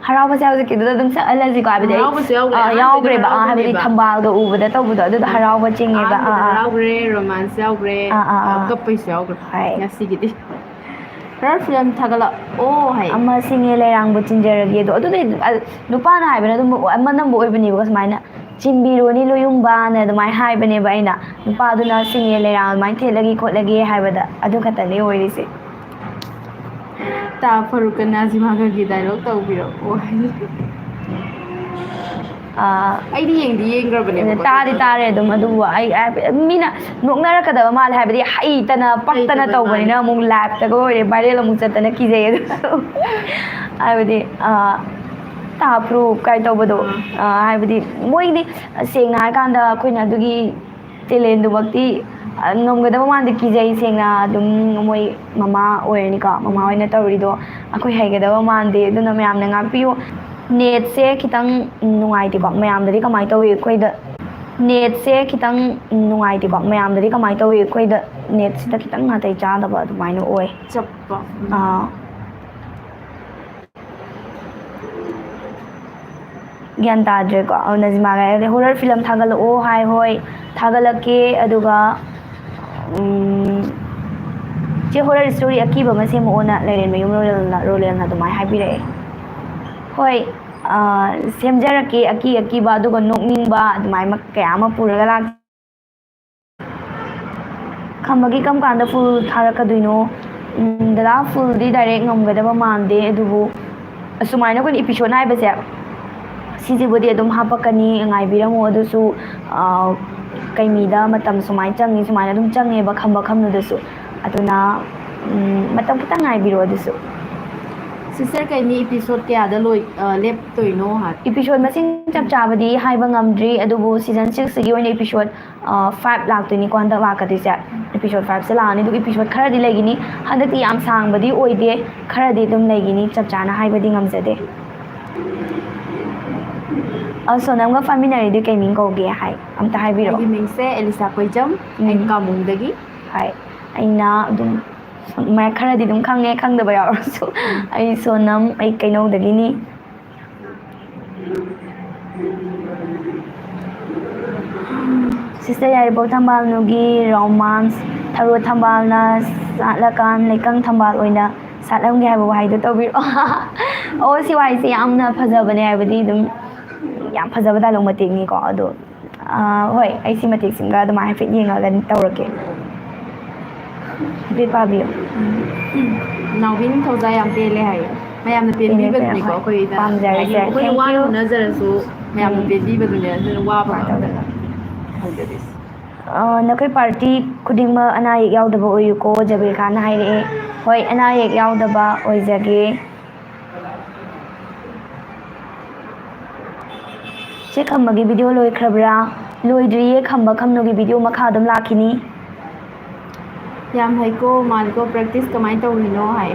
ꯍꯔꯥꯎꯕꯁꯦ ꯍꯧꯖꯤꯛꯀꯤꯗꯨꯗ ꯑꯗꯨꯝ ꯁꯛꯍꯜꯂꯁꯤꯀꯣ, ꯍꯥꯏꯕꯗꯤ ꯑꯩ, ꯍꯔꯥꯎꯕꯁꯨ ꯌꯥꯎꯈ꯭ꯔꯦ, ꯑꯥ, ꯑꯍꯥꯟꯕꯗ ꯌꯥꯎꯈ꯭ꯔꯦꯕ, ꯑꯥ, ꯍꯥꯏꯕꯗꯤ ꯍꯔꯥꯎꯕꯅꯦꯕ꯫ ꯊꯝꯕꯥꯜꯒ ꯎꯕꯗ ꯇꯧꯕꯗꯣ, ꯑꯗꯨꯗ ꯎꯝ꯫ ꯍꯔꯥꯎꯕ ꯆꯤꯡꯉꯦꯕ꯫ ꯑꯍꯥꯟꯕꯗ ꯑꯥ, ꯑꯥ꯫ ꯍꯔꯥꯎꯈ꯭ꯔꯦ, ꯔꯣꯃꯥꯟꯁ ꯌꯥꯎꯈ꯭ꯔꯦ, ꯑꯥ, ꯑꯥ, ꯑꯥ, ꯑꯥ꯫ ꯀꯞꯄꯩꯁꯨ ꯌꯥꯎꯈ꯭ꯔꯦ꯫ ꯍꯣꯏ꯫ ꯉꯁꯤꯒꯤꯗꯤ꯫ ꯍꯣꯔꯔ ꯐꯤꯂꯝ ꯊꯥꯒꯠꯂꯛꯑꯣ ꯍꯥꯏ꯫ ꯑꯃ ꯁꯤꯡꯉꯦ ꯂꯩꯔꯥꯡꯕꯨ ꯆꯤꯟꯖꯔꯒꯦ ꯑꯗꯣ, ꯑꯗꯨꯗꯤ, ꯑ, ꯅꯨꯄꯥꯅ ꯍꯥꯏꯕꯅ ꯑꯗꯨꯝ ꯑꯃ ꯅꯝꯕ ꯑꯣꯏꯕꯅꯦꯕꯀꯣ, ꯁꯨꯃꯥꯏꯅ, "ꯆꯤꯟꯕꯤꯔꯣꯅꯤ ꯂꯣꯌꯨꯝꯕꯅ" ꯑꯗꯨꯃꯥꯏꯅ ꯍꯥꯏꯕꯅꯦꯕ ꯑꯩꯅ꯫ ꯅꯨꯄꯥꯗꯨꯅ "ꯁꯤꯡꯉꯦ ꯂꯩꯔꯥꯡ ꯑꯗꯨꯃꯥꯏꯅ ꯊꯦꯠꯂꯒꯦ ꯈꯣꯠꯂꯒꯦ" ꯍꯥꯏꯕꯗ, ꯑꯗꯨ ꯈꯛꯇꯅꯦ ꯑꯣꯏꯔꯤꯁꯦ꯫ ꯇꯥ ꯐꯔꯨꯛꯀ ꯅꯥꯖꯤꯃꯥꯒꯒꯤ ꯗꯥꯏꯂꯣꯛ ꯇꯧꯕꯤꯔꯛꯑꯣ ꯍꯥꯏ꯫ ꯑꯥ, ꯑꯩꯗꯤ ꯌꯦꯡꯗꯤ ꯌꯦꯡꯈ꯭ꯔꯕꯅꯦꯕꯀꯣ꯫ ꯇꯥꯗꯤ ꯇꯥꯔꯦ ꯑꯗꯨꯝ, ꯑꯗꯨꯕꯨ ꯑꯩ, ꯑꯩ, ꯃꯤꯅ ꯅꯣꯛꯅꯔꯛꯀꯗꯕ ꯃꯥꯜꯂꯦ, ꯍꯥꯏꯕꯗꯤ ꯍꯩꯇꯅ ꯄꯛꯇꯅ ꯍꯩꯇꯕ ꯇꯧꯕꯅꯤꯅ ꯃꯥꯜꯂꯦ꯫ ꯑꯃꯨꯛ ꯂꯥꯏꯞꯇꯒ ꯑꯣꯏꯔꯦ ꯚꯥꯏꯔꯦꯜ ꯑꯃꯨꯛ ꯆꯠꯇꯅ ꯀꯤꯖꯩ ꯑꯗꯨ꯫ ꯍꯥꯏꯕꯗꯤ, ꯑꯥ, ꯇꯥ ꯐꯔꯨꯛ ꯀꯥꯏ ꯇꯧꯕꯗꯣ, ꯑꯥ꯫ ꯑꯥ, ꯍꯥꯏꯕꯗꯤ ꯃꯣꯏꯗꯤ ꯁꯦꯡꯅ ꯍꯥꯏꯔꯀꯥꯟꯗ ꯑꯩꯈꯣꯏꯅ ꯑꯗꯨꯒꯤ ꯇꯦꯂꯦꯟꯗꯨꯃꯛꯇꯤ, ꯑ, ꯉꯝꯒꯗꯕ ꯃꯥꯟꯗꯦ, ꯀꯤꯖꯩ ꯁꯦꯡꯅ꯫ ꯑꯗꯨꯝ ꯃꯣꯏ ꯃꯃꯥ ꯑꯣꯏꯔꯅꯤꯀꯣ, ꯃꯃꯥ ꯎꯝ꯫ ꯍꯣꯏꯅ ꯇꯧꯔꯤꯗꯣ ꯑꯩꯈꯣꯏ ꯍꯩꯒꯗꯕ ꯃꯥꯟꯗꯦ, ꯑꯗꯨꯅ ꯃꯌꯥꯝꯅ ꯉꯥꯛꯄꯤꯌꯨ꯫ ꯅꯦꯠꯁꯦ ꯈꯤꯇꯪ ꯅꯨꯡꯉꯥꯏꯇꯦꯀꯣ, ꯃꯌꯥꯝꯗꯗꯤ ꯀꯃꯥꯏꯅ ꯇꯧꯏ? ꯑꯩꯈꯣꯏꯗ ꯅꯦꯠꯁꯦ ꯈꯤꯇꯪ ꯅꯨꯡꯉꯥꯏꯇꯦꯀꯣ, ꯃꯌꯥꯝꯗꯗꯤ ꯀꯃꯥꯏꯅ ꯇꯧꯏ? ꯑꯩꯈꯣꯏꯗ ꯅꯦꯠꯁꯤꯗ ꯈꯤꯇꯪ ꯅꯥꯇꯩ ꯆꯥꯗꯕ ꯑꯗꯨꯃꯥꯏꯅ ꯑꯣꯏ꯫ ꯆꯞꯄ꯫ ꯑꯥ꯫ ꯒ꯭ꯌꯥꯟ ꯇꯥꯗ꯭ꯔꯦꯀꯣ꯫ ꯑꯗꯨ ꯅꯖꯤꯃꯥꯒ ꯍꯥꯏꯔꯒꯗꯤ ꯍꯣꯔꯔ ꯐꯤꯂꯝ ꯊꯥꯒꯠꯂꯛꯑꯣ ꯍꯥꯏ, ꯍꯣꯏ, ꯊꯥꯒꯠꯂꯛꯀꯦ꯫ ꯑꯗꯨꯒ, ꯎꯝ, "ꯆꯦ, ꯍꯣꯔꯔ ꯁ꯭ꯇꯣꯔꯤ ꯑꯀꯤꯕ ꯑꯃ ꯁꯦꯝꯃꯛꯑꯣꯅ" ꯂꯩꯔꯦꯟꯃꯌꯨꯝ ꯔꯣꯂꯦꯜꯅ, ꯔꯣꯂꯦꯜꯅ ꯑꯗꯨꯃꯥꯏꯅ ꯍꯥꯏꯕꯤꯔꯛꯑꯦ꯫ ꯍꯣꯏ, ꯑꯥ, ꯁꯦꯝꯖꯔꯛꯀꯦ, ꯑꯀꯤ ꯑꯀꯤꯕ, ꯑꯗꯨꯒ ꯅꯣꯛꯅꯤꯡꯕ ꯑꯗꯨꯃꯥꯏꯅ ꯀꯌꯥ ꯑꯃ ꯄꯨꯔꯒ ꯂꯥꯛ-, ꯈꯝꯕꯒꯤ ꯀꯔꯝ ꯀꯥꯟꯗ ꯐꯨꯜ ꯊꯥꯔꯛꯀꯗꯣꯏꯅꯣ? ꯎꯝ, ꯗꯗꯥ, ꯐꯨꯜꯗꯤ ꯗꯥꯏꯔꯦꯛ ꯉꯝꯒꯗꯕ ꯃꯥꯟꯗꯦ, ꯑꯗꯨꯕꯨ ꯑꯁꯨꯃꯥꯏꯅ ꯑꯩꯈꯣꯏꯅ ꯏꯄꯤꯁꯣꯠ ꯍꯥꯏꯕꯁꯦ, ꯁꯤꯁꯤꯕꯨꯗꯤ ꯑꯗꯨꯝ ꯍꯥꯞꯄꯛꯀꯅꯤ, ꯉꯥꯏꯕꯤꯔꯝꯃꯣ꯫ ꯑꯗꯨꯁꯨ, ꯑ, ꯀꯩ ꯃꯤꯗ ꯃꯇꯝ ꯁꯨꯃꯥꯏꯅ ꯆꯪꯉꯤ, ꯁꯨꯃꯥꯏꯅ ꯑꯗꯨꯝ ꯆꯪꯉꯦꯕ ꯈꯝꯕ ꯈꯝꯅꯨꯗꯁꯨ꯫ ꯑꯗꯨꯅ, ꯎꯝ, ꯃꯇꯝ ꯈꯤꯇꯪ ꯉꯥꯏꯕꯤꯔꯣ ꯑꯗꯨꯁꯨ꯫ Sister, ꯀꯩꯅꯤ episode ꯀꯌꯥꯗ ꯂꯣꯏ ꯑ, ꯂꯦꯞꯇꯣꯏꯅꯣ ꯍꯥꯏ? Episode ꯃꯁꯤꯡ ꯆꯞ ꯆꯥꯕꯗꯤ ꯍꯥꯏꯕ ꯉꯝꯗ꯭ꯔꯤ, ꯑꯗꯨꯕꯨ season six ꯀꯤ ꯑꯣꯏꯅ episode five ꯂꯥꯛꯇꯣꯏꯅꯤꯀꯣ ꯍꯟꯗꯛ ꯂꯥꯛꯀꯗꯣꯏꯁꯦ꯫ Episode five ꯁꯦ ꯂꯥꯛꯑꯅꯤ, ꯑꯗꯨꯒ episode ꯈꯔꯗꯤ ꯂꯩꯒꯅꯤ꯫ ꯍꯟꯗꯛꯇꯤ ꯌꯥꯝ ꯁꯥꯡꯕꯗꯤ ꯑꯣꯏꯗꯦ, ꯈꯔꯗꯤ ꯑꯗꯨꯝ ꯂꯩꯒꯅꯤ, ꯆꯞ ꯆꯥꯅ ꯍꯥꯏꯕꯗꯤ ꯉꯝꯖꯗꯦ꯫ ꯑ, ꯁꯣꯅꯝꯒ ꯐꯝꯃꯤꯟꯅꯔꯤꯗꯨ ꯀꯩ ꯃꯤꯡ ꯀꯧꯒꯦ ꯍꯥꯏ ꯑꯝꯇ ꯍꯥꯏꯕꯤꯔꯛꯑꯣ꯫ ꯑꯩꯒꯤ ꯃꯤꯡꯁꯦ ꯑꯦꯂꯤꯁꯥ ꯀꯣꯏꯖꯝ꯫ ꯑꯩ ꯎꯝ꯫ ꯀꯥꯃꯨꯡꯗꯒꯤ꯫ ꯍꯣꯏ, ꯑꯩꯅ ꯑꯗꯨꯝ ꯃ-, ꯈꯔꯗꯤ ꯑꯗꯨꯝ ꯈꯪꯉꯦ, ꯈꯪꯗꯕ ꯌꯥꯎꯔꯁꯨ꯫ ꯑꯩ ꯁꯣꯅꯝ, ꯑꯩ ꯀꯩꯅꯧꯗꯒꯤꯅꯤ꯫ Sister ꯌꯥꯏꯔꯤꯄꯣꯛ ꯊꯝꯕꯥꯜꯅꯨꯒꯤ romance, ꯊꯔꯣ ꯊꯝꯕꯥꯜꯅ ꯁꯥꯠꯂꯀꯥꯟ ꯂꯩꯀꯪ ꯊꯝꯕꯥꯜ ꯑꯣꯏꯅ ꯁꯥꯠꯂꯝꯒꯦ ꯍꯥꯏꯕ ꯋꯥꯍꯩꯗꯣ ꯇꯧꯕꯤꯔꯛꯑꯣ꯫ ꯑꯣ, ꯁꯤ ꯋꯥꯍꯩꯁꯦ ꯌꯥꯝꯅ ꯐꯖꯕꯅꯦ, ꯍꯥꯏꯕꯗꯤ ꯑꯗꯨꯝ ꯌꯥꯝ ꯐꯖꯕ dialogue ꯃꯇꯦꯛꯅꯤꯀꯣ꯫ ꯑꯗꯣ, ꯑꯥ, ꯍꯣꯏ, ꯑꯩ ꯁꯤ ꯃꯇꯦꯛꯁꯤꯡꯒ ꯑꯗꯨꯃꯥꯏꯅ ꯍꯥꯏꯐꯦꯠ ꯌꯦꯡꯉꯒ ꯇꯧꯔꯛꯀꯦ꯫ ꯍꯥꯏꯐꯦꯠ ꯄꯥꯕꯤꯌꯨ꯫ ꯅꯥꯎꯕꯤ ꯅꯤꯡꯊꯧꯖꯥ ꯌꯥꯝ ꯄꯦꯜꯂꯦ ꯍꯥꯏꯌꯦ꯫ ꯃꯌꯥꯝꯅ ꯄꯦꯜꯂꯦ, ꯄꯦꯟꯕꯤꯕꯗꯨꯅꯤꯀꯣ ꯍꯣꯏ꯫ ꯑꯩꯈꯣꯏꯗ ꯄꯥꯝꯖꯔꯦ, ꯍꯥꯏꯗꯤ sir. ꯑꯩꯈꯣꯏꯅ Thank ꯋꯥꯅ you. ꯍꯣꯠꯅꯖꯔꯁꯨ ꯃꯌꯥꯝꯅ ꯎꯝ꯫ ꯄꯦꯟꯕꯤꯕꯗꯨꯅꯦ, ꯑꯗꯨꯅ ꯋꯥꯕ ꯄꯥꯝꯖꯔꯦ꯫ ꯉꯝꯗꯅ ꯍꯧꯖꯔꯤꯁꯦ꯫ ꯑ, ꯅꯈꯣꯏ party ꯈꯨꯗꯤꯡꯃꯛ ꯑꯅꯥ ꯑꯌꯦꯛ ꯌꯥꯎꯗꯕ ꯑꯣꯏꯌꯨꯀꯣ, ꯖꯕꯤꯔ ꯈꯥꯟꯅ ꯍꯥꯏꯔꯛꯑꯦ꯫ ꯍꯣꯏ, ꯑꯅꯥ ꯑꯌꯦꯛ ꯌꯥꯎꯗꯕ ꯑꯣꯏꯖꯒꯦ꯫ ꯆꯦ ꯈꯝꯕꯒꯤ video ꯂꯣꯏꯈ꯭ꯔꯕ꯭ꯔꯥ? ꯂꯣꯏꯗ꯭ꯔꯤꯌꯦ, ꯈꯝꯕ ꯈꯝꯅꯨꯒꯤ video ꯃꯈꯥ ꯑꯗꯨꯝ ꯂꯥꯛꯈꯤꯅꯤ꯫ ꯌꯥꯝ ꯍꯩꯀꯣ, ꯃꯥꯜꯂꯤꯀꯣ, practice ꯀꯃꯥꯏꯅ ꯇꯧꯔꯤꯅꯣ ꯍꯥꯏ꯫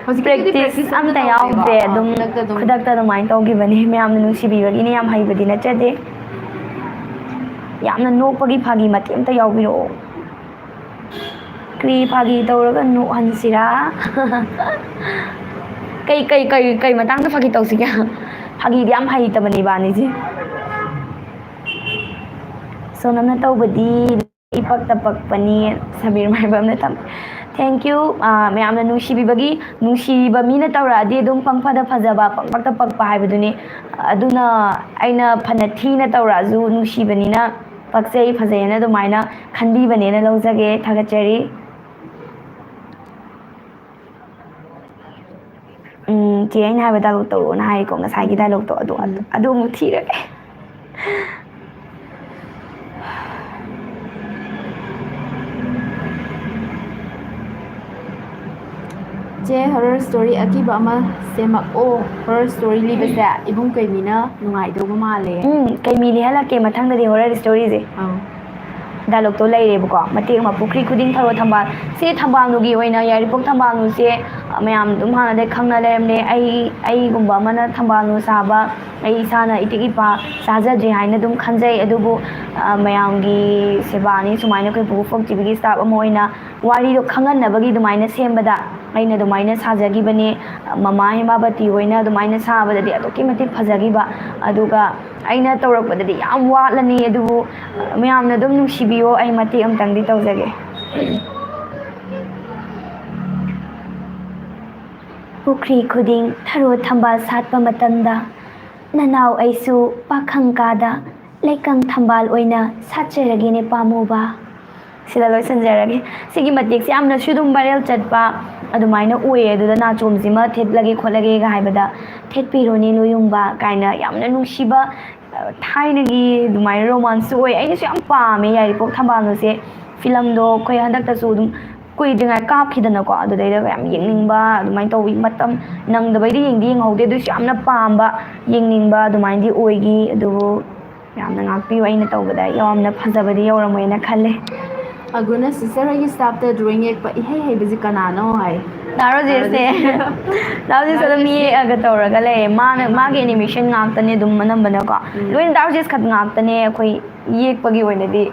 ꯍꯧꯖꯤꯛꯀꯤꯗꯨꯗꯤ Practice practice ꯑꯝꯇ ꯑꯝꯇ ꯇꯧꯗꯦꯕ꯫ ꯌꯥꯎꯗ꯭ꯔꯦ, ꯑꯥ, ꯑꯗꯨꯝ ꯈꯨꯗꯛꯇ ꯑꯗꯨꯝ꯫ ꯈꯨꯗꯛꯇ ꯑꯗꯨꯃꯥꯏꯅ ꯇꯧꯈꯤꯕꯅꯤ꯫ ꯃꯌꯥꯝꯅ ꯅꯨꯡꯁꯤꯕꯤꯕꯒꯤꯅꯤ, ꯌꯥꯝ ꯍꯩꯕꯗꯤ ꯅꯠꯆꯗꯦ꯫ ꯌꯥꯝꯅ ꯅꯣꯛꯄꯒꯤ ꯐꯥꯒꯤ ꯃꯇꯦꯛ ꯑꯝꯇ ꯌꯥꯎꯕꯤꯔꯛꯑꯣ꯫ ꯀꯔꯤ ꯐꯥꯒꯤ ꯇꯧꯔꯒ ꯅꯣꯛꯍꯟꯁꯤꯔꯥ? ꯀꯩ, ꯀꯩ, ꯀꯩ, ꯀꯩ ꯃꯇꯥꯡꯗ ꯐꯥꯒꯤ ꯇꯧꯁꯤꯒꯦ? ꯐꯥꯒꯤꯗꯤ ꯌꯥꯝ ꯍꯩꯇꯕꯅꯦ ꯏꯕꯥꯅꯤꯁꯦ꯫ ꯁꯣꯅꯝꯅ ꯇꯧꯕꯗꯤ ꯏꯄꯛꯇ ꯄꯛꯄꯅꯤ, ꯁꯕꯤꯔ ꯃꯥꯏꯕꯝꯅ ꯇꯝ-, thank you, ꯑꯥ, ꯃꯌꯥꯝꯅ ꯅꯨꯡꯁꯤꯕꯤꯕꯒꯤ, ꯅꯨꯡꯁꯤꯕ ꯃꯤꯅ ꯇꯧꯔꯛꯑꯗꯤ ꯑꯗꯨꯝ ꯄꯪꯐꯗ ꯐꯖꯕ, ꯄꯪꯄꯛꯇ ꯄꯛꯄ ꯍꯥꯏꯕꯗꯨꯅꯤ꯫ ꯑꯗꯨꯅ ꯑꯩꯅ ꯐꯅ ꯊꯤꯅ ꯇꯧꯔꯛꯑꯁꯨ ꯅꯨꯡꯁꯤꯕꯅꯤꯅ ꯄꯛꯆꯩ, ꯐꯖꯩꯅ ꯑꯗꯨꯃꯥꯏꯅ ꯈꯟꯕꯤꯕꯅꯦꯅ ꯂꯧꯖꯒꯦ, ꯊꯥꯒꯠꯆꯔꯤ꯫ ꯎꯝ, ꯆꯦ, ꯑꯩꯅ ꯍꯥꯏꯕ dialogue ꯇꯧꯔꯛꯑꯣꯅ ꯍꯥꯏꯔꯤꯀꯣ, ꯉꯁꯥꯏꯒꯤ dialogue ꯇꯣ, ꯑꯗꯨ, ꯑꯗꯨ, ꯑꯗꯨ ꯑꯃꯨꯛ ꯊꯤꯔꯒꯦ꯫ ꯁꯦ, ꯍꯣꯔꯔ ꯁ꯭ꯇꯣꯔꯤ ꯑꯀꯤꯕ ꯑꯃ ꯁꯦꯝꯃꯛꯑꯣ꯫ ꯍꯣꯔꯔ ꯁ꯭ꯇꯣꯔꯤ ꯂꯤꯕꯁꯦ ꯏꯕꯨꯡ ꯀꯩꯃꯤꯅ ꯅꯨꯡꯉꯥꯏꯗꯧꯕ ꯃꯥꯜꯂꯦ꯫ ꯎꯝ, ꯀꯩꯃꯤ ꯂꯤꯍꯜꯂꯛꯀꯦ ꯃꯊꯪꯗꯗꯤ ꯍꯣꯔꯔ ꯁ꯭ꯇꯣꯔꯤꯁꯦ꯫ ꯑꯧ꯫ ꯗꯥꯏꯂꯣꯛꯇꯣ ꯂꯩꯔꯦꯕꯀꯣ, ꯃꯇꯦꯛ ꯑꯃ, "ꯄꯨꯈ꯭ꯔꯤ ꯈꯨꯗꯤꯡ ꯊꯔꯣ ꯊꯝꯕꯥꯜ"꯫ ꯁꯤ ꯊꯝꯕꯥꯜꯅꯨꯒꯤ ꯑꯣꯏꯅ ꯌꯥꯏꯔꯤꯄꯣꯛ ꯊꯝꯕꯥꯜꯅꯨꯁꯦ, ꯑ, ꯃꯌꯥꯝ ꯑꯗꯨꯝ ꯍꯥꯟꯅꯗꯩ ꯈꯪꯅ ꯂꯩꯔꯝꯅꯦ꯫ ꯑꯩ, ꯑꯩꯒꯨꯝꯕ ꯑꯃꯅ ꯊꯝꯕꯥꯜꯅꯨ ꯆꯥꯕ, ꯑꯩ ꯏꯁꯥꯅ ꯏꯇꯤꯛ ꯏꯄꯥ ꯆꯥꯖꯗ꯭ꯔꯤ ꯍꯥꯏꯅ ꯑꯗꯨꯝ ꯈꯟꯖꯩ꯫ ꯑꯗꯨꯕꯨ, ꯑ, ꯃꯌꯥꯝꯒꯤ ꯁꯦꯕꯥꯅꯤ, ꯁꯨꯃꯥꯏꯅ ꯑꯩꯈꯣꯏ ꯄꯨꯄꯨ ꯐꯣꯛ ꯇꯤꯚꯤꯒꯤ ꯁ꯭ꯇꯥꯐ ꯑꯃ ꯑꯣꯏꯅ ꯋꯥꯔꯤꯗꯣ ꯈꯪꯍꯟꯅꯕꯒꯤ ꯑꯗꯨꯃꯥꯏꯅ ꯁꯦꯝꯕꯗ, ꯑꯩꯅ ꯑꯗꯨꯃꯥꯏꯅ ꯁꯥꯖꯈꯤꯕꯅꯦ꯫ ꯃꯃꯥ ꯍꯦꯃꯥꯕꯇꯤ ꯍꯣꯏꯅ ꯑꯗꯨꯃꯥꯏꯅ ꯁꯥꯕꯗꯗꯤ ꯑꯗꯨꯛꯀꯤ ꯃꯇꯤꯛ ꯐꯖꯈꯤꯕ, ꯑꯗꯨꯒ ꯑꯩꯅ ꯇꯧꯔꯛꯄꯗꯗꯤ ꯌꯥꯝ ꯋꯥꯠꯂꯅꯤ꯫ ꯑꯗꯨꯕꯨ ꯃꯌꯥꯝꯅ ꯑꯗꯨꯝ ꯅꯨꯡꯁꯤꯕꯤꯌꯣ, ꯑꯩ ꯃꯇꯦꯛ ꯑꯃꯇꯪꯗꯤ ꯇꯧꯖꯒꯦ꯫ ꯄꯨꯈ꯭ꯔꯤ ꯈꯨꯗꯤꯡ ꯊꯔꯣ ꯊꯝꯕꯥꯜ ꯁꯥꯠꯄ ꯃꯇꯝꯗ, ꯅꯅꯥꯎ ꯑꯩꯁꯨ ꯄꯥꯈꯪ ꯀꯥꯗ ꯂꯩꯀꯪ ꯊꯝꯕꯥꯜ ꯑꯣꯏꯅ ꯁꯥꯠꯆꯔꯒꯦꯅꯦ ꯄꯥꯝꯃꯨꯕ꯫ ꯁꯤꯗ ꯂꯣꯏꯁꯤꯟꯖꯔꯒꯦ꯫ ꯁꯤꯒꯤ ꯃꯇꯦꯛꯁꯦ ꯌꯥꯝꯅꯁꯨ ꯑꯗꯨꯝ ꯚꯥꯏꯔꯦꯜ ꯆꯠꯄ ꯑꯗꯨꯃꯥꯏꯅ ꯑꯣꯏꯌꯦ꯫ ꯑꯗꯨꯗ ꯅꯥꯆꯣꯝꯁꯤꯃ ꯊꯦꯠꯂꯒꯦ ꯈꯣꯠꯂꯒꯦꯒ ꯍꯥꯏꯕꯗ, "ꯊꯦꯠꯄꯤꯔꯣꯅꯦ ꯂꯣꯌꯨꯝꯕ" ꯀꯥꯏꯅ ꯌꯥꯝꯅ ꯅꯨꯡꯁꯤꯕ, ꯑ, ꯊꯥꯏꯅꯒꯤ ꯑꯗꯨꯃꯥꯏꯅ ꯔꯣꯃꯥꯟꯁꯁꯨ ꯑꯣꯏ꯫ ꯑꯩꯅꯁꯨ ꯌꯥꯝ ꯄꯥꯝꯃꯦ ꯌꯥꯏꯔꯤꯄꯣꯛ ꯊꯝꯕꯥꯜꯅꯨꯁꯦ꯫ ꯐꯤꯂꯝꯗꯣ ꯑꯩꯈꯣꯏ ꯍꯟꯗꯛꯇꯁꯨ ꯑꯗꯨꯝ ꯀꯨꯏꯗ꯭ꯔꯤꯉꯥꯏ ꯀꯥꯞꯈꯤꯗꯅꯀꯣ, ꯑꯗꯨꯗꯩꯗ ꯌꯥꯝ ꯌꯦꯡꯅꯤꯡꯕ ꯑꯗꯨꯃꯥꯏꯅ ꯇꯧꯋꯤ꯫ ꯃꯇꯝ ꯅꯪꯗꯕꯩꯗꯤ ꯌꯦꯡꯗꯤ ꯌꯦꯡꯍꯧꯗꯦ, ꯑꯗꯨꯏꯁꯨ ꯌꯥꯝꯅ ꯄꯥꯝꯕ, ꯌꯦꯡꯅꯤꯡꯕ ꯑꯗꯨꯃꯥꯏꯅꯗꯤ ꯑꯣꯏꯒꯤ꯫ ꯑꯗꯨꯕꯨ ꯌꯥꯝꯅ ꯉꯥꯛꯄꯤꯌꯨ, ꯑꯩꯅ ꯇꯧꯕꯗ ꯌꯥꯝꯅ ꯐꯖꯕꯗꯤ ꯌꯧꯔꯝꯃꯣꯏꯅ ꯈꯜꯂꯦ꯫ ꯑꯒꯨꯅ ꯁꯤꯁꯇꯔ ꯍꯣꯏꯒꯤ ꯁ꯭ꯇꯥꯐꯇ ꯗ꯭ꯔꯣꯌꯤꯡ ꯌꯦꯛꯄ ꯏꯍꯩ ꯍꯩꯕꯁꯤ ꯀꯅꯥꯅꯣ ꯍꯥꯏ꯫ ꯗꯥ ꯔꯣꯖꯦꯁꯅꯦ꯫ ꯗꯥ ꯔꯣꯖꯦꯁ ꯑꯗꯨꯝ ꯌꯦꯛꯑꯒ ꯇꯧꯔꯒ ꯂꯩꯌꯦ꯫ ꯃꯥꯅ, ꯃꯥꯒꯤ ꯑꯦꯅꯤꯃꯦꯁꯟ ꯉꯥꯛꯇꯅꯦ ꯑꯗꯨꯝ ꯑꯅꯝꯕꯅꯀꯣ꯫ ꯎꯝ꯫ ꯂꯣꯏꯅ ꯗꯥ ꯔꯣꯖꯦꯁ ꯈꯛ ꯉꯥꯛꯇꯅꯦ ꯑꯩꯈꯣꯏ ꯌꯦꯛꯄꯒꯤ ꯑꯣꯏꯅꯗꯤ,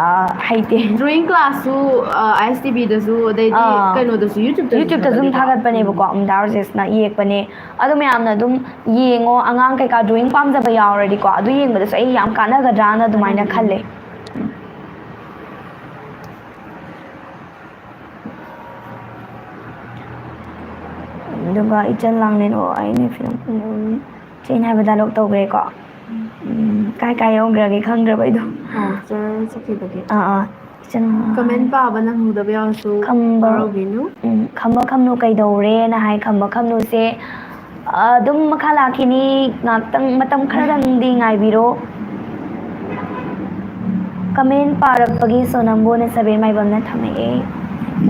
ꯑ, ꯍꯩꯇꯦ꯫ ꯗ꯭ꯔꯣꯌꯤꯡ ꯀ꯭ꯂꯥꯁꯁꯨ, ꯑ, ꯑꯥꯏ ꯑꯦꯁ ꯇꯤ ꯚꯤꯗꯁꯨ, ꯑꯗꯩꯗꯤ ꯑꯥ꯫ ꯀꯩꯅꯣꯗꯁꯨ, YouTube-ꯇꯁꯨ YouTube-ꯇꯁꯨ ꯑꯗꯨꯝ ꯊꯥꯒꯠꯂꯤꯀꯣ? ꯊꯥꯒꯠꯄꯅꯦꯕꯀꯣ꯫ ꯎꯝ, ꯗꯥ ꯔꯣꯖꯦꯁꯅ ꯌꯦꯛꯄꯅꯦ꯫ ꯑꯗꯣ ꯃꯌꯥꯝꯅ ꯑꯗꯨꯝ ꯌꯦꯡꯉꯣ, ꯑꯉꯥꯡ ꯀꯩꯀꯥ ꯗ꯭ꯔꯣꯌꯤꯡ ꯄꯥꯝꯖꯕ ꯌꯥꯎꯔꯗꯤꯀꯣ, ꯑꯗꯨ ꯌꯦꯡꯕꯗꯁꯨ ꯑꯩ ꯌꯥꯝ ꯀꯥꯟꯅꯒꯗ꯭ꯔꯥꯅ ꯑꯗꯨꯃꯥꯏꯅ ꯈꯜꯂꯦ꯫ ꯑꯗꯨꯒ ꯏꯆꯟ ꯂꯥꯡꯂꯦꯟ, ꯑꯣ, ꯑꯩꯅ ꯐꯤꯂꯝ ꯀꯨꯝꯕ ꯆꯦꯟ ꯍꯥꯏꯕ ꯗꯥꯏꯂꯣꯛ ꯇꯧꯈ꯭ꯔꯦꯀꯣ꯫ ꯎꯝ, ꯀꯥꯏ ꯀꯥꯏ ꯌꯧꯈ꯭ꯔꯒꯦ ꯈꯪꯗ꯭ꯔꯕ ꯑꯩꯗꯣ꯫ ꯑꯣ, ꯆꯔ ꯆꯠꯈꯤꯕꯒꯤ꯫ ꯑꯥ, ꯑꯥ꯫ ꯏꯆꯟ ꯂꯥꯡꯂꯦꯟ꯫ ꯀꯃꯦꯟ ꯄꯥꯕ ꯅꯪꯍꯧꯗꯕ ꯌꯥꯎꯔꯁꯨ ꯈꯝꯕ-, ꯋꯥꯔꯧꯕꯤꯅꯨ꯫ ꯎꯝ, ꯈꯝꯕ ꯈꯝꯅꯨ ꯀꯩꯗꯧꯔꯦꯅ ꯍꯥꯏ꯫ ꯈꯝꯕ ꯈꯝꯅꯨꯁꯦ, ꯑ, ꯑꯗꯨꯝ ꯃꯈꯥ ꯂꯥꯛꯈꯤꯅꯤ, ꯉꯥꯛꯇꯪ, ꯃꯇꯝ ꯈꯔꯗꯪꯗꯤ ꯉꯥꯏꯕꯤꯔꯣ꯫ ꯀꯃꯦꯟ ꯄꯥꯔꯛꯄꯒꯤ ꯁꯣꯅꯝꯕꯨ ꯅꯁꯕꯤꯔ ꯃꯥꯏꯕꯝꯅ ꯊꯝꯃꯛꯑꯦ꯫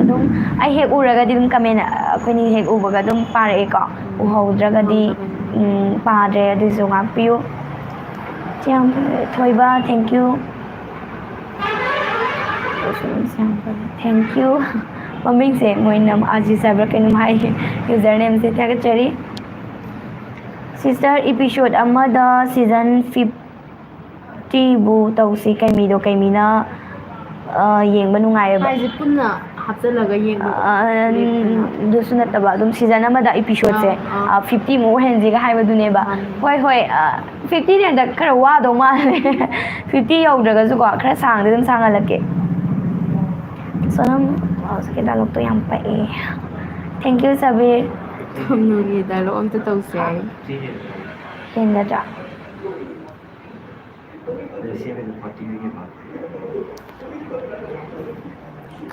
ꯑꯗꯨꯝ ꯑꯩ ꯍꯦꯛ ꯎꯔꯒꯗꯤ ꯑꯗꯨꯝ ꯀꯃꯦꯟ ꯑꯩꯈꯣꯏꯅꯤ ꯍꯦꯛ ꯎꯕꯒ ꯑꯗꯨꯝ ꯄꯥꯔꯛꯑꯦꯀꯣ꯫ ꯎꯍꯧꯗ꯭ꯔꯒꯗꯤ ꯎꯝ, ꯄꯥꯗ꯭ꯔꯦ꯫ ꯑꯗꯨꯁꯨ ꯉꯥꯛꯄꯤꯌꯨ꯫ ꯆꯦ ꯌꯥꯝ ꯐꯔꯦ꯫ ꯊꯣꯏꯕ, thank you꯫ Thank you꯫ ꯃꯃꯤꯡꯁꯦ ꯃꯣꯏꯅ ꯑꯖꯤꯁ ꯍꯥꯏꯕ꯭ꯔꯥ ꯀꯩꯅꯣꯝ ꯍꯥꯏ, ꯌꯨꯖꯔ ꯅꯦꯝꯁꯦ꯫ ꯊꯥꯒꯠꯆꯔꯤ꯫ ꯁꯤꯁꯇꯔ, ꯏꯄꯤꯁꯣꯠ ꯑꯃꯗ ꯁꯤꯖꯟ ꯐꯤꯐꯇꯤꯕꯨ ꯇꯧꯁꯤ꯫ ꯀꯩꯃꯤꯗꯣ, ꯀꯩꯃꯤꯅ, ꯑ, ꯌꯦꯡꯕ ꯅꯨꯡꯉꯥꯏꯌꯦꯕ? ꯍꯥꯏꯁꯦ ꯄꯨꯟꯅ ꯍꯥꯞꯆꯜꯂꯒ ꯌꯦꯡꯕꯗꯣ ꯑ, ꯂꯩꯗꯅ꯫ ꯑꯗꯨꯁꯨ ꯅꯠꯇꯕ, ꯑꯗꯨꯝ ꯁꯤꯖꯟ ꯑꯃꯗ ꯏꯄꯤꯁꯣꯠꯁꯦ, ꯑꯥ, ꯑꯥ꯫ ꯑ, ꯐꯤꯐꯇꯤꯃꯨꯛ ꯑꯣꯏꯍꯟꯁꯤꯒ ꯍꯥꯏꯕꯗꯨꯅꯦꯕ꯫ ꯃꯥꯅꯤ꯫ ꯍꯣꯏ, ꯍꯣꯏ, ꯑ, ꯐꯤꯐꯇꯤꯗꯤ ꯍꯟꯗꯛ ꯈꯔ ꯋꯥꯗꯧ ꯃꯥꯜꯂꯦ꯫ ꯐꯤꯐꯇꯤ ꯌꯧꯗ꯭ꯔꯒꯁꯨꯀꯣ, ꯈꯔ ꯁꯥꯡꯗꯤ ꯑꯗꯨꯝ ꯁꯥꯡꯍꯜꯂꯛꯀꯦ꯫ ꯁꯣꯅꯝ, ꯍꯧꯖꯤꯛꯀꯤ ꯗꯥꯏꯂꯣꯛꯇꯣ ꯌꯥꯝ ꯄꯛꯑꯦ꯫ Thank you, Sabir. ꯈꯝꯅꯨꯒꯤ ꯗꯥꯏꯂꯣꯛ ꯑꯝꯇ ꯇꯧꯁꯦ ꯍꯥꯏ꯫ ꯍꯦꯟꯒꯗ꯭ꯔꯥ?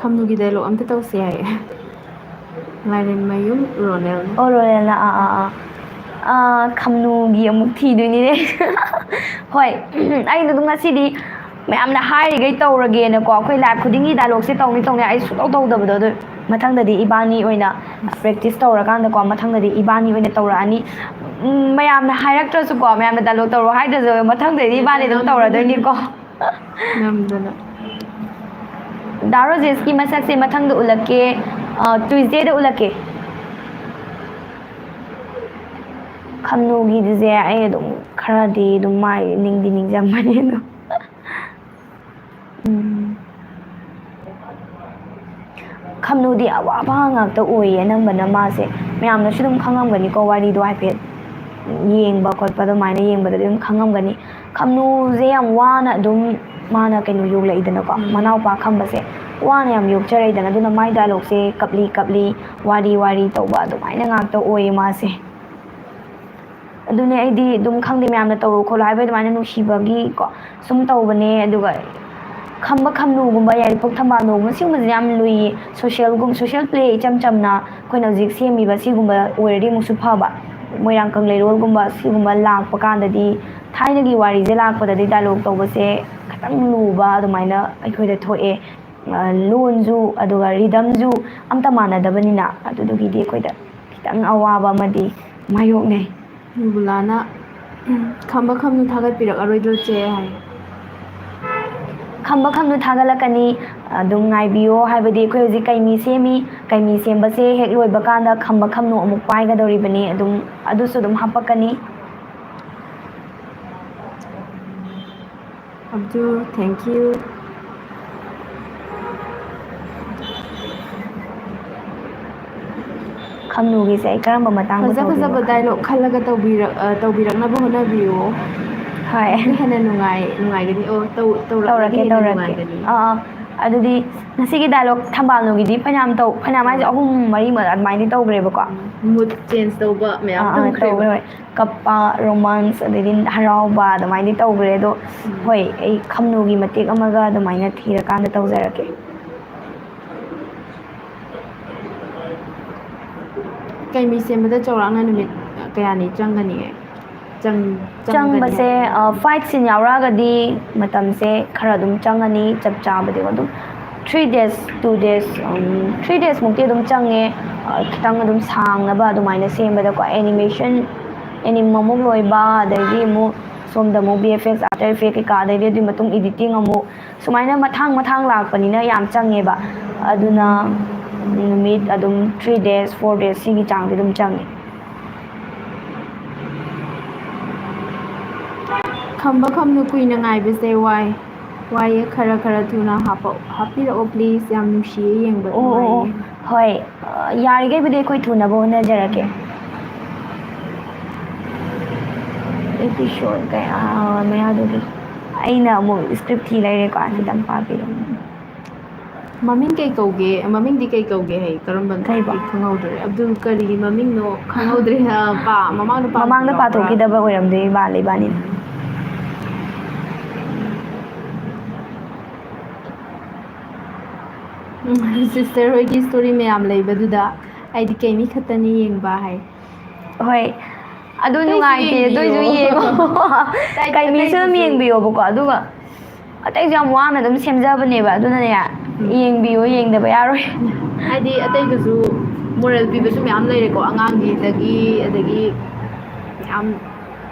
ꯈꯝꯅꯨꯒꯤ ꯗꯥꯏꯂꯣꯛ ꯑꯝꯇ ꯇꯧꯁꯦ ꯍꯥꯏꯌꯦ꯫ ꯂꯥꯏꯔꯦꯟꯃꯌꯨꯝ ꯔꯣꯅꯦꯜꯅ꯫ ꯑꯣ, ꯔꯣꯅꯦꯜꯅ, ꯑꯥ, ꯑꯥ, ꯑꯥ꯫ ꯑꯥ, ꯈꯝꯅꯨꯒꯤ ꯑꯃꯨꯛ ꯊꯤꯗꯣꯏꯅꯤꯅꯦ꯫ ꯍꯣꯏ, ꯑꯩꯅ ꯑꯗꯨꯝ ꯉꯁꯤꯗꯤ ꯃꯌꯥꯝꯅ ꯍꯥꯏꯔꯤꯈꯩ ꯇꯧꯔꯒꯦꯅꯀꯣ, ꯑꯩꯈꯣꯏ ꯂꯥꯏꯞ ꯈꯨꯗꯤꯡꯒꯤ ꯗꯥꯏꯂꯣꯛꯁꯦ ꯇꯧꯅꯤ, ꯇꯧꯅꯤ, ꯑꯩ ꯁꯨꯡꯇꯧ ꯇꯧꯗꯕꯗꯣ, ꯑꯗꯨ ꯃꯊꯪꯗꯗꯤ ꯏꯕꯥꯅꯤ ꯑꯣꯏꯅ ꯄ꯭ꯔꯦꯛꯇꯤꯁ ꯇꯧꯔꯀꯥꯟꯗꯀꯣ, ꯃꯊꯪꯗꯗꯤ ꯏꯕꯥꯅꯤ ꯑꯣꯏꯅ ꯇꯧꯔꯛꯑꯅꯤ꯫ ꯎꯝ, ꯃꯌꯥꯝꯅ ꯍꯥꯏꯔꯛꯇ꯭ꯔꯁꯨꯀꯣ, ꯃꯌꯥꯝꯅ ꯗꯥꯏꯂꯣꯛ ꯇꯧꯔꯣ ꯍꯥꯏꯗ꯭ꯔꯁꯨ, ꯃꯊꯪꯗꯗꯤ ꯏꯕꯥꯅꯤ ꯑꯗꯨꯝ ꯇꯧꯔꯗꯣꯏꯅꯤꯀꯣ꯫ ꯅꯝꯗꯅ꯫ ꯗꯥ ꯔꯣꯖꯦꯁꯀꯤ ꯃꯁꯛꯁꯦ ꯃꯊꯪꯗ ꯎꯠꯂꯛꯀꯦ, ꯑ, ꯇ꯭ꯌꯨꯁꯗꯦꯗ ꯎꯠꯂꯛꯀꯦ꯫ ꯈꯝꯅꯨꯒꯤꯗꯨꯁꯦ ꯑꯩ ꯑꯗꯨꯝ ꯈꯔꯗꯤ ꯑꯗꯨꯝ ꯃꯥꯏ ꯅꯤꯡꯗꯤ ꯅꯤꯡꯁꯤꯡꯕꯅꯤ ꯑꯗꯨꯝ꯫ ꯎꯝ꯫ ꯈꯝꯅꯨꯗꯤ ꯑꯋꯥꯕ ꯉꯥꯛꯇ ꯑꯣꯏꯌꯦ ꯑꯅꯝꯕꯅ ꯃꯥꯁꯦ꯫ ꯃꯌꯥꯝꯅꯁꯨ ꯑꯗꯨꯝ ꯈꯪꯉꯝꯒꯅꯤꯀꯣ ꯋꯥꯔꯤꯗꯣ ꯍꯥꯏꯐꯦꯠ꯫ ꯌꯦꯡꯕ ꯈꯣꯠꯄ ꯑꯗꯨꯃꯥꯏꯅ ꯌꯦꯡꯕꯗꯗꯤ ꯑꯗꯨꯝ ꯈꯪꯉꯝꯒꯅꯤ꯫ ꯈꯝꯅꯨꯁꯦ ꯌꯥꯝ ꯋꯥꯅ ꯑꯗꯨꯝ ꯃꯥꯅ ꯀꯩꯅꯣ ꯌꯣꯛꯂꯛꯏꯗꯅꯀꯣ, ꯎꯝ꯫ ꯃꯅꯥꯎꯄꯥ ꯈꯝꯕꯁꯦ ꯋꯥꯅ ꯌꯥꯝ ꯌꯣꯛꯆꯔꯛꯏꯗꯅ, ꯑꯗꯨꯅ ꯃꯥꯏ ꯗꯥꯏꯂꯣꯛꯁꯦ ꯀꯞꯂꯤ ꯀꯞꯂꯤ, ꯋꯥꯔꯤ ꯋꯥꯔꯤ ꯇꯧꯕ ꯑꯗꯨꯃꯥꯏꯅ ꯉꯥꯛꯇ ꯑꯣꯏꯌꯦ ꯃꯥꯁꯦ꯫ ꯑꯗꯨꯅꯦ ꯑꯩꯗꯤ ꯑꯗꯨꯝ ꯈꯪꯗꯦ, ꯃꯌꯥꯝꯅ ꯇꯧꯔꯣ ꯈꯣꯠꯂꯣ ꯍꯥꯏꯕ ꯑꯗꯨꯃꯥꯏꯅ ꯅꯨꯡꯁꯤꯕꯒꯤꯀꯣ ꯁꯨꯝ ꯇꯧꯕꯅꯦ꯫ ꯑꯗꯨꯒ ꯈꯝꯕ ꯈꯝꯅꯨꯒꯨꯝꯕ, ꯌꯥꯏꯔꯤꯄꯣꯛ ꯊꯝꯕꯥꯜꯅꯨꯒꯨꯝꯕ ꯁꯤꯒꯨꯝꯕꯁꯦ ꯌꯥꯝ ꯂꯨꯏꯌꯦ꯫ ꯁꯣꯁꯦꯜꯒꯨꯝ-, ꯁꯣꯁꯦꯜ ꯄ꯭ꯂꯦ ꯏꯆꯝ ꯆꯝꯅ ꯑꯩꯈꯣꯏꯅ ꯍꯧꯖꯤꯛ ꯁꯦꯝꯃꯤꯕ ꯁꯤꯒꯨꯝꯕ ꯑꯣꯏꯔꯗꯤ ꯑꯃꯨꯛꯁꯨ ꯐꯕ꯫ ꯃꯣꯏꯔꯥꯡ ꯀꯪꯂꯩꯔꯣꯜꯒꯨꯝꯕ ꯁꯤꯒꯨꯝꯕ ꯂꯥꯛꯄ ꯀꯥꯟꯗꯗꯤ, ꯊꯥꯏꯅꯒꯤ ꯋꯥꯔꯤꯁꯦ ꯂꯥꯛꯄꯗꯗꯤ ꯗꯥꯏꯂꯣꯛ ꯇꯧꯕꯁꯦ ꯈꯤꯇꯪ ꯂꯨꯕ ꯑꯗꯨꯃꯥꯏꯅ ꯑꯩꯈꯣꯏꯗ ꯊꯣꯛꯑꯦ꯫ ꯑ, ꯂꯣꯟꯁꯨ ꯑꯗꯨꯒ ꯔꯤꯗꯝꯁꯨ ꯑꯝꯇ ꯃꯥꯟꯅꯗꯕꯅꯤꯅ, ꯑꯗꯨꯗꯨꯒꯤꯗꯤ ꯑꯩꯈꯣꯏꯗ ꯈꯤꯇꯪ ꯑꯋꯥꯕ ꯑꯃꯗꯤ ꯃꯥꯌꯣꯛꯅꯩ꯫ ꯅꯨꯕꯨꯂꯥꯅ, ꯎꯝ, "ꯈꯝꯕ ꯈꯝꯅꯨ ꯊꯥꯒꯠꯄꯤꯔꯛꯑꯔꯣꯏꯗ꯭ꯔꯣ ꯆꯦ?" ꯍꯥꯏ꯫ ꯈꯝꯕ ꯈꯝꯅꯨ ꯊꯥꯒꯠꯂꯛꯀꯅꯤ, ꯑꯗꯨꯝ ꯉꯥꯏꯕꯤꯌꯣ, ꯍꯥꯏꯕꯗꯤ ꯑꯩꯈꯣꯏ ꯍꯧꯖꯤꯛ ꯀꯩꯃꯤ ꯁꯦꯝꯃꯤ, ꯀꯩꯃꯤ ꯁꯦꯝꯕꯁꯦ ꯍꯦꯛ ꯂꯣꯏꯕ ꯀꯥꯟꯗ ꯈꯝꯕ ꯈꯝꯅꯨ ꯑꯃꯨꯛ ꯄꯥꯏꯒꯗꯧꯔꯤꯕꯅꯤ, ꯑꯗꯨꯝ ꯑꯗꯨꯁꯨ ꯑꯗꯨꯝ ꯍꯥꯞꯄꯛꯀꯅꯤ꯫ Abdul, thank you꯫ ꯈꯝꯅꯨꯒꯤꯁꯦ ꯑꯩ ꯀꯔꯝꯕ ꯃꯇꯥꯡꯗ ꯐꯖ ꯐꯖꯕ ꯇꯧꯗꯣꯏꯅꯣ ꯈꯪꯗꯦ꯫ Dialogue ꯈꯜꯂꯒ ꯇꯧꯕꯤꯔꯛ-, ꯑ, ꯇꯧꯕꯤꯔꯛꯅꯕ ꯍꯣꯠꯅꯕꯤꯌꯨ꯫ ꯍꯣꯏ꯫ ꯑꯗꯨ ꯍꯦꯟꯅ ꯅꯨꯡꯉꯥꯏ-, ꯅꯨꯡꯉꯥꯏꯒꯅꯤ꯫ ꯑꯣ, ꯇꯧ-, ꯇꯧꯔꯛꯑꯗꯤ ꯇꯧꯔꯛꯀꯦ, ꯍꯦꯟꯅ ꯇꯧꯔꯛꯀꯦ꯫ ꯅꯨꯡꯉꯥꯏꯒꯅꯤ꯫ ꯑꯥ, ꯑꯥ꯫ ꯑꯗꯨꯗꯤ ꯉꯁꯤꯒꯤ dialogue ꯊꯝꯕꯥꯜꯅꯨꯒꯤꯗꯤ ꯐꯅꯌꯥꯝ ꯇꯧ-, ꯐꯅꯌꯥꯝ ꯍꯥꯏꯁꯦ ꯑꯥ꯫ ꯑꯍꯨꯝ ꯃꯔꯤ ꯃ-, ꯑꯗꯨꯃꯥꯏꯅꯗꯤ ꯇꯧꯈ꯭ꯔꯦꯕꯀꯣ꯫ Mood change ꯇꯧꯕ ꯃꯌꯥꯝ ꯑꯥ, ꯑꯥ, ꯇꯧꯈ꯭ꯔꯦꯕ꯫ ꯇꯧꯈ꯭ꯔꯦ, ꯍꯣꯏ꯫ ꯀꯞꯄ, romance, ꯑꯗꯩꯗꯤ ꯍꯔꯥꯎꯕ ꯑꯗꯨꯃꯥꯏꯅꯗꯤ ꯇꯧꯈ꯭ꯔꯦ꯫ ꯑꯗꯣ ꯎꯝ꯫ ꯍꯣꯏ, ꯑꯩ ꯈꯝꯅꯨꯒꯤ ꯃꯇꯦꯛ ꯑꯃꯒ ꯑꯗꯨꯃꯥꯏꯅ ꯊꯤꯔꯀꯥꯟꯗ ꯇꯧꯖꯔꯛꯀꯦ꯫ ꯀꯩꯃꯤ ꯁꯦꯝꯕꯗ ꯆꯥꯎꯔꯥꯛꯅ ꯅꯨꯃꯤꯠ ꯀꯌꯥꯅꯤ ꯆꯪꯒꯅꯤ? ꯆꯪ-, ꯆꯪꯒꯅꯤ ꯆꯪꯕꯁꯦ, ꯍꯥꯏꯕ? ꯑ, fight scene ꯌꯥꯎꯔꯛꯑꯒꯗꯤ ꯃꯇꯝꯁꯦ ꯈꯔ ꯑꯗꯨꯝ ꯆꯪꯉꯅꯤ, ꯆꯞ ꯆꯥꯕꯗꯤ ꯑꯗꯨꯝ three days, two days, ꯎꯝ, three days ꯃꯨꯛꯇꯤ ꯑꯗꯨꯝ ꯆꯪꯉꯦ꯫ ꯑ, ꯈꯤꯇꯪ ꯑꯗꯨꯝ ꯁꯥꯡꯅꯕ ꯑꯗꯨꯃꯥꯏꯅ ꯁꯦꯝꯕꯗꯀꯣ, animation, anim ꯑꯃꯨꯛ ꯂꯣꯏꯕ, ꯑꯗꯩꯗꯤ ꯑꯃꯨꯛ ꯁꯣꯝꯗ ꯑꯃꯨꯛ V F X, After Effect ꯀꯩꯀꯥ, ꯑꯗꯩꯗꯤ ꯑꯗꯨꯒꯤ ꯃꯇꯨꯡ editing ꯑꯃꯨꯛ, ꯁꯨꯃꯥꯏꯅ ꯃꯊꯥꯡ ꯃꯊꯥꯡ ꯂꯥꯛꯄꯅꯤꯅ ꯌꯥꯝ ꯆꯪꯉꯦꯕ꯫ ꯑꯗꯨꯅ ꯅꯨꯃꯤꯠ ꯑꯗꯨꯝ three days, four days ꯁꯤꯒꯤ ꯆꯥꯡꯗꯤ ꯑꯗꯨꯝ ꯆꯪꯉꯦ꯫ ꯈꯝꯕ ꯈꯝꯅꯨ ꯀꯨꯏꯅ ꯉꯥꯏꯕꯁꯦ ꯋꯥꯏ꯫ ꯋꯥꯏꯌꯦ, ꯈꯔ ꯈꯔ ꯊꯨꯅ ꯍꯥꯞꯄꯛ-, ꯍꯥꯞꯄꯤꯔꯛꯑꯣ please, ꯌꯥꯝ ꯅꯨꯡꯁꯤꯌꯦ, ꯌꯦꯡꯕ ꯑꯣ, ꯑꯣ, ꯑꯣ꯫ ꯅꯨꯡꯉꯥꯏꯌꯦ꯫ ꯍꯣꯏ, ꯑ, ꯌꯥꯔꯤꯈꯩꯕꯨꯗꯤ ꯑꯩꯈꯣꯏ ꯊꯨꯅꯕ ꯍꯣꯠꯅꯖꯔꯛꯀꯦ꯫ Episode ꯀꯌꯥ ꯃꯌꯥꯗꯨꯒꯤ ꯑꯩꯅ ꯑꯃꯨꯛ script ꯊꯤ ꯂꯩꯔꯦꯀꯣ, ꯈꯤꯇꯪ ꯄꯥꯕꯤꯔꯝꯃꯣ꯫ ꯃꯃꯤꯡ ꯀꯩ ꯀꯧꯒꯦ? ꯃꯃꯤꯡꯗꯤ ꯀꯩ ꯀꯧꯒꯦ ꯍꯥꯏ? ꯀꯔꯝꯕꯅꯣ? ꯀꯩꯕ? ꯑꯩ ꯈꯪꯍꯧꯗ꯭ꯔꯦ꯫ ꯑꯕꯗꯨꯜ ꯀꯔꯤꯒꯤ ꯃꯃꯤꯡꯅꯣ ꯈꯪꯍꯧꯗ꯭ꯔꯦ꯫ ꯑ, ꯄꯥ-, ꯃꯃꯥꯡꯗ ꯃꯃꯥꯡꯗ ꯄꯥꯊꯣꯛꯈꯤꯕ꯭ꯔꯥ? ꯄꯥꯊꯣꯛꯈꯤꯗꯕ ꯑꯣꯏꯔꯝꯗꯣꯏ ꯃꯥꯜꯂꯦ ꯏꯕꯥꯅꯤꯅ꯫ ꯎꯝ, sister ꯍꯣꯏꯒꯤ story ꯃꯌꯥꯝ ꯂꯩꯕꯗꯨꯗ ꯑꯩꯗꯤ ꯀꯩꯃꯤ ꯈꯛꯇꯅꯤ ꯌꯦꯡꯕ ꯍꯥꯏ꯫ ꯍꯣꯏ, ꯑꯗꯨ ꯑꯇꯩꯁꯨ ꯅꯨꯡꯉꯥꯏꯇꯦ, ꯌꯦꯡꯕꯤꯌꯣ꯫ ꯑꯗꯨꯏꯁꯨ ꯌꯦꯡꯉꯣ꯫ ꯑꯇꯩ-, ꯀꯩꯃꯤꯁꯨ ꯑꯗꯨꯝ ꯑꯇꯩꯁꯤꯁꯨ꯫ ꯌꯦꯡꯕꯤꯌꯣꯕꯀꯣ, ꯑꯗꯨꯒ ꯑꯇꯩꯁꯨ ꯌꯥꯝ ꯋꯥꯅ ꯑꯗꯨꯝ ꯁꯦꯝꯖꯕꯅꯦꯕ, ꯑꯗꯨꯅꯅꯦ, ꯌꯦꯡꯕꯤꯌꯣ, ꯌꯦꯡꯗꯕ ꯌꯥꯔꯣꯏ꯫ ꯍꯥꯏꯗꯤ ꯑꯇꯩꯗꯁꯨ ꯃꯣꯔꯦꯜ ꯄꯤꯕꯁꯨ ꯃꯌꯥꯝ ꯂꯩꯔꯦꯀꯣ, ꯑꯉꯥꯡꯒꯤꯗꯒꯤ, ꯑꯗꯒꯤ ꯃꯌꯥꯝ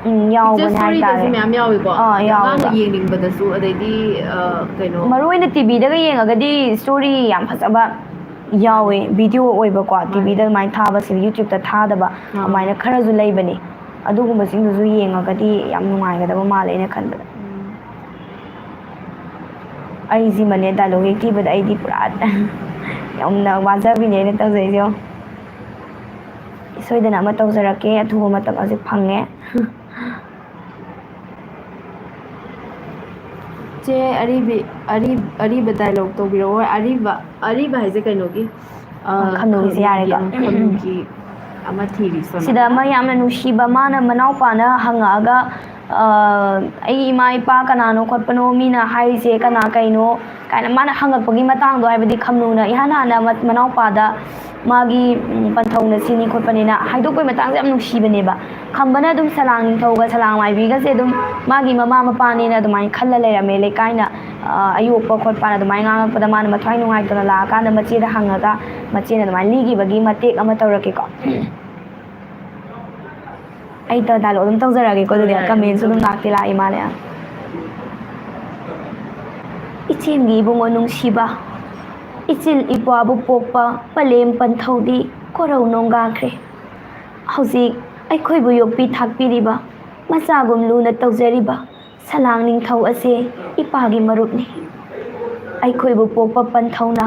ꯎꯝ, ꯌꯥꯎꯕꯅꯦ ꯍꯥꯏꯇꯥꯔꯦ꯫ ꯃꯌꯥꯝ ꯌꯥꯎꯋꯦꯀꯣ, ꯑꯥ, ꯑꯉꯥꯡꯅ ꯌꯥꯎꯋꯦꯕ꯫ ꯌꯦꯡꯅꯤꯡꯕꯗꯁꯨ, ꯑꯗꯩꯗꯤ ꯑ, ꯀꯩꯅꯣ ꯃꯔꯨ ꯑꯣꯏꯅ ꯇꯤꯚꯤꯗꯒ ꯌꯦꯡꯉꯒꯗꯤ ꯁ꯭ꯇꯣꯔꯤ ꯌꯥꯝ ꯐꯖꯕ ꯌꯥꯎꯋꯦ, ꯚꯤꯗꯤꯑꯣ ꯑꯣꯏꯕꯀꯣ, ꯇꯤꯚꯤꯗ ꯑꯗꯨꯃꯥꯏꯅ ꯊꯥꯕꯁꯤꯡ ꯌꯨꯇ꯭ꯌꯨꯕꯇ ꯊꯥꯗꯕ ꯑꯥ꯫ ꯑꯗꯨꯃꯥꯏꯅ ꯈꯔꯁꯨ ꯂꯩꯕꯅꯦ꯫ ꯑꯗꯨꯒꯨꯝꯕꯁꯤꯡꯗꯨꯁꯨ ꯌꯦꯡꯉꯒꯗꯤ ꯌꯥꯝ ꯅꯨꯡꯉꯥꯏꯒꯗꯕ ꯃꯥꯜꯂꯦ ꯑꯩꯅ ꯈꯟꯕꯗ꯫ ꯎꯝ꯫ ꯑꯩꯁꯤꯃꯅꯦ ꯗꯥꯏꯂꯣꯛ ꯍꯦꯛ ꯊꯤꯕꯗ ꯑꯩꯗꯤ ꯄꯨꯔꯥ ꯌꯥꯝꯅ ꯋꯥꯖꯕꯤꯅꯦ ꯑꯩꯅ ꯇꯧꯖꯩꯁꯦ꯫ ꯁꯣꯏꯗꯅ ꯑꯃ ꯇꯧꯖꯔꯛꯀꯦ, ꯑꯊꯨꯕ ꯃꯇꯝ ꯍꯧꯖꯤꯛ ꯐꯪꯉꯦ꯫ ꯆꯦ ꯑꯔꯤꯕꯤ, ꯑꯔꯤ-, ꯑꯔꯤꯕ ꯗꯥꯏꯂꯣꯛ ꯇꯧꯕꯤꯔꯛꯑꯣ꯫ ꯑꯔꯤꯕ, ꯑꯔꯤꯕ ꯍꯥꯏꯁꯦ ꯀꯩꯅꯣꯒꯤ? ꯑ, ꯈꯝꯅꯨꯒꯤꯁꯦ ꯌꯥꯔꯦꯀꯣ꯫ ꯈꯝꯅꯨꯒꯤ ꯑꯃ ꯊꯤꯔꯤ ꯁꯣꯅꯥ꯫ ꯁꯤꯗ ꯑꯃ ꯌꯥꯝꯅ ꯅꯨꯡꯁꯤꯕ, ꯃꯥꯅ ꯃꯅꯥꯎꯄꯥꯅ ꯍꯪꯉꯛꯑꯒ, ꯑ, "ꯑꯩꯒꯤ ꯏꯃꯥ ꯏꯄꯥ ꯀꯅꯥꯅꯣ ꯈꯣꯠꯄꯅꯣ, ꯃꯤꯅ ꯍꯥꯏꯔꯤꯁꯦ ꯀꯅꯥ ꯀꯩꯅꯣ?" ꯀꯥꯏꯅ ꯃꯥꯅ ꯍꯪꯉꯛꯄꯒꯤ ꯃꯇꯥꯡꯗꯣ, ꯍꯥꯏꯕꯗꯤ ꯈꯝꯅꯨꯅ ꯏꯍꯥꯟ ꯍꯥꯟꯅ ꯃ-, ꯃꯅꯥꯎꯄꯥꯗ ꯃꯥꯒꯤ, ꯎꯝ, ꯄꯟꯊꯧꯅ ꯁꯤꯅꯤ ꯈꯣꯠꯄꯅꯤꯅ ꯍꯥꯏꯗꯣꯛꯄꯒꯤ ꯃꯇꯥꯡꯁꯦ ꯌꯥꯝ ꯅꯨꯡꯁꯤꯕꯅꯦꯕ꯫ ꯈꯝꯕꯅ ꯑꯗꯨꯝ ꯁꯂꯥꯡ ꯅꯤꯡꯊꯧꯒ ꯁꯂꯥꯡ ꯃꯥꯏꯕꯤꯒꯁꯦ ꯑꯗꯨꯝ ꯃꯥꯒꯤ ꯃꯃꯥ ꯃꯄꯥꯅꯦꯅ ꯑꯗꯨꯃꯥꯏꯅ ꯈꯜꯂ ꯂꯩꯔꯝꯃꯦ꯫ ꯂꯩꯀꯥꯏꯅ, ꯑ, ꯑꯌꯣꯛꯄ ꯈꯣꯠꯄꯅ ꯑꯗꯨꯃꯥꯏꯅ ꯉꯥꯡꯉꯛꯄꯗ ꯃꯥꯅ ꯃꯊ꯭ꯋꯥꯏ ꯅꯨꯡꯉꯥꯏꯇꯅ ꯂꯥꯛꯑꯀꯥꯟꯗ ꯃꯆꯦꯗ ꯍꯪꯉꯒ ꯃꯆꯦꯅ ꯑꯗꯨꯃꯥꯏꯅ ꯂꯤꯈꯤꯕꯒꯤ ꯃꯇꯦꯛ ꯑꯃ ꯇꯧꯔꯛꯀꯦꯀꯣ꯫ ꯑꯩ ꯗꯥꯏꯂꯣꯛ ꯑꯗꯨꯝ ꯇꯧꯖꯔꯛꯑꯒꯦꯀꯣ, ꯑꯗꯨꯗꯤ ꯌꯥꯏ, ꯀꯃꯦꯟꯁꯨ ꯑꯗꯨꯝ ꯑꯗꯨꯝ ꯂꯥꯛꯇꯤ ꯂꯥꯛꯑꯦ ꯃꯥꯅꯦ꯫ ꯏꯆꯦꯝꯒꯤ ꯏꯕꯨꯡꯉꯣ ꯅꯨꯡꯁꯤꯕ, ꯏꯆꯤꯜ ꯏꯄ꯭ꯋꯥꯕꯨ ꯄꯣꯛꯄ ꯄꯂꯦꯝ ꯄꯟꯊꯧꯗꯤ ꯀꯣꯔꯧ ꯅꯣꯡꯒꯥꯈ꯭ꯔꯦ꯫ ꯍꯧꯖꯤꯛ ꯑꯩꯈꯣꯏꯕꯨ ꯌꯣꯛꯄꯤ ꯊꯥꯛꯄꯤꯔꯤꯕ, ꯃꯆꯥꯒꯨꯝ ꯂꯨꯅ ꯇꯧꯖꯔꯤꯕ ꯁꯂꯥꯡ ꯅꯤꯡꯊꯧ ꯑꯁꯦ ꯏꯄꯥꯒꯤ ꯃꯔꯨꯞꯅꯤ꯫ ꯑꯩꯈꯣꯏꯕꯨ ꯄꯣꯛꯄ ꯄꯟꯊꯧꯅ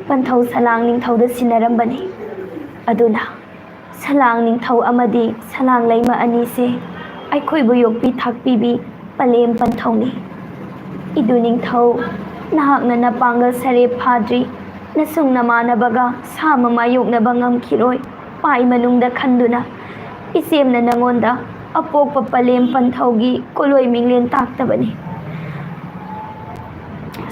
ꯄꯟꯊꯧ ꯁꯂꯥꯡ ꯅꯤꯡꯊꯧꯗ ꯁꯤꯟꯅꯔꯝꯕꯅꯤ꯫ ꯑꯗꯨꯅ ꯁꯂꯥꯡ ꯅꯤꯡꯊꯧ ꯑꯃꯗꯤ ꯁꯂꯥꯡ ꯂꯩꯃ ꯑꯅꯤꯁꯦ ꯑꯩꯈꯣꯏꯕꯨ ꯌꯣꯛꯄꯤ ꯊꯥꯛꯄꯤꯕꯤ ꯄꯂꯦꯝ ꯄꯟꯊꯧꯅꯤ꯫ ꯏꯗꯨ ꯅꯤꯡꯊꯧ, ꯅꯍꯥꯛꯅ ꯅꯄꯥꯡꯒꯜ ꯁꯔꯦꯞ ꯐꯥꯗ꯭ꯔꯤ, ꯅꯁꯨꯡ ꯅꯃꯥꯟꯅꯕꯒ ꯁꯥ ꯑꯃ ꯃꯥꯌꯣꯛꯅꯕ ꯉꯝꯈꯤꯔꯣꯏ꯫ ꯄꯥꯏ ꯃꯅꯨꯡꯗ ꯈꯟꯗꯨꯅ ꯏꯆꯦꯝꯅ ꯅꯉꯣꯟꯗ ꯑꯄꯣꯛꯄ ꯄꯂꯦꯝ ꯄꯟꯊꯧꯒꯤ ꯀꯣꯂꯣꯏ ꯃꯤꯡꯂꯦꯟ ꯇꯥꯛꯇꯕꯅꯤ꯫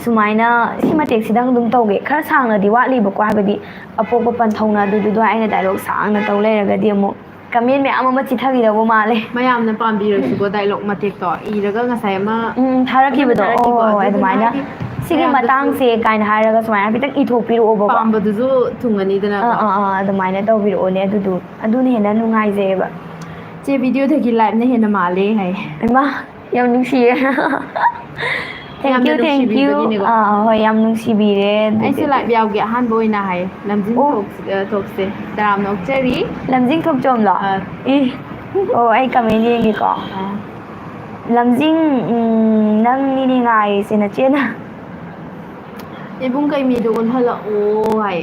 ꯁꯨꯃꯥꯏꯅ ꯁꯤ ꯃꯇꯦꯛꯁꯤꯗꯪ ꯑꯗꯨꯝ ꯇꯧꯒꯦ꯫ ꯈꯔ ꯁꯥꯡꯅꯗꯤ ꯋꯥꯠꯂꯤꯕꯀꯣ, ꯍꯥꯏꯕꯗꯤ ꯑꯄꯣꯛꯄ ꯄꯟꯊꯧꯅ ꯑꯗꯨꯗꯨꯗꯣ ꯑꯩꯅ ꯗꯥꯏꯂꯣꯛ ꯁꯥꯡꯅ ꯇꯧ ꯂꯩꯔꯒꯗꯤ ꯑꯃꯨꯛ ꯀꯃꯦꯟ ꯃꯌꯥꯝ ꯑꯃ ꯆꯤꯊꯈꯤꯗꯧꯕ ꯃꯥꯜꯂꯦ꯫ ꯃꯌꯥꯝꯅ ꯄꯥꯝꯕꯤꯔꯁꯨꯀꯣ ꯗꯥꯏꯂꯣꯛ ꯃꯇꯦꯛꯇꯣ ꯏꯔꯒ ꯉꯁꯥꯏ ꯑꯃ ꯎꯝ, ꯊꯥꯔꯛꯈꯤꯕꯗꯣ꯫ ꯑꯃꯅ ꯊꯥꯔꯛꯈꯤꯀꯣ꯫ ꯑꯣ, ꯍꯣꯏ, ꯍꯣꯏ, ꯑꯗꯨꯗꯨꯅ ꯑꯗꯨꯃꯥꯏꯅ꯫ ꯍꯥꯏꯗꯤ ꯁꯤꯒꯤ ꯃꯌꯥꯝꯗꯁꯨ ꯃꯇꯥꯡꯁꯦ ꯀꯥꯏꯅ ꯍꯥꯏꯔꯒ ꯁꯨꯃꯥꯏꯅ ꯍꯥꯏꯐꯦꯠꯇꯪ ꯏꯊꯣꯛꯄꯤꯔꯛꯑꯣꯕꯀꯣ꯫ ꯄꯥꯝꯕꯗꯨꯁꯨ ꯊꯨꯡꯉꯅꯤꯗꯅꯀꯣ꯫ ꯑꯥ, ꯑꯥ, ꯑꯥ, ꯑꯗꯨꯃꯥꯏꯅ ꯇꯧꯕꯤꯔꯛꯑꯣꯅꯦ꯫ ꯑꯗꯨꯗꯨ, ꯑꯗꯨꯅ ꯍꯦꯟꯅ ꯅꯨꯡꯉꯥꯏꯖꯩꯌꯦꯕ꯫ ꯆꯦ, videoꯗꯒꯤ liveꯅ ꯍꯦꯟꯅ ꯃꯥꯜꯂꯦ ꯍꯥꯏ꯫ ꯏꯃꯥ, ꯌꯥꯝ ꯅꯨꯡꯁꯤꯌꯦ꯫ Thank ꯌꯥꯝꯅ you, thank you꯫ ꯅꯨꯡꯁꯤꯕꯤꯕꯒꯤꯅꯦꯀꯣ꯫ ꯑꯥ, ꯍꯣꯏ, ꯌꯥꯝ ꯅꯨꯡꯁꯤꯕꯤꯔꯦ ꯑꯩꯁꯨ ꯑꯗꯨꯗꯤ꯫ Live ꯌꯥꯎꯒꯦ ꯑꯍꯥꯟꯕ ꯑꯣꯏꯅ ꯍꯥꯏ꯫ ꯂꯝꯖꯤꯡ ꯑꯣ꯫ ꯊꯣꯛ-, ꯑ, ꯊꯣꯛꯁꯦ꯫ ꯇꯔꯥꯝꯅ ꯑꯣꯛꯆꯔꯤ꯫ ꯂꯝꯖꯤꯡ ꯊꯣꯛꯆꯣꯝꯂꯣ? ꯑꯥ꯫ ꯏ꯫ ꯑꯣ, ꯑꯩ comment ꯌꯦꯡꯒꯦꯀꯣ꯫ ꯑꯥ꯫ ꯂꯝꯖꯤꯡ, ꯎꯝ, ꯅꯪꯅꯤꯅꯦ ꯉꯥꯏꯔꯤꯁꯦ ꯅꯆꯦꯅ꯫ ꯏꯕꯨꯡ ꯀꯩꯃꯤꯗꯣ ꯑꯣꯟꯍꯜꯂꯛꯑꯣ ꯍꯥꯏ꯫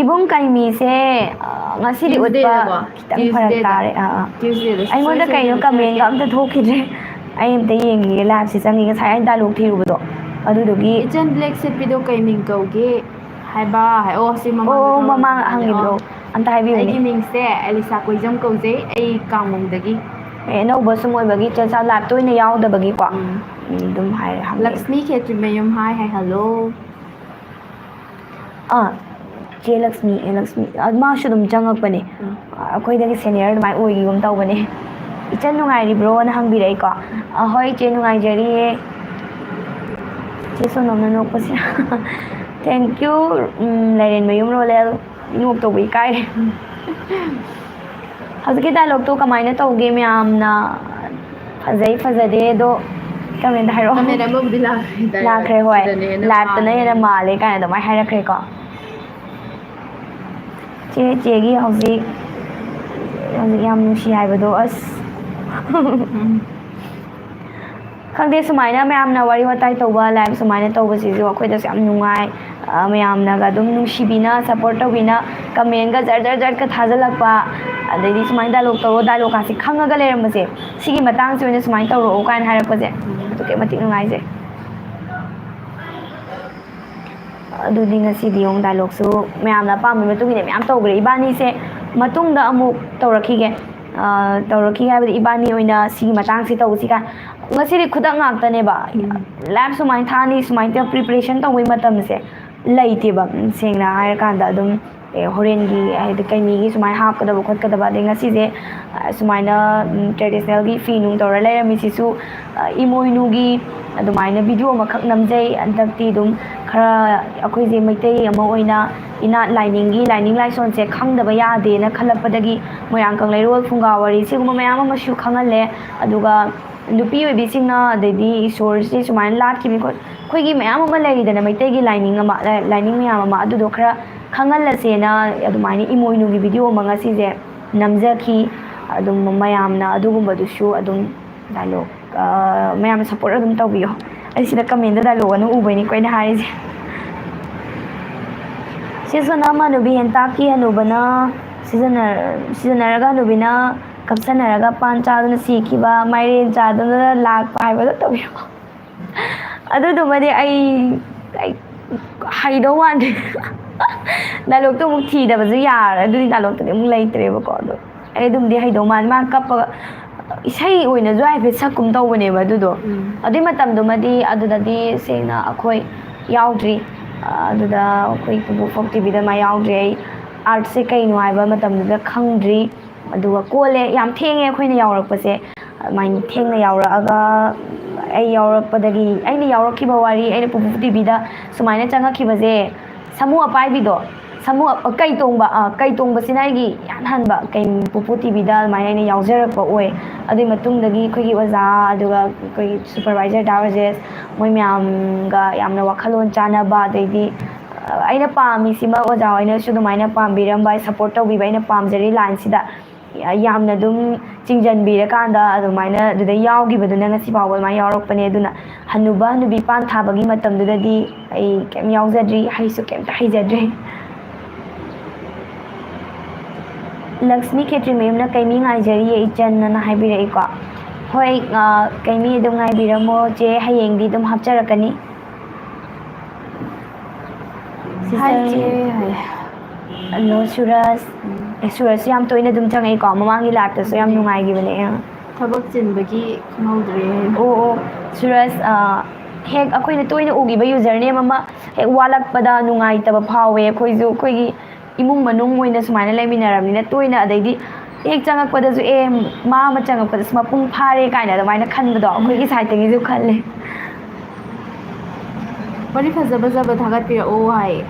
ꯏꯕꯨꯡ ꯀꯩꯃꯤꯁꯦ, ꯑ, ꯉꯁꯤꯗꯤ ꯎꯠꯄ Tuesdayꯗꯀꯣ? ꯈꯤꯇꯪ ꯐꯔꯛ Tuesdayꯗ꯫ ꯇꯥꯔꯦ꯫ ꯑꯥ, ꯑꯥ꯫ Tuesdayꯗ ꯑꯩꯉꯣꯟꯗ ꯁꯣꯏ ꯀꯩꯅꯣ ꯁꯣꯏꯗꯅ commentꯒ ꯊꯥꯔꯛꯀꯦ꯫ ꯑꯝꯇ ꯊꯣꯛꯈꯤꯗ꯭ꯔꯦ꯫ ꯑꯩ ꯑꯝꯇ ꯌꯦꯡꯒꯤꯒꯦ liveꯁꯦ ꯆꯪꯉꯤ꯫ ꯉꯁꯥꯏ ꯑꯩꯅ dialogue ꯊꯤꯔꯨꯕꯗꯣ ꯑꯗꯨꯗꯨꯒꯤ꯫ ꯏꯆꯟ black ꯁꯦꯠꯄꯤꯗꯣ ꯀꯩ ꯃꯤꯡ ꯀꯧꯒꯦ ꯍꯥꯏꯕ? ꯍꯥꯏ-, ꯑꯣ, ꯁꯤ ꯃꯃꯥꯡꯗ ꯑꯣ, ꯃꯃꯥꯡ ꯍꯪꯉꯝꯕꯅꯦ꯫ ꯍꯪꯈꯤꯕꯗꯣ ꯑꯣ꯫ ꯑꯝꯇ ꯍꯥꯏꯕꯤꯌꯨꯅꯦ꯫ ꯑꯩꯒꯤ ꯃꯤꯡꯁꯦ ꯑꯦꯂꯤꯁꯥ ꯀꯣꯏꯖꯝ ꯀꯧꯖꯩ꯫ ꯑꯩ ꯀꯥꯡꯉꯣꯡꯗꯒꯤ꯫ ꯑꯦ, ꯑꯅꯧꯕ ꯁꯨꯝ ꯑꯣꯏꯕꯒꯤ ꯆꯦꯆꯥ liveꯇ ꯑꯣꯏꯅ ꯌꯥꯎꯗꯕꯒꯤꯀꯣ꯫ ꯎꯝ꯫ ꯎꯝ, ꯑꯗꯨꯝ ꯍꯥꯏꯔꯦ, ꯍꯪꯉꯛꯑꯦ꯫ ꯂꯛꯁꯃꯤ ꯈꯦꯇ꯭ꯔꯤꯃꯌꯨꯝ ꯍꯥꯏ, ꯍꯥꯏ, hello꯫ ꯑꯥ, ꯆꯦ ꯂꯛꯁꯃꯤ, ꯑꯦ, ꯂꯛꯁꯃꯤ, ꯑ, ꯃꯥꯁꯨ ꯑꯗꯨꯝ ꯆꯪꯉꯛꯄꯅꯦ꯫ ꯎꯝ꯫ ꯑꯩꯈꯣꯏꯗꯒꯤ senior ꯑꯗꯨꯃꯥꯏꯅ ꯑꯣꯏꯈꯤꯒꯨꯝ ꯇꯧꯕꯅꯦ꯫ "ꯏꯆꯟ ꯅꯨꯡꯉꯥꯏꯔꯤꯕ꯭ꯔꯣꯅ?" ꯍꯪꯕꯤꯔꯛꯏꯀꯣ꯫ "ꯑ, ꯍꯣꯏ ꯏꯆꯦ, ꯅꯨꯡꯉꯥꯏꯖꯔꯤꯌꯦ꯫" ꯆꯦ ꯁꯣꯅꯝꯅ ꯅꯣꯛꯄꯁꯦ꯫ Thank you, ꯎꯝ, ꯂꯥꯏꯔꯦꯟꯃꯌꯨꯝ ꯔꯣꯂꯦꯜ꯫ ꯅꯣꯛꯇꯧꯕ ꯏꯀꯥꯏꯔꯦ꯫ ꯍꯧꯖꯤꯛꯀꯤ dialogueꯇꯣ ꯀꯃꯥꯏꯅ ꯇꯧꯒꯦ ꯃꯌꯥꯝꯅ? ꯐꯖꯩ ꯐꯖꯗꯦꯗꯣ commentꯇ ꯍꯥꯏꯔꯛꯑꯣ꯫ Comment ꯑꯃꯕꯨꯗꯤ ꯂꯥꯛꯈ꯭ꯔꯦ ꯍꯥꯏꯇꯥꯔꯦ꯫ ꯂꯥꯛꯈ꯭ꯔꯦ, ꯍꯣꯏ꯫ ꯁꯤꯗꯅ ꯍꯦꯟꯅ liveꯇꯅ ꯍꯦꯟꯅ ꯃꯥꯜꯂꯦ꯫ ꯃꯥꯜꯂꯦ ꯀꯥꯏꯅ ꯑꯗꯨꯃꯥꯏꯅ ꯍꯥꯏꯔꯛꯈ꯭ꯔꯦꯀꯣ꯫ ꯆꯦ, ꯆꯦꯒꯤ ꯍꯧꯖꯤꯛ, ꯍꯧꯖꯤꯛ ꯌꯥꯝ ꯅꯨꯡꯁꯤ ꯍꯥꯏꯕꯗꯣ, ꯑꯁ꯫ ꯎꯝ꯫ ꯈꯪꯗꯦ, ꯁꯨꯃꯥꯏꯅ ꯃꯌꯥꯝꯅ ꯋꯥꯔꯤ ꯋꯥꯇꯥꯏ ꯇꯧꯕ, live ꯁꯨꯃꯥꯏꯅ ꯇꯧꯕꯁꯤꯁꯨ ꯑꯩꯈꯣꯏꯗꯁꯨ ꯌꯥꯝ ꯅꯨꯡꯉꯥꯏ꯫ ꯑ, ꯃꯌꯥꯝꯅꯒ ꯑꯗꯨꯝ ꯅꯨꯡꯁꯤꯕꯤꯅ, support ꯇꯧꯕꯤꯅ, commentꯒ ꯖꯔ ꯖꯔ ꯖꯔꯒ ꯊꯥꯖꯤꯜꯂꯛꯄ, ꯑꯗꯩꯗꯤ ꯁꯨꯃꯥꯏꯅ dialogue ꯇꯧꯔꯣ, dialogueꯀꯥꯁꯦ ꯈꯪꯉꯒ ꯂꯩꯔꯝꯕꯁꯦ, ꯁꯤꯒꯤ ꯃꯇꯥꯡꯁꯦ ꯑꯣꯏꯅ ꯁꯨꯃꯥꯏꯅ ꯇꯧꯔꯛꯑꯣ ꯀꯥꯏꯅ ꯍꯥꯏꯔꯛꯄꯁꯦ, ꯎꯝ꯫ ꯑꯗꯨꯛꯀꯤ ꯃꯇꯤꯛ ꯅꯨꯡꯉꯥꯏꯖꯩ꯫ ꯑꯗꯨꯗꯤ ꯉꯁꯤꯗꯤ ꯌꯦꯡꯉꯨ, dialogueꯁꯨ ꯃꯌꯥꯝꯅ ꯑꯄꯥꯝꯕꯒꯤ ꯃꯇꯨꯡ ꯏꯟꯅ ꯃꯌꯥꯝ ꯇꯧꯈ꯭ꯔꯦ꯫ ꯏꯕꯥꯅꯤꯁꯦ ꯃꯇꯨꯡꯗ ꯑꯃꯨꯛ ꯇꯧꯔꯛꯈꯤꯒꯦ꯫ ꯑ, ꯇꯧꯔꯛꯈꯤꯒꯦ ꯍꯥꯏꯕꯗꯤ ꯏꯕꯥꯅꯤ ꯑꯣꯏꯅ ꯁꯤꯒꯤ ꯃꯇꯥꯡꯁꯤ ꯇꯧꯁꯤ ꯀꯥꯏ꯫ ꯉꯁꯤꯗꯤ ꯈꯨꯗꯛ ꯉꯥꯛꯇꯅꯦꯕ꯫ ꯎꯝ꯫ Live ꯁꯨꯃꯥꯏꯅ ꯊꯥꯅꯤ, ꯁꯨꯃꯥꯏꯅ ꯇꯧ-, preparation ꯇꯧꯕꯒꯤ ꯃꯇꯝꯁꯦ ꯂꯩꯇꯦꯕ꯫ ꯁꯦꯡꯅ ꯍꯥꯏꯔꯀꯥꯟꯗ ꯑꯗꯨꯝ ꯑꯦ, ꯍꯣꯔꯦꯟꯒꯤ ꯍꯥꯏꯗꯤ ꯀꯩꯅꯤꯒꯤ ꯁꯨꯃꯥꯏꯅ ꯍꯥꯞꯀꯗꯕ ꯈꯣꯠꯀꯗꯕ, ꯑꯗꯩ ꯉꯁꯤꯁꯦ, ꯑ, ꯁꯨꯃꯥꯏꯅ, ꯎꯝ, traditionalꯒꯤ ꯐꯤ ꯅꯨꯡ ꯇꯧꯔ ꯂꯩꯔꯝꯃꯤꯁꯤꯁꯨ, ꯑ, ꯏꯃꯣꯏꯅꯨꯒꯤ ꯑꯗꯨꯃꯥꯏꯅ video ꯑꯃꯈꯛ ꯅꯝꯖꯩ꯫ ꯍꯟꯗꯛꯇꯤ ꯑꯗꯨꯝ ꯈꯔ ꯑꯩꯈꯣꯏꯁꯦ ꯃꯩꯇꯩ ꯑꯃ ꯑꯣꯏꯅ ꯏꯅꯥꯠ ꯂꯥꯏꯅꯤꯡꯒꯤ, ꯂꯥꯏꯅꯤꯡ ꯂꯥꯏꯁꯣꯟꯁꯦ ꯈꯪꯗꯕ ꯌꯥꯗꯦꯅ ꯈꯜꯂꯛꯄꯗꯒꯤ ꯃꯣꯏꯔꯥꯡ ꯀꯪꯂꯩꯔꯣꯜ ꯐꯨꯡꯒꯥ ꯋꯥꯔꯤ ꯁꯤꯒꯨꯝꯕ ꯃꯌꯥꯝ ꯑꯃꯁꯨ ꯈꯪꯍꯜꯂꯦ꯫ ꯑꯗꯨꯒ ꯅꯨꯄꯤ ꯑꯣꯏꯕꯤꯁꯤꯡꯅ, ꯑꯗꯩꯗꯤ ꯏꯁꯣꯔꯁꯦ ꯁꯨꯃꯥꯏꯅ ꯂꯥꯠꯈꯤꯕꯅꯤ ꯈꯣꯠ-, ꯑꯩꯈꯣꯏꯒꯤ ꯃꯌꯥꯝ ꯑꯃ ꯂꯩꯔꯤꯗꯅ ꯃꯩꯇꯩꯒꯤ ꯂꯥꯏꯅꯤꯡ ꯑꯃ, ꯂꯥꯏ-, ꯂꯥꯏꯅꯤꯡ ꯃꯌꯥꯝ ꯑꯃ, ꯑꯗꯨꯗꯣ ꯈꯔ ꯈꯪꯍꯜꯂꯁꯦꯅ ꯑꯗꯨꯃꯥꯏꯅ ꯏꯃꯣꯏꯅꯨꯒꯤ video ꯑꯃ ꯉꯁꯤꯁꯦ ꯅꯝꯖꯈꯤ꯫ ꯑꯗꯨꯝ ꯃꯌꯥꯝꯅ ꯑꯗꯨꯒꯨꯝꯕꯗꯨꯁꯨ ꯑꯗꯨꯝ dialogue, ꯑ, ꯃꯌꯥꯝꯅ support ꯑꯗꯨꯝ ꯇꯧꯕꯤꯌꯣ꯫ ꯑꯩ ꯁꯤꯗ commentꯗ dialogue ꯑꯅ ꯎꯕꯩꯅꯤꯀꯣ ꯑꯩꯅ ꯍꯥꯏꯔꯤꯁꯦ꯫ ꯁꯤꯁꯨ ꯅꯝ ꯍꯅꯨꯕꯤ ꯍꯦꯟꯇꯥꯛꯀꯤ ꯍꯅꯨꯕꯅ ꯁꯤꯖꯤꯟꯅ-, ꯁꯤꯖꯤꯟꯅꯔꯒ ꯍꯅꯨꯕꯤꯅ ꯀꯞꯁꯟꯅꯔꯒ ꯄꯥꯟ ꯆꯥꯗꯨꯅ ꯁꯤꯈꯤꯕ, ꯃꯥꯏꯔꯦꯟ ꯆꯥꯗꯨꯅ ꯂꯥꯛꯄ ꯍꯥꯏꯕꯗꯣ ꯇꯧꯕꯤꯌꯣ꯫ ꯑꯗꯨꯗꯨꯃꯗꯤ ꯑꯩ, ꯑꯩ ꯍꯩꯗꯧ ꯃꯥꯟꯗꯦ꯫ Dialogueꯇꯣ ꯑꯃꯨꯛ ꯊꯤꯗꯕꯁꯨ ꯌꯥꯔꯦ꯫ ꯑꯗꯨꯗꯤ dialogueꯇꯨꯗꯤ ꯑꯃꯨꯛ ꯂꯩꯇ꯭ꯔꯦꯕꯀꯣ꯫ ꯑꯗꯣ ꯑꯩ ꯑꯗꯨꯝꯗꯤ ꯍꯩꯗꯧ ꯃꯥꯟꯗꯦ꯫ ꯃꯥ ꯀꯞꯄꯒ ꯏꯁꯩ ꯑꯣꯏꯅꯁꯨ ꯍꯥꯏꯐꯦꯠ ꯁꯛꯀꯨꯝ ꯇꯧꯕꯅꯦꯕ ꯑꯗꯨꯗꯣ꯫ ꯎꯝ꯫ ꯑꯗꯨꯏ ꯃꯇꯝꯗꯨꯃꯗꯤ ꯑꯗꯨꯗꯗꯤ ꯁꯦꯡꯅ ꯑꯩꯈꯣꯏ ꯌꯥꯎꯗ꯭ꯔꯤ꯫ ꯑꯗꯨꯗ ꯑꯩꯈꯣꯏ ꯄꯨꯄꯨ ꯐꯣꯛ ꯇꯤꯚꯤꯗ ꯃꯥ ꯌꯥꯎꯗ꯭ꯔꯤ꯫ ꯑꯩ artꯁꯦ ꯀꯩꯅꯣ ꯍꯥꯏꯕ ꯃꯇꯝꯗꯨꯗ ꯈꯪꯗ꯭ꯔꯤ꯫ ꯑꯗꯨꯒ ꯀꯣꯜꯂꯦ, ꯌꯥꯝ ꯊꯦꯡꯉꯦ ꯑꯩꯈꯣꯏꯅ ꯌꯥꯎꯔꯛꯄꯁꯦ꯫ ꯑꯗꯨꯃꯥꯏꯅ ꯊꯦꯡꯅ ꯌꯥꯎꯔꯛꯑꯒ ꯑꯩ ꯌꯥꯎꯔꯛꯄꯗꯒꯤ, ꯑꯩꯅ ꯌꯥꯎꯔꯛꯈꯤꯕ ꯋꯥꯔꯤ, ꯑꯩꯅ ꯄꯨꯄꯨ ꯇꯤꯚꯤꯗ ꯁꯨꯃꯥꯏꯅ ꯆꯪꯉꯛꯈꯤꯕꯁꯦ, ꯁꯥꯃꯨ ꯑꯄꯥꯏꯕꯤꯗꯣ, ꯁꯥꯃꯨ ꯑ-, ꯀꯩ ꯇꯣꯡꯕ, ꯑ, ꯀꯩ ꯇꯣꯡꯕꯁꯤꯅ ꯑꯩꯒꯤ ꯏꯍꯥꯟ ꯍꯥꯟꯕ ꯀꯩ ꯄꯨꯄꯨ ꯇꯤꯚꯤꯗ ꯑꯗꯨꯃꯥꯏꯅ ꯑꯩꯅ ꯌꯥꯎꯖꯔꯛꯄ ꯑꯣꯏ꯫ ꯑꯗꯨꯒꯤ ꯃꯇꯨꯡꯗꯒꯤ ꯑꯩꯈꯣꯏꯒꯤ ꯑꯣꯖꯥ, ꯑꯗꯨꯒ ꯑꯩꯈꯣꯏꯒꯤ supervisor ꯗꯥ ꯔꯥꯖꯦꯁ, ꯃꯣꯏ ꯃꯌꯥꯝꯒ ꯌꯥꯝꯅ ꯋꯥꯈꯜꯂꯣꯟ ꯆꯥꯟꯅꯕ, ꯑꯗꯩꯗꯤ, ꯑ, ꯑꯩꯅ ꯄꯥꯝꯃꯤꯁꯤꯃ ꯑꯣꯖꯥ ꯍꯣꯏꯅꯁꯨ ꯑꯗꯨꯃꯥꯏꯅ ꯄꯥꯝꯕꯤꯔꯝꯕ, support ꯇꯧꯕꯤꯕ, ꯑꯩꯅ ꯄꯥꯝꯖꯔꯤ lineꯁꯤꯗ꯫ ꯌꯥꯝꯅ ꯑꯗꯨꯝ ꯆꯤꯡꯁꯤꯟꯕꯤꯔꯀꯥꯟꯗ ꯑꯗꯨꯃꯥꯏꯅ ꯑꯗꯨꯗ ꯌꯥꯎꯈꯤꯕꯗꯨꯅ ꯉꯁꯤ ꯐꯥꯎꯕ ꯑꯗꯨꯃꯥꯏꯅ ꯌꯥꯎꯔꯛꯄꯅꯦ꯫ ꯑꯗꯨꯅ ꯍꯅꯨꯕ ꯍꯅꯨꯕꯤ ꯄꯥꯟ ꯊꯥꯕꯒꯤ ꯃꯇꯝꯗꯨꯗꯗꯤ ꯑꯩ ꯀꯩꯝ ꯌꯥꯎꯖꯗ꯭ꯔꯤ, ꯍꯩꯁꯨ ꯀꯩꯝꯇ ꯍꯩꯖꯗ꯭ꯔꯤ꯫ ꯂꯛꯁꯃꯤ ꯈꯦꯇ꯭ꯔꯤꯃꯌꯨꯝꯅ "ꯀꯩꯃꯤ ꯉꯥꯏꯖꯔꯤꯌꯦ ꯏꯆꯟ" ꯑꯅ ꯍꯥꯏꯕꯤꯔꯛꯏꯀꯣ꯫ ꯍꯣꯏ, ꯑ, ꯀꯩꯃꯤ ꯑꯗꯨꯝ ꯉꯥꯏꯕꯤꯔꯝꯃꯣ ꯆꯦ, ꯍꯌꯦꯡꯗꯤ ꯑꯗꯨꯝ ꯍꯥꯞꯆꯔꯛꯀꯅꯤ꯫ Sister, hi, ꯆꯦ꯫ Hi. Hello, ꯁꯨꯔꯖ꯫ ꯎꯝ꯫ ꯑꯦ, ꯁꯨꯔꯖꯁꯨ ꯌꯥꯝ ꯇꯣꯏꯅ ꯑꯗꯨꯝ ꯆꯪꯉꯛꯏꯀꯣ, ꯃꯃꯥꯡꯒꯤ liveꯇꯁꯨ ꯌꯥꯝ, ꯎꯝ, ꯅꯨꯡꯉꯥꯏꯈꯤꯕꯅꯦ꯫ ꯑ꯫ ꯊꯕꯛ ꯆꯤꯟꯕꯒꯤ ꯈꯪꯍꯧꯗ꯭ꯔꯦ꯫ ꯑꯣ, ꯑꯣ꯫ ꯁꯨꯔꯖ, ꯑ, ꯍꯦꯛ ꯑꯩꯈꯣꯏꯅ ꯇꯣꯏꯅ ꯎꯈꯤꯕ username ꯑꯃ ꯍꯦꯛ ꯋꯥꯠꯂꯛꯄꯗ ꯅꯨꯡꯉꯥꯏꯇꯕ ꯐꯥꯎꯋꯦ꯫ ꯑꯩꯈꯣꯏꯁꯨ ꯑꯩꯈꯣꯏꯒꯤ ꯏꯃꯨꯡ ꯃꯅꯨꯡ ꯑꯣꯏꯅ ꯁꯨꯃꯥꯏꯅ ꯂꯩꯃꯤꯟꯅꯔꯕꯅꯤꯅ ꯇꯣꯏꯅ, ꯑꯗꯩꯗꯤ ꯍꯦꯛ ꯆꯪꯉꯛꯄꯗꯁꯨ, "ꯑꯦ, ꯃꯥ ꯑꯃ ꯆꯪꯉꯛꯄꯗꯁꯨ ꯃꯄꯨꯡ ꯐꯥꯔꯦ" ꯀꯥꯏꯅ ꯑꯗꯨꯃꯥꯏꯅ ꯈꯟꯕꯗꯣ ꯑꯩꯈꯣꯏꯒꯤ ꯁꯥꯏꯠꯇꯒꯤꯁꯨ ꯈꯜꯂꯦ꯫ ꯋꯥꯔꯤ ꯐꯖ ꯐꯖꯕ ꯊꯥꯒꯠꯄꯤꯔꯛꯑꯣ ꯍꯥꯏꯌꯦ꯫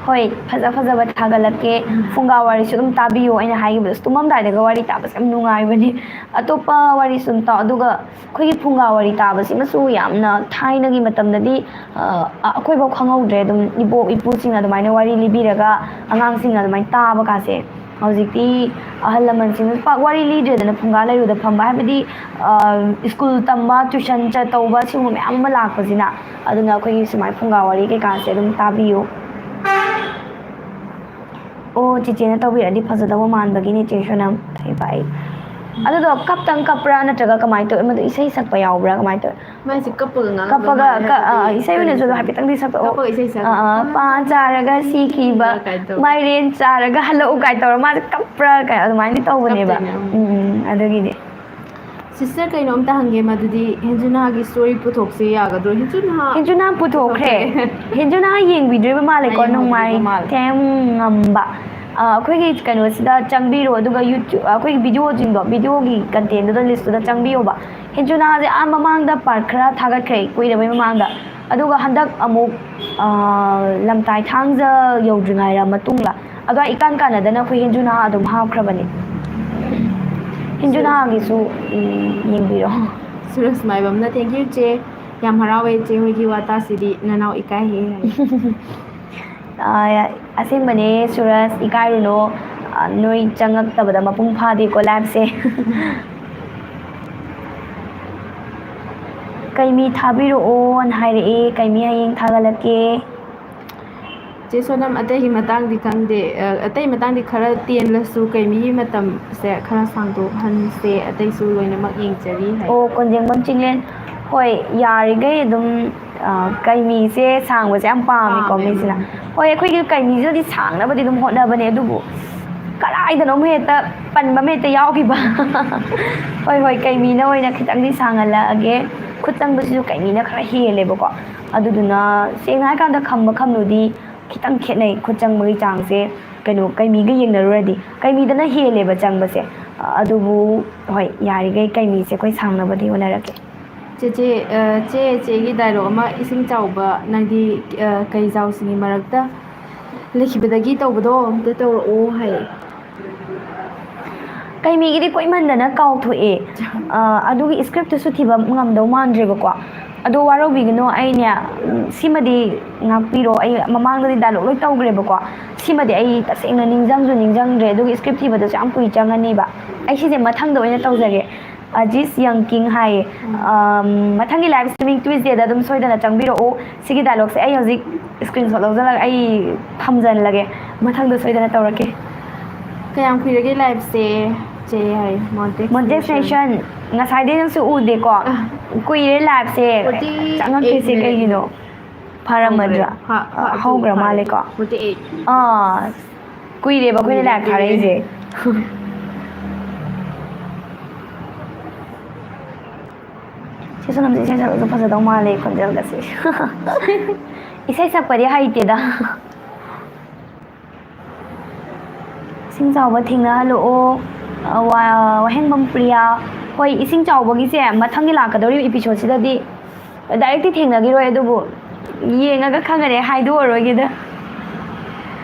ꯍꯣꯏ, ꯐꯖ ꯐꯖꯕ ꯊꯥꯒꯠꯂꯛꯀꯦ꯫ ꯐꯨꯡꯒꯥ ꯋꯥꯔꯤꯁꯨ ꯑꯗꯨꯝ ꯇꯥꯕꯤꯌꯣ꯫ ꯑꯩꯅ ꯍꯥꯏꯈꯤꯕꯗꯣ, ꯇꯨꯝꯃꯝꯗꯥꯏꯗꯒ ꯋꯥꯔꯤ ꯇꯥꯕꯁꯦ ꯌꯥꯝ ꯅꯨꯡꯉꯥꯏꯕꯅꯦ꯫ ꯑꯇꯣꯞꯄ ꯋꯥꯔꯤꯁꯨ ꯑꯗꯨꯝ ꯇꯥꯎ꯫ ꯑꯗꯨꯒ ꯑꯩꯈꯣꯏꯒꯤ ꯐꯨꯡꯒꯥ ꯋꯥꯔꯤ ꯇꯥꯕꯁꯤꯃꯁꯨ ꯌꯥꯝꯅ ꯊꯥꯏꯅꯒꯤ ꯃꯇꯝꯗꯗꯤ, ꯑ, ꯑ, ꯑꯩꯈꯣꯏꯐꯧ ꯈꯪꯍꯧꯗ꯭ꯔꯦ꯫ ꯑꯗꯨꯝ ꯏꯕꯣꯛ ꯏꯄꯨꯁꯤꯡꯅ ꯑꯗꯨꯃꯥꯏꯅ ꯋꯥꯔꯤ ꯂꯤꯕꯤꯔꯒ ꯑꯉꯥꯡꯁꯤꯡꯅ ꯑꯗꯨꯃꯥꯏꯅ ꯇꯥꯕ ꯀꯥꯁꯦ꯫ ꯍꯧꯖꯤꯛꯇꯤ ꯑꯍꯜ ꯂꯃꯟꯁꯤꯡꯅ ꯄꯥꯛ ꯋꯥꯔꯤ ꯂꯤꯗ꯭ꯔꯦꯗꯅ, ꯐꯨꯡꯒꯥ ꯂꯩꯔꯨꯗ ꯐꯝꯕ ꯍꯥꯏꯕꯗꯤ, ꯑ, ꯁ꯭ꯀꯨꯜ ꯇꯝꯕ, ꯇ꯭ꯌꯨꯁꯟ ꯆꯠ-, ꯇꯧꯕ, ꯁꯤꯒꯨꯝꯕ ꯃꯌꯥꯝ ꯑꯃ ꯂꯥꯛꯄꯁꯤꯅ꯫ ꯑꯗꯨꯅ ꯑꯩꯈꯣꯏꯒꯤ ꯁꯨꯃꯥꯏꯅ ꯐꯨꯡꯒꯥ ꯋꯥꯔꯤ ꯀꯩꯀꯥꯁꯦ ꯑꯗꯨꯝ ꯇꯥꯕꯤꯌꯨ꯫ ꯑꯣ, ꯆꯤꯆꯦꯅ ꯇꯧꯕꯤꯔꯛꯑꯗꯤ ꯐꯖꯗꯧꯕ ꯃꯥꯟꯕꯒꯤꯅꯦ, ꯆꯦ ꯁꯣꯅꯝ꯫ ꯐꯩ, ꯐꯩ꯫ ꯑꯗꯨꯗꯣ ꯀꯞꯇꯪ ꯀꯞꯄ꯭ꯔꯥ, ꯅꯠꯇ꯭ꯔꯒ ꯀꯃꯥꯏꯅ ꯇꯧꯋꯤ? ꯃꯗꯨ ꯏꯁꯩ ꯁꯛꯄ ꯌꯥꯎꯕ꯭ꯔꯥ, ꯀꯃꯥꯏꯅ ꯇꯧꯋꯤ? ꯃꯥꯏꯁꯦ ꯀꯞꯄꯒ ꯉꯥꯡꯕ ꯀꯞꯄꯒ ꯃꯥꯜꯂꯦ, ꯀ-, ꯑ, ꯍꯥꯏꯕꯗꯤ ꯏꯁꯩ ꯑꯣꯏꯅꯁꯨ ꯑꯗꯨꯝ ꯍꯥꯏꯐꯦꯠꯇꯪꯗꯤ ꯁꯛꯇꯣꯛꯑꯣ꯫ ꯀꯞꯄꯒ ꯏꯁꯩ ꯁꯛꯄ꯫ ꯑ, ꯑ, "ꯄꯥꯟ ꯆꯥꯔꯒ ꯁꯤꯈꯤꯕ, ꯀꯥꯏꯅ ꯇꯧ-, ꯃꯥꯏꯔꯦꯟ ꯆꯥꯔꯒ ꯍꯜꯂꯛꯎ" ꯀꯥꯏꯅ ꯇꯧꯔ ꯃꯥꯁꯦ ꯀꯞꯄ꯭ꯔꯥ ꯀꯥꯏꯅ ꯑꯗꯨꯃꯥꯏꯅꯗꯤ ꯇꯧꯕꯅꯦꯕ꯫ ꯀꯞꯇꯣꯏꯅꯦ, ꯎꯝ꯫ ꯎꯝ, ꯎꯝ, ꯑꯗꯨꯒꯤꯗꯤ꯫ ꯁꯤꯁꯇꯔ, ꯀꯩꯅꯣꯝꯇ ꯍꯪꯒꯦ, ꯃꯗꯨꯗꯤ ꯍꯦꯟꯖꯨꯅꯥꯒꯤ ꯁ꯭ꯇꯣꯔꯤ ꯄꯨꯊꯣꯛꯁꯦ ꯌꯥꯒꯗ꯭ꯔꯣ? ꯍꯦꯟꯖꯨꯅꯥ ꯍꯦꯟꯖꯨꯅꯥ ꯄꯨꯊꯣꯛꯈ꯭ꯔꯦ꯫ ꯄꯨꯊꯣꯛꯈ꯭ꯔꯦ꯫ ꯍꯦꯟꯖꯨꯅꯥ ꯌꯦꯡꯕꯤꯗ꯭ꯔꯤꯕ ꯃꯥꯜꯂꯦꯀꯣ, ꯑꯥ, ꯌꯦꯡꯕꯤꯗ꯭ꯔꯤꯕ ꯅꯣꯡꯃꯥꯏ ꯃꯥꯜꯂꯦ꯫ ꯊꯦꯝ ꯉꯝꯕ꯫ ꯑ, ꯑꯩꯈꯣꯏꯒꯤ ꯀꯩꯅꯣꯁꯤꯗ ꯆꯪꯕꯤꯔꯣ, ꯑꯗꯨꯒ YouTube, ꯑꯩꯈꯣꯏꯒꯤ ꯚꯤꯗꯤꯑꯣꯁꯤꯡꯗꯣ, ꯚꯤꯗꯤꯑꯣꯒꯤ ꯀꯟꯇꯦꯟꯗꯨꯗ, ꯂꯤꯁꯇꯨꯗ ꯆꯪꯕꯤꯌꯣꯕ꯫ ꯍꯦꯟꯖꯨꯅꯥꯁꯦ ꯑꯥ ꯃꯃꯥꯡꯗ ꯄꯥꯔꯠ ꯈꯔ ꯊꯥꯒꯠꯈ꯭ꯔꯦ, ꯀꯨꯏꯔꯕꯩ ꯃꯃꯥꯡꯗ꯫ ꯑꯗꯨꯒ ꯍꯟꯗꯛ ꯑꯃꯨꯛ, ꯑ, ꯂꯝꯇꯥꯏ ꯊꯥꯡꯖ ꯌꯧꯗ꯭ꯔꯤꯉꯩꯗ ꯃꯇꯨꯡꯗ ꯑꯗꯨꯋꯥꯏ ꯏꯀꯥꯟ ꯀꯥꯟꯅꯗꯅ ꯑꯩꯈꯣꯏ ꯍꯦꯟꯖꯨꯅꯥ ꯑꯗꯨꯝ ꯍꯥꯞꯈ꯭ꯔꯕꯅꯦ꯫ ꯍꯦꯟꯖꯨꯅꯥꯒꯤꯁꯨ, ꯎꯝ, ꯌꯦꯡꯕꯤꯔꯣ꯫ ꯁꯨꯔꯁ ꯃꯥꯏꯕꯝꯅ, "Thank you, ꯆꯦ꯫ ꯌꯥꯝ ꯍꯔꯥꯎꯋꯦ ꯆꯦ ꯍꯣꯏꯒꯤ ꯋꯥꯇꯥꯁꯤꯗꯤ, ꯅꯅꯥꯎ ꯏꯀꯥꯏꯍꯦ" ꯍꯥꯏ꯫ ꯑ, ꯑꯁꯦꯡꯕꯅꯦ ꯁꯨꯔꯁ, ꯏꯀꯥꯏꯔꯨꯅꯣ꯫ ꯑ, ꯅꯣꯏ ꯆꯪꯉꯛꯇꯕꯗ ꯃꯄꯨꯡ ꯐꯥꯗꯦꯀꯣ ꯂꯥꯏꯐꯁꯦ꯫ "ꯀꯩꯃꯤ ꯊꯥꯕꯤꯔꯛꯑꯣꯅ" ꯍꯥꯏꯔꯛꯑꯦ꯫ ꯀꯩꯃꯤ ꯍꯌꯦꯡ ꯊꯥꯒꯠꯂꯛꯀꯦ꯫ ꯆꯦ ꯁꯣꯅꯝ, ꯑꯇꯩꯒꯤ ꯃꯇꯥꯡꯗꯤ ꯈꯪꯗꯦ, ꯑ, ꯑꯇꯩ ꯃꯇꯥꯡꯗꯤ ꯈꯔ ꯇꯦꯜꯂꯁꯨ ꯀꯩꯃꯤꯒꯤ ꯃꯇꯝꯁꯦ ꯈꯔ ꯁꯥꯡꯗꯣꯛꯍꯟꯁꯦ, ꯑꯇꯩꯁꯨ ꯂꯣꯏꯅꯃꯛ ꯌꯦꯡꯖꯔꯤ ꯍꯥꯏ꯫ ꯑꯣ, ꯀꯣꯟꯖꯦꯡꯕꯝ ꯆꯤꯡꯂꯦꯟ, ꯍꯣꯏ, ꯌꯥꯔꯤꯈꯩ ꯑꯗꯨꯝ, ꯑ, ꯀꯩꯃꯤꯁꯦ ꯁꯥꯡꯕꯁꯦ ꯌꯥꯝ ꯄꯥꯝꯃꯤꯀꯣ, ꯄꯥꯝꯃꯦ, ꯃꯤꯁꯤꯅ꯫ ꯎꯝ꯫ ꯍꯣꯏ, ꯑꯩꯈꯣꯏꯒꯤ ꯀꯩꯃꯤꯁꯤꯅꯗꯤ ꯁꯥꯡꯅꯕꯗꯤ ꯑꯗꯨꯝ ꯍꯣꯠꯅꯕꯅꯦ, ꯑꯗꯨꯕꯨ ꯀꯗꯥꯏꯗꯅꯣꯝ ꯍꯦꯛꯇ ꯄꯟꯕ ꯑꯃ ꯍꯦꯛꯇ ꯌꯥꯎꯈꯤꯕ꯫ ꯍꯣꯏ, ꯍꯣꯏ, ꯀꯩꯃꯤꯅ ꯑꯣꯏꯅ ꯈꯤꯇꯪꯗꯤ ꯁꯥꯡꯍꯜꯂꯛꯑꯒꯦ꯫ ꯈꯨꯠ ꯆꯪꯕꯁꯤꯁꯨ ꯀꯩꯃꯤꯅ ꯈꯔ ꯍꯦꯜꯂꯦꯕꯀꯣ꯫ ꯑꯗꯨꯗꯨꯅ ꯁꯦꯡꯅ ꯍꯥꯏꯔꯀꯥꯟꯗ ꯈꯝꯕ ꯈꯝꯂꯨꯗꯤ ꯈꯤꯇꯪ ꯈꯦꯠꯅꯩ ꯈꯨꯠ ꯆꯪꯕꯒꯤ ꯆꯥꯡꯁꯦ꯫ ꯀꯩꯅꯣ, ꯀꯩꯃꯤꯒ ꯌꯦꯡꯅꯔꯨꯔꯗꯤ ꯀꯩꯃꯤꯗꯅ ꯍꯦꯜꯂꯦꯕ ꯆꯪꯕꯁꯦ꯫ ꯑꯗꯨꯕꯨ ꯍꯣꯏ, ꯌꯥꯔꯤꯈꯩ ꯀꯩꯃꯤꯁꯦ ꯑꯩꯈꯣꯏ ꯁꯥꯡꯅꯕꯗꯤ ꯍꯣꯠꯅꯔꯛꯀꯦ꯫ ꯆꯦꯆꯦ, ꯑ, ꯆꯦ, ꯆꯦꯒꯤ dialogue ꯑꯃ, "ꯏꯁꯤꯡ ꯆꯥꯎꯕ ꯅꯪꯗꯤ, ꯑ, ꯀꯩ ꯖꯥꯎꯁꯤꯡꯒꯤ ꯃꯔꯛꯇ ꯂꯩꯈꯤꯕꯗꯒꯤ" ꯇꯧꯕꯗꯣ ꯑꯝꯇ ꯇꯧꯔꯛꯑꯣ ꯍꯥꯏ꯫ ꯀꯩꯃꯤꯒꯤꯗꯤ ꯀꯨꯏꯃꯟꯗꯅ ꯀꯥꯎꯊꯣꯛꯑꯦ꯫ ꯑ, ꯑꯗꯨꯒꯤ script ꯇꯨꯁꯨ ꯊꯤꯕ ꯉꯝꯗꯧ ꯃꯥꯟꯗ꯭ꯔꯦꯕꯀꯣ꯫ ꯑꯗꯣ ꯋꯥꯔꯧꯕꯤꯒꯅꯨ, ꯑꯩꯅꯦ, ꯎꯝ, ꯁꯤꯃꯗꯤ ꯉꯥꯛꯄꯤꯔꯣ꯫ ꯑꯩ ꯃꯃꯥꯡꯗꯗꯤ dialogue ꯂꯣꯏ ꯇꯧꯈ꯭ꯔꯦꯕꯀꯣ꯫ ꯁꯤꯃꯗꯤ ꯑꯩ ꯇꯁꯦꯡꯅ ꯅꯤꯡꯁꯤꯡꯁꯨ ꯅꯤꯡꯁꯤꯡꯗ꯭ꯔꯦ꯫ ꯑꯗꯨꯒꯤ script ꯊꯤꯕꯗꯁꯨ ꯌꯥꯝ ꯀꯨꯏ ꯆꯪꯉꯅꯤꯕ꯫ ꯑꯩ ꯁꯤꯁꯦ ꯃꯊꯪꯗ ꯑꯣꯏꯅ ꯇꯧꯖꯒꯦ꯫ ꯑꯖꯤꯁ ꯌꯪꯀꯤꯡ ꯍꯥꯏꯌꯦ꯫ ꯎꯝ꯫ ꯑꯝ, ꯃꯊꯪꯒꯤ live streaming Tuesday ꯗ ꯑꯗꯨꯝ ꯁꯣꯏꯗꯅ ꯆꯪꯕꯤꯔꯛꯎ꯫ ꯁꯤꯒꯤ dialogue ꯁꯦ ꯑꯩ ꯍꯧꯖꯤꯛ screenshot ꯂꯧꯖꯔꯒ ꯑꯩ ꯊꯝꯖꯜꯂꯒꯦ꯫ ꯃꯊꯪꯗ ꯁꯣꯏꯗꯅ ꯇꯧꯔꯛꯀꯦ꯫ ꯀꯌꯥꯝ ꯀꯨꯏꯔꯒꯦ live ꯁꯦ, ꯆꯦ ꯍꯥꯏ? Montex Montex Nation꯫ Nation, ꯉꯁꯥꯏꯗꯩ ꯅꯪꯁꯨ ꯎꯗꯦꯀꯣ? ꯑ꯫ ꯀꯨꯏꯔꯦ live ꯁꯦ forty eight ꯆꯪꯉꯛꯇ꯭ꯔꯤꯁꯦ minute꯫ ꯀꯩꯒꯤꯅꯣ? ꯐꯔꯝꯃꯗ꯭ꯔꯥ? ꯍꯧꯈ꯭ꯔꯦ꯫ ꯐ-, ꯐ-, ꯍꯧꯈ꯭ꯔ ꯐꯔꯦ꯫ ꯃꯥꯜꯂꯦꯀꯣ? Forty eight꯫ ꯑꯥ, ꯀꯨꯏꯔꯦꯕ ꯑꯩꯈꯣꯏꯅ ꯂꯥꯏꯔꯤꯛ ꯊꯥꯔꯛꯏꯁꯦ꯫ ꯁꯤ ꯁꯣꯅꯝꯁꯦ ꯏꯁꯩ ꯁꯛꯂꯁꯨ ꯐꯖꯗꯧ ꯃꯥꯜꯂꯦ, ꯈꯣꯟꯖꯦꯜꯒꯁꯦ꯫ ꯏꯁꯩ ꯁꯛꯄꯗꯤ ꯍꯩꯇꯦꯗ꯫ ꯏꯁꯤꯡ ꯆꯥꯎꯕ ꯊꯦꯡꯅꯍꯜꯂꯛꯑꯣ, ꯑ, ꯋꯥ-, ꯋꯥꯍꯦꯡꯕꯝ ꯄ꯭ꯔꯤꯌꯥ꯫ ꯍꯣꯏ, ꯏꯁꯤꯡ ꯆꯥꯎꯕꯒꯤꯁꯦ ꯃꯊꯪꯒꯤ ꯂꯥꯛꯀꯗꯧꯔꯤꯕ episode ꯁꯤꯗꯗꯤ direct ꯇꯤ ꯊꯦꯡꯅꯈꯤꯔꯣꯏ, ꯑꯗꯨꯕꯨ ꯌꯦꯡꯉꯒ ꯈꯪꯒꯅꯤ, ꯍꯥꯏꯗꯣꯛꯑꯔꯣꯏꯒꯦꯗ꯫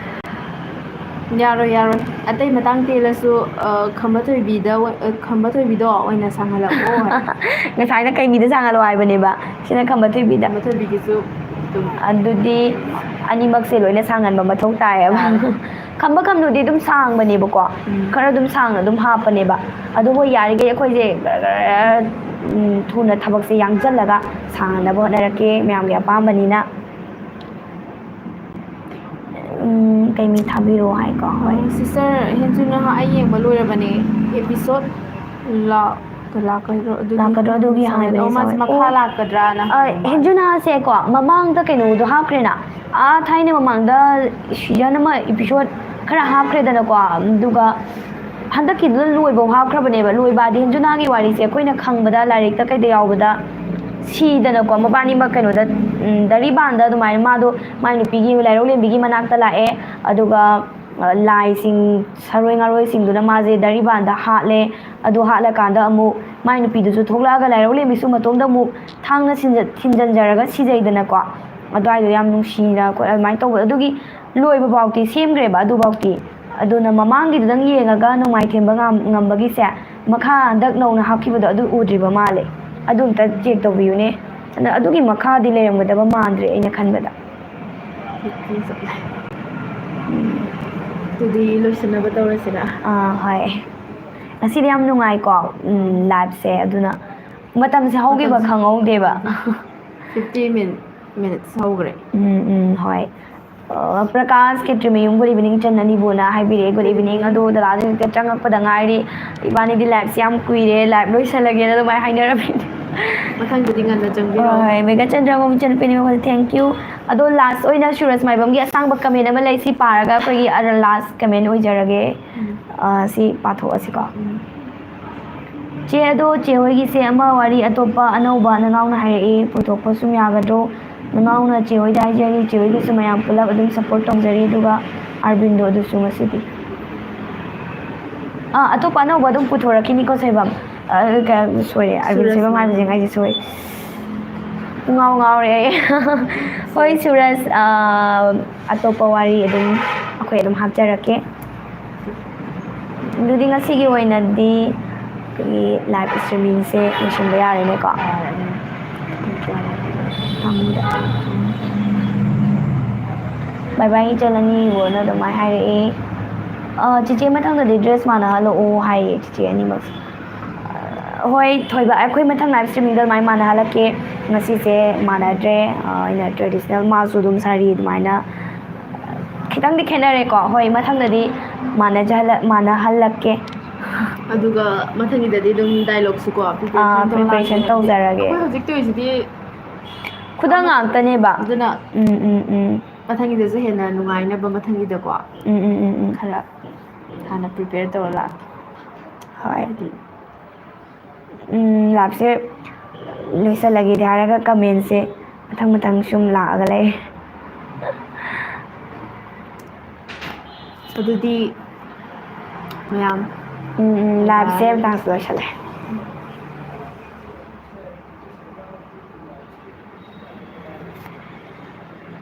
ꯌꯥꯔꯣꯏ, ꯌꯥꯔꯣꯏ꯫ ꯑꯇꯩ ꯃꯇꯥꯡ ꯇꯦꯜꯂꯁꯨ, ꯑ, ꯈꯝꯕ ꯊꯣꯏꯕꯤꯗ ꯑꯣꯏ-, ꯑ, ꯈꯝꯕ ꯊꯣꯏꯕꯤꯗꯣ ꯑꯣꯏꯅ ꯁꯥꯡꯍꯜꯂꯛꯑꯣ ꯍꯥꯏ꯫ ꯉꯁꯥꯏꯅ ꯀꯩꯃꯤꯗ ꯁꯥꯡꯍꯜꯂꯣ ꯍꯥꯏꯕꯅꯦꯕ, ꯁꯤꯅ ꯈꯝꯕ ꯊꯣꯏꯕꯤꯗ꯫ ꯈꯝꯕ ꯊꯣꯏꯕꯤꯒꯤꯁꯨ ꯑꯗꯨꯝ꯫ ꯑꯗꯨꯗꯤ ꯑꯅꯤꯃꯛꯁꯦ ꯂꯣꯏꯅ ꯁꯥꯡꯍꯟꯕ ꯃꯊꯧ ꯇꯥꯏꯌꯦꯕ꯫ ꯇꯥꯔꯦ꯫ ꯈꯝꯕ ꯈꯝꯅꯨꯗꯤ ꯑꯗꯨꯝ ꯁꯥꯡꯕꯅꯦꯕꯀꯣ, ꯎꯝ꯫ ꯈꯔ ꯑꯗꯨꯝ ꯁꯥꯡꯅ ꯑꯗꯨꯝ ꯍꯥꯞꯄꯅꯦꯕ꯫ ꯑꯗꯨꯕꯨ ꯌꯥꯔꯤꯈꯩ ꯑꯩꯈꯣꯏꯁꯦ ꯒꯔ ꯒꯔ, ꯎꯝ, ꯊꯨꯅ ꯊꯕꯛꯁꯦ ꯌꯥꯡꯁꯜꯂꯒ ꯁꯥꯡꯅꯕ ꯍꯣꯠꯅꯔꯛꯀꯦ, ꯃꯌꯥꯝꯒꯤ ꯑꯄꯥꯝꯕꯅꯤꯅ꯫ ꯎꯝ, ꯀꯩ ꯃꯤ ꯊꯥꯕꯤꯔꯣ ꯍꯥꯏꯀꯣ? ꯍꯣꯏ꯫ ꯑ, sister, ꯍꯦꯟꯖꯨꯅ ꯑꯩ ꯌꯦꯡꯕ ꯂꯣꯏꯔꯕꯅꯦ꯫ Episode ꯂꯥꯛ-, ꯂꯥꯛꯀꯗ꯭ꯔꯣ? ꯑꯗꯨꯒꯤ ꯂꯥꯛꯀꯗ꯭ꯔꯣ? ꯑꯗꯨꯒꯤ ꯍꯪꯕꯅꯦ, ꯑꯣ, ꯃꯥꯁꯦ sorry꯫ ꯃꯈꯥ ꯑꯣ꯫ ꯂꯥꯛꯀꯗ꯭ꯔꯥꯅ ꯑ, ꯍꯪꯕ ꯃꯥꯜꯂꯦ꯫ ꯍꯦꯟꯖꯨꯅꯥꯁꯦꯀꯣ, ꯃꯃꯥꯡꯗ ꯀꯩꯅꯣꯗꯣ ꯍꯥꯞꯈ꯭ꯔꯦꯅ, ꯑꯥ, ꯊꯥꯏꯅ ꯃꯃꯥꯡꯗ season ꯑꯃ episode ꯈꯔ ꯍꯥꯞꯈ꯭ꯔꯦꯗꯅꯀꯣ, ꯑꯗꯨꯒ ꯍꯟꯗꯛꯀꯤꯗꯨꯅ ꯂꯣꯏꯕꯧ ꯍꯥꯞꯈ꯭ꯔꯕꯅꯦꯕ꯫ ꯂꯣꯏꯕ ꯍꯥꯏꯗꯤ ꯍꯦꯟꯖꯨꯅꯥꯒꯤ ꯋꯥꯔꯤꯁꯦ ꯑꯩꯈꯣꯏꯅ ꯈꯪꯕꯗ, ꯂꯥꯏꯔꯤꯛꯇ ꯀꯩꯗ ꯌꯥꯎꯕꯗ, ꯁꯤꯗꯅꯀꯣ, ꯃꯕꯥꯅꯤꯃꯛ ꯀꯩꯅꯣꯗ, ꯎꯝ, ꯗꯔꯤꯕꯥꯟꯗ ꯑꯗꯨꯃꯥꯏꯅ ꯃꯥꯗꯣ ꯃꯥꯏ ꯅꯨꯄꯤꯒꯤ ꯂꯥꯏꯔꯧꯂꯦꯝꯕꯤꯒꯤ ꯃꯅꯥꯛꯇ ꯂꯥꯛꯑꯦ, ꯑꯗꯨꯒ ꯂꯥꯏꯁꯤꯡ, ꯁꯔꯣꯏ ꯉꯥꯔꯣꯏꯁꯤꯡꯗꯨꯅ ꯃꯥꯁꯦ ꯗꯥꯔꯤꯕꯥꯟꯗ ꯍꯥꯠꯂꯦ꯫ ꯑꯗꯨ ꯍꯥꯠꯂꯀꯥꯟꯗ ꯑꯃꯨꯛ ꯃꯥꯏ ꯅꯨꯄꯤꯗꯨꯁꯨ ꯊꯣꯛꯂꯛꯑꯒ ꯂꯥꯏꯔꯧꯂꯦꯝꯕꯤꯁꯨ ꯃꯇꯣꯝꯗ ꯑꯃꯨꯛ ꯊꯥꯡꯅ ꯁꯤꯟꯖ-, ꯊꯤꯟꯖꯟꯖꯔꯒ ꯁꯤꯖꯩꯗꯅꯀꯣ꯫ ꯑꯗꯨꯋꯥꯏꯗꯣ ꯌꯥꯝ ꯅꯨꯡꯁꯤꯅ ꯈꯣꯠ-, ꯑꯗꯨꯃꯥꯏꯅ ꯇꯧꯕ꯫ ꯑꯗꯨꯒꯤ ꯂꯣꯏꯕ ꯐꯥꯎꯇꯤ ꯁꯦꯝꯈ꯭ꯔꯦꯕ ꯑꯗꯨꯐꯥꯎꯇꯤ꯫ ꯑꯗꯨꯅ ꯃꯃꯥꯡꯒꯤꯗꯨꯗꯪ ꯌꯦꯡꯉꯒ ꯅꯣꯡꯃꯥꯏ ꯊꯦꯝꯕ ꯉꯝ-, ꯉꯝꯕꯒꯤꯁꯦ, ꯃꯈꯥ ꯍꯟꯗꯛ ꯅꯧꯅ ꯍꯥꯞꯈꯤꯕꯗꯣ ꯑꯗꯨ ꯎꯗ꯭ꯔꯤꯕ ꯃꯥꯜꯂꯦ꯫ ꯑꯗꯨ ꯑꯝꯇ ꯆꯦꯛ ꯇꯧꯕꯤꯌꯨꯅꯦ꯫ ꯑꯗ ꯑꯗꯨꯒꯤ ꯃꯈꯥꯗꯤ ꯂꯩꯔꯝꯒꯗꯕ ꯃꯥꯟꯗ꯭ꯔꯦ ꯑꯩꯅ ꯈꯟꯕꯗ꯫ ꯑꯗꯨꯗꯤ ꯂꯣꯏꯁꯤꯟꯅꯕ ꯇꯧꯔꯁꯤꯔꯥ? ꯑꯥ, ꯍꯣꯏ꯫ ꯉꯁꯤꯗꯤ ꯌꯥꯝ ꯅꯨꯡꯉꯥꯏꯀꯣ, ꯎꯝ, liveꯁꯦ꯫ ꯑꯗꯨꯅ ꯃꯇꯝꯁꯦ ꯍꯧꯈꯤꯕ ꯃꯇꯝꯁꯦ ꯈꯪꯍꯧꯗꯦꯕ꯫ Fifty min-, minutes ꯍꯧꯈ꯭ꯔꯦ꯫ ꯎꯝ, ꯎꯝ, ꯍꯣꯏ꯫ ꯑ, ꯄ꯭ꯔꯀꯥꯁ ꯈꯦꯇ꯭ꯔꯤꯃꯌꯨꯝ good evening ꯏꯆꯟ ꯑꯅꯤꯕꯨꯅ ꯍꯥꯏꯕꯤꯔꯛꯑꯦ꯫ Good evening꯫ ꯑꯗꯣ ꯗꯗꯥꯁꯦ ꯍꯧꯖꯤꯛꯇ ꯆꯪꯉꯛꯄꯗ ꯉꯥꯏꯔꯤ꯫ ꯏꯕꯥꯅꯤꯗꯤ liveꯁꯦ ꯌꯥꯝ ꯀꯨꯏꯔꯦ, live ꯂꯣꯏꯁꯜꯂꯒꯦꯅ ꯑꯗꯨꯃꯥꯏꯅ ꯍꯥꯏꯅꯔꯝꯃꯤꯅꯦ꯫ ꯃꯊꯪꯗꯗꯤ ꯉꯟꯅ ꯆꯪꯕꯤꯔꯣ꯫ ꯍꯣꯏ, ꯃꯦꯒꯥ ꯆꯟꯗ꯭ꯔꯃꯣꯍꯟ ꯏꯆꯟꯅꯨꯄꯤꯅꯤ ꯃꯈꯣꯏꯗ thank you꯫ ꯑꯗꯣ last ꯑꯣꯏꯅ ꯁꯨꯔꯖ ꯃꯥꯏꯕꯝꯒꯤ ꯑꯁꯥꯡꯕ comment ꯑꯃ ꯂꯩ, ꯁꯤ ꯄꯥꯔꯒ ꯑꯩꯈꯣꯏꯒꯤ ꯑꯔ-, last comment ꯑꯣꯏꯖꯔꯒꯦ꯫ ꯎꯝ꯫ ꯑ, ꯁꯤ ꯄꯥꯊꯣꯛꯑꯁꯤꯀꯣ꯫ ꯎꯝ꯫ ꯆꯦ, ꯑꯗꯣ ꯆꯦ ꯍꯣꯏꯒꯤꯁꯦ ꯑꯃ ꯋꯥꯔꯤ ꯑꯇꯣꯞꯄ ꯑꯅꯧꯕ ꯅꯅꯥꯎꯅ ꯍꯥꯏꯔꯛꯑꯦ, ꯄꯨꯊꯣꯛꯄ ꯁꯨꯝ ꯌꯥꯒꯗ꯭ꯔꯣ? ꯅꯅꯥꯎꯅ ꯆꯦ ꯍꯣꯏꯗ ꯍꯥꯏꯖꯔꯤ, ꯆꯦ ꯍꯣꯏꯒꯤꯁꯨ ꯃꯌꯥꯝ ꯄꯨꯂꯞ ꯑꯗꯨꯝ support ꯇꯧꯖꯔꯤ, ꯑꯗꯨꯒ ꯑꯥꯔꯕꯤꯟꯗꯣ ꯑꯗꯨꯁꯨ ꯉꯁꯤꯗꯤ꯫ ꯑꯥ, ꯑꯇꯣꯞꯄ ꯑꯅꯧꯕ ꯑꯗꯨꯝ ꯄꯨꯊꯣꯔꯛꯈꯤꯅꯤꯀꯣ ꯁꯣꯏꯕꯝ꯫ ꯑ, ꯀ-, ꯁꯣꯏꯔꯦ, ꯑꯥꯔꯕꯤꯟ ꯁꯨꯔꯖ ꯁꯣꯏꯕꯝ ꯍꯥꯏꯕꯁꯦ ꯃꯥꯏꯕꯝ꯫ ꯉꯥꯏꯁꯦ ꯁꯣꯏ꯫ ꯄꯨꯡꯉꯥꯎ ꯉꯥꯎꯔꯦ ꯑꯩ꯫ ꯍꯣꯏ, ꯁꯨꯔꯖ, ꯑ, ꯑꯇꯣꯞꯄ ꯋꯥꯔꯤ ꯑꯗꯨꯝ ꯑꯩꯈꯣꯏ ꯑꯗꯨꯝ ꯍꯥꯞꯆꯔꯛꯀꯦ꯫ ꯑꯗꯨꯗꯤ ꯉꯁꯤꯒꯤ ꯑꯣꯏꯅꯗꯤ ꯑꯩꯈꯣꯏꯒꯤ live streamingꯁꯦ ꯂꯣꯏꯁꯤꯟꯕ ꯌꯥꯔꯦꯅꯦꯀꯣ꯫ ꯕꯥꯏ ꯕꯥꯏ ꯏꯆꯜ ꯑꯅꯤꯕꯨꯅ ꯑꯗꯨꯃꯥꯏꯅ ꯍꯥꯏꯔꯛꯑꯦ꯫ ꯑ, ꯆꯤꯆꯦ ꯃꯊꯪꯗꯗꯤ dress ꯃꯥꯟꯅꯍꯜꯂꯛꯑꯣ ꯍꯥꯏꯌꯦ ꯆꯤꯆꯦ ꯑꯅꯤꯃꯛ꯫ ꯍꯣꯏ ꯊꯣꯏꯕ, ꯑꯩꯈꯣꯏ ꯃꯊꯪ live streamingꯗ ꯑꯗꯨꯃꯥꯏꯅ ꯃꯥꯟꯅꯍꯜꯂꯛꯀꯦ꯫ ꯉꯁꯤꯁꯦ ꯃꯥꯟꯅꯗ꯭ꯔꯦ꯫ ꯑ, ꯑꯩꯅ traditional ꯃꯥꯁꯨ ꯑꯗꯨꯝ ꯁꯥꯔꯤ ꯑꯗꯨꯃꯥꯏꯅ꯫ ꯈꯤꯇꯪꯗꯤ ꯈꯦꯠꯅꯔꯦꯀꯣ꯫ ꯍꯣꯏ, ꯃꯊꯪꯗꯗꯤ ꯃꯥꯟꯅꯖꯍꯜꯂ-, ꯃꯥꯟꯅꯍꯜꯂꯛꯀꯦ꯫ ꯑꯗꯨꯒ ꯃꯊꯪꯒꯤꯗꯗꯤ ꯑꯗꯨꯝ dialogueꯁꯨꯀꯣ preparation ꯑꯥ, ꯇꯧꯔ preparation ꯂꯥꯛꯀꯦ꯫ ꯇꯧꯖꯔꯒꯦ꯫ ꯑꯩꯈꯣꯏ ꯍꯧꯖꯤꯛ ꯇꯧꯔꯤꯁꯤꯗꯤ ꯈꯨꯗꯝ ꯉꯥꯛꯇꯅꯦꯕ꯫ ꯑꯗꯨꯅ ꯎꯝ, ꯎꯝ, ꯎꯝ꯫ ꯃꯊꯪꯒꯤꯗꯁꯨ ꯍꯦꯟꯅ ꯅꯨꯡꯉꯥꯏꯅꯕ ꯃꯊꯪꯒꯤꯗꯀꯣ ꯎꯝ, ꯎꯝ, ꯎꯝ, ꯎꯝ꯫ ꯈꯔ ꯍꯥꯟꯅ prepare ꯇꯧꯔ ꯂꯥꯛꯀꯦ꯫ ꯍꯣꯏ꯫ ꯍꯥꯏꯗꯤ ꯎꯝ, liveꯁꯦ ꯂꯣꯏꯁꯤꯜꯂꯒꯦꯗꯤ ꯍꯥꯏꯔꯒ commentꯁꯦ ꯃꯊꯪ ꯃꯊꯪ ꯁꯨꯝ ꯂꯥꯛꯑꯒ ꯂꯩ꯫ ꯑꯗꯨꯗꯤ ꯃꯌꯥꯝ ꯎꯝ ꯎꯝ ꯂꯥꯏꯞꯁꯦ ꯃꯇꯥꯡꯁꯤ ꯂꯣꯏꯁꯜꯂꯦ꯫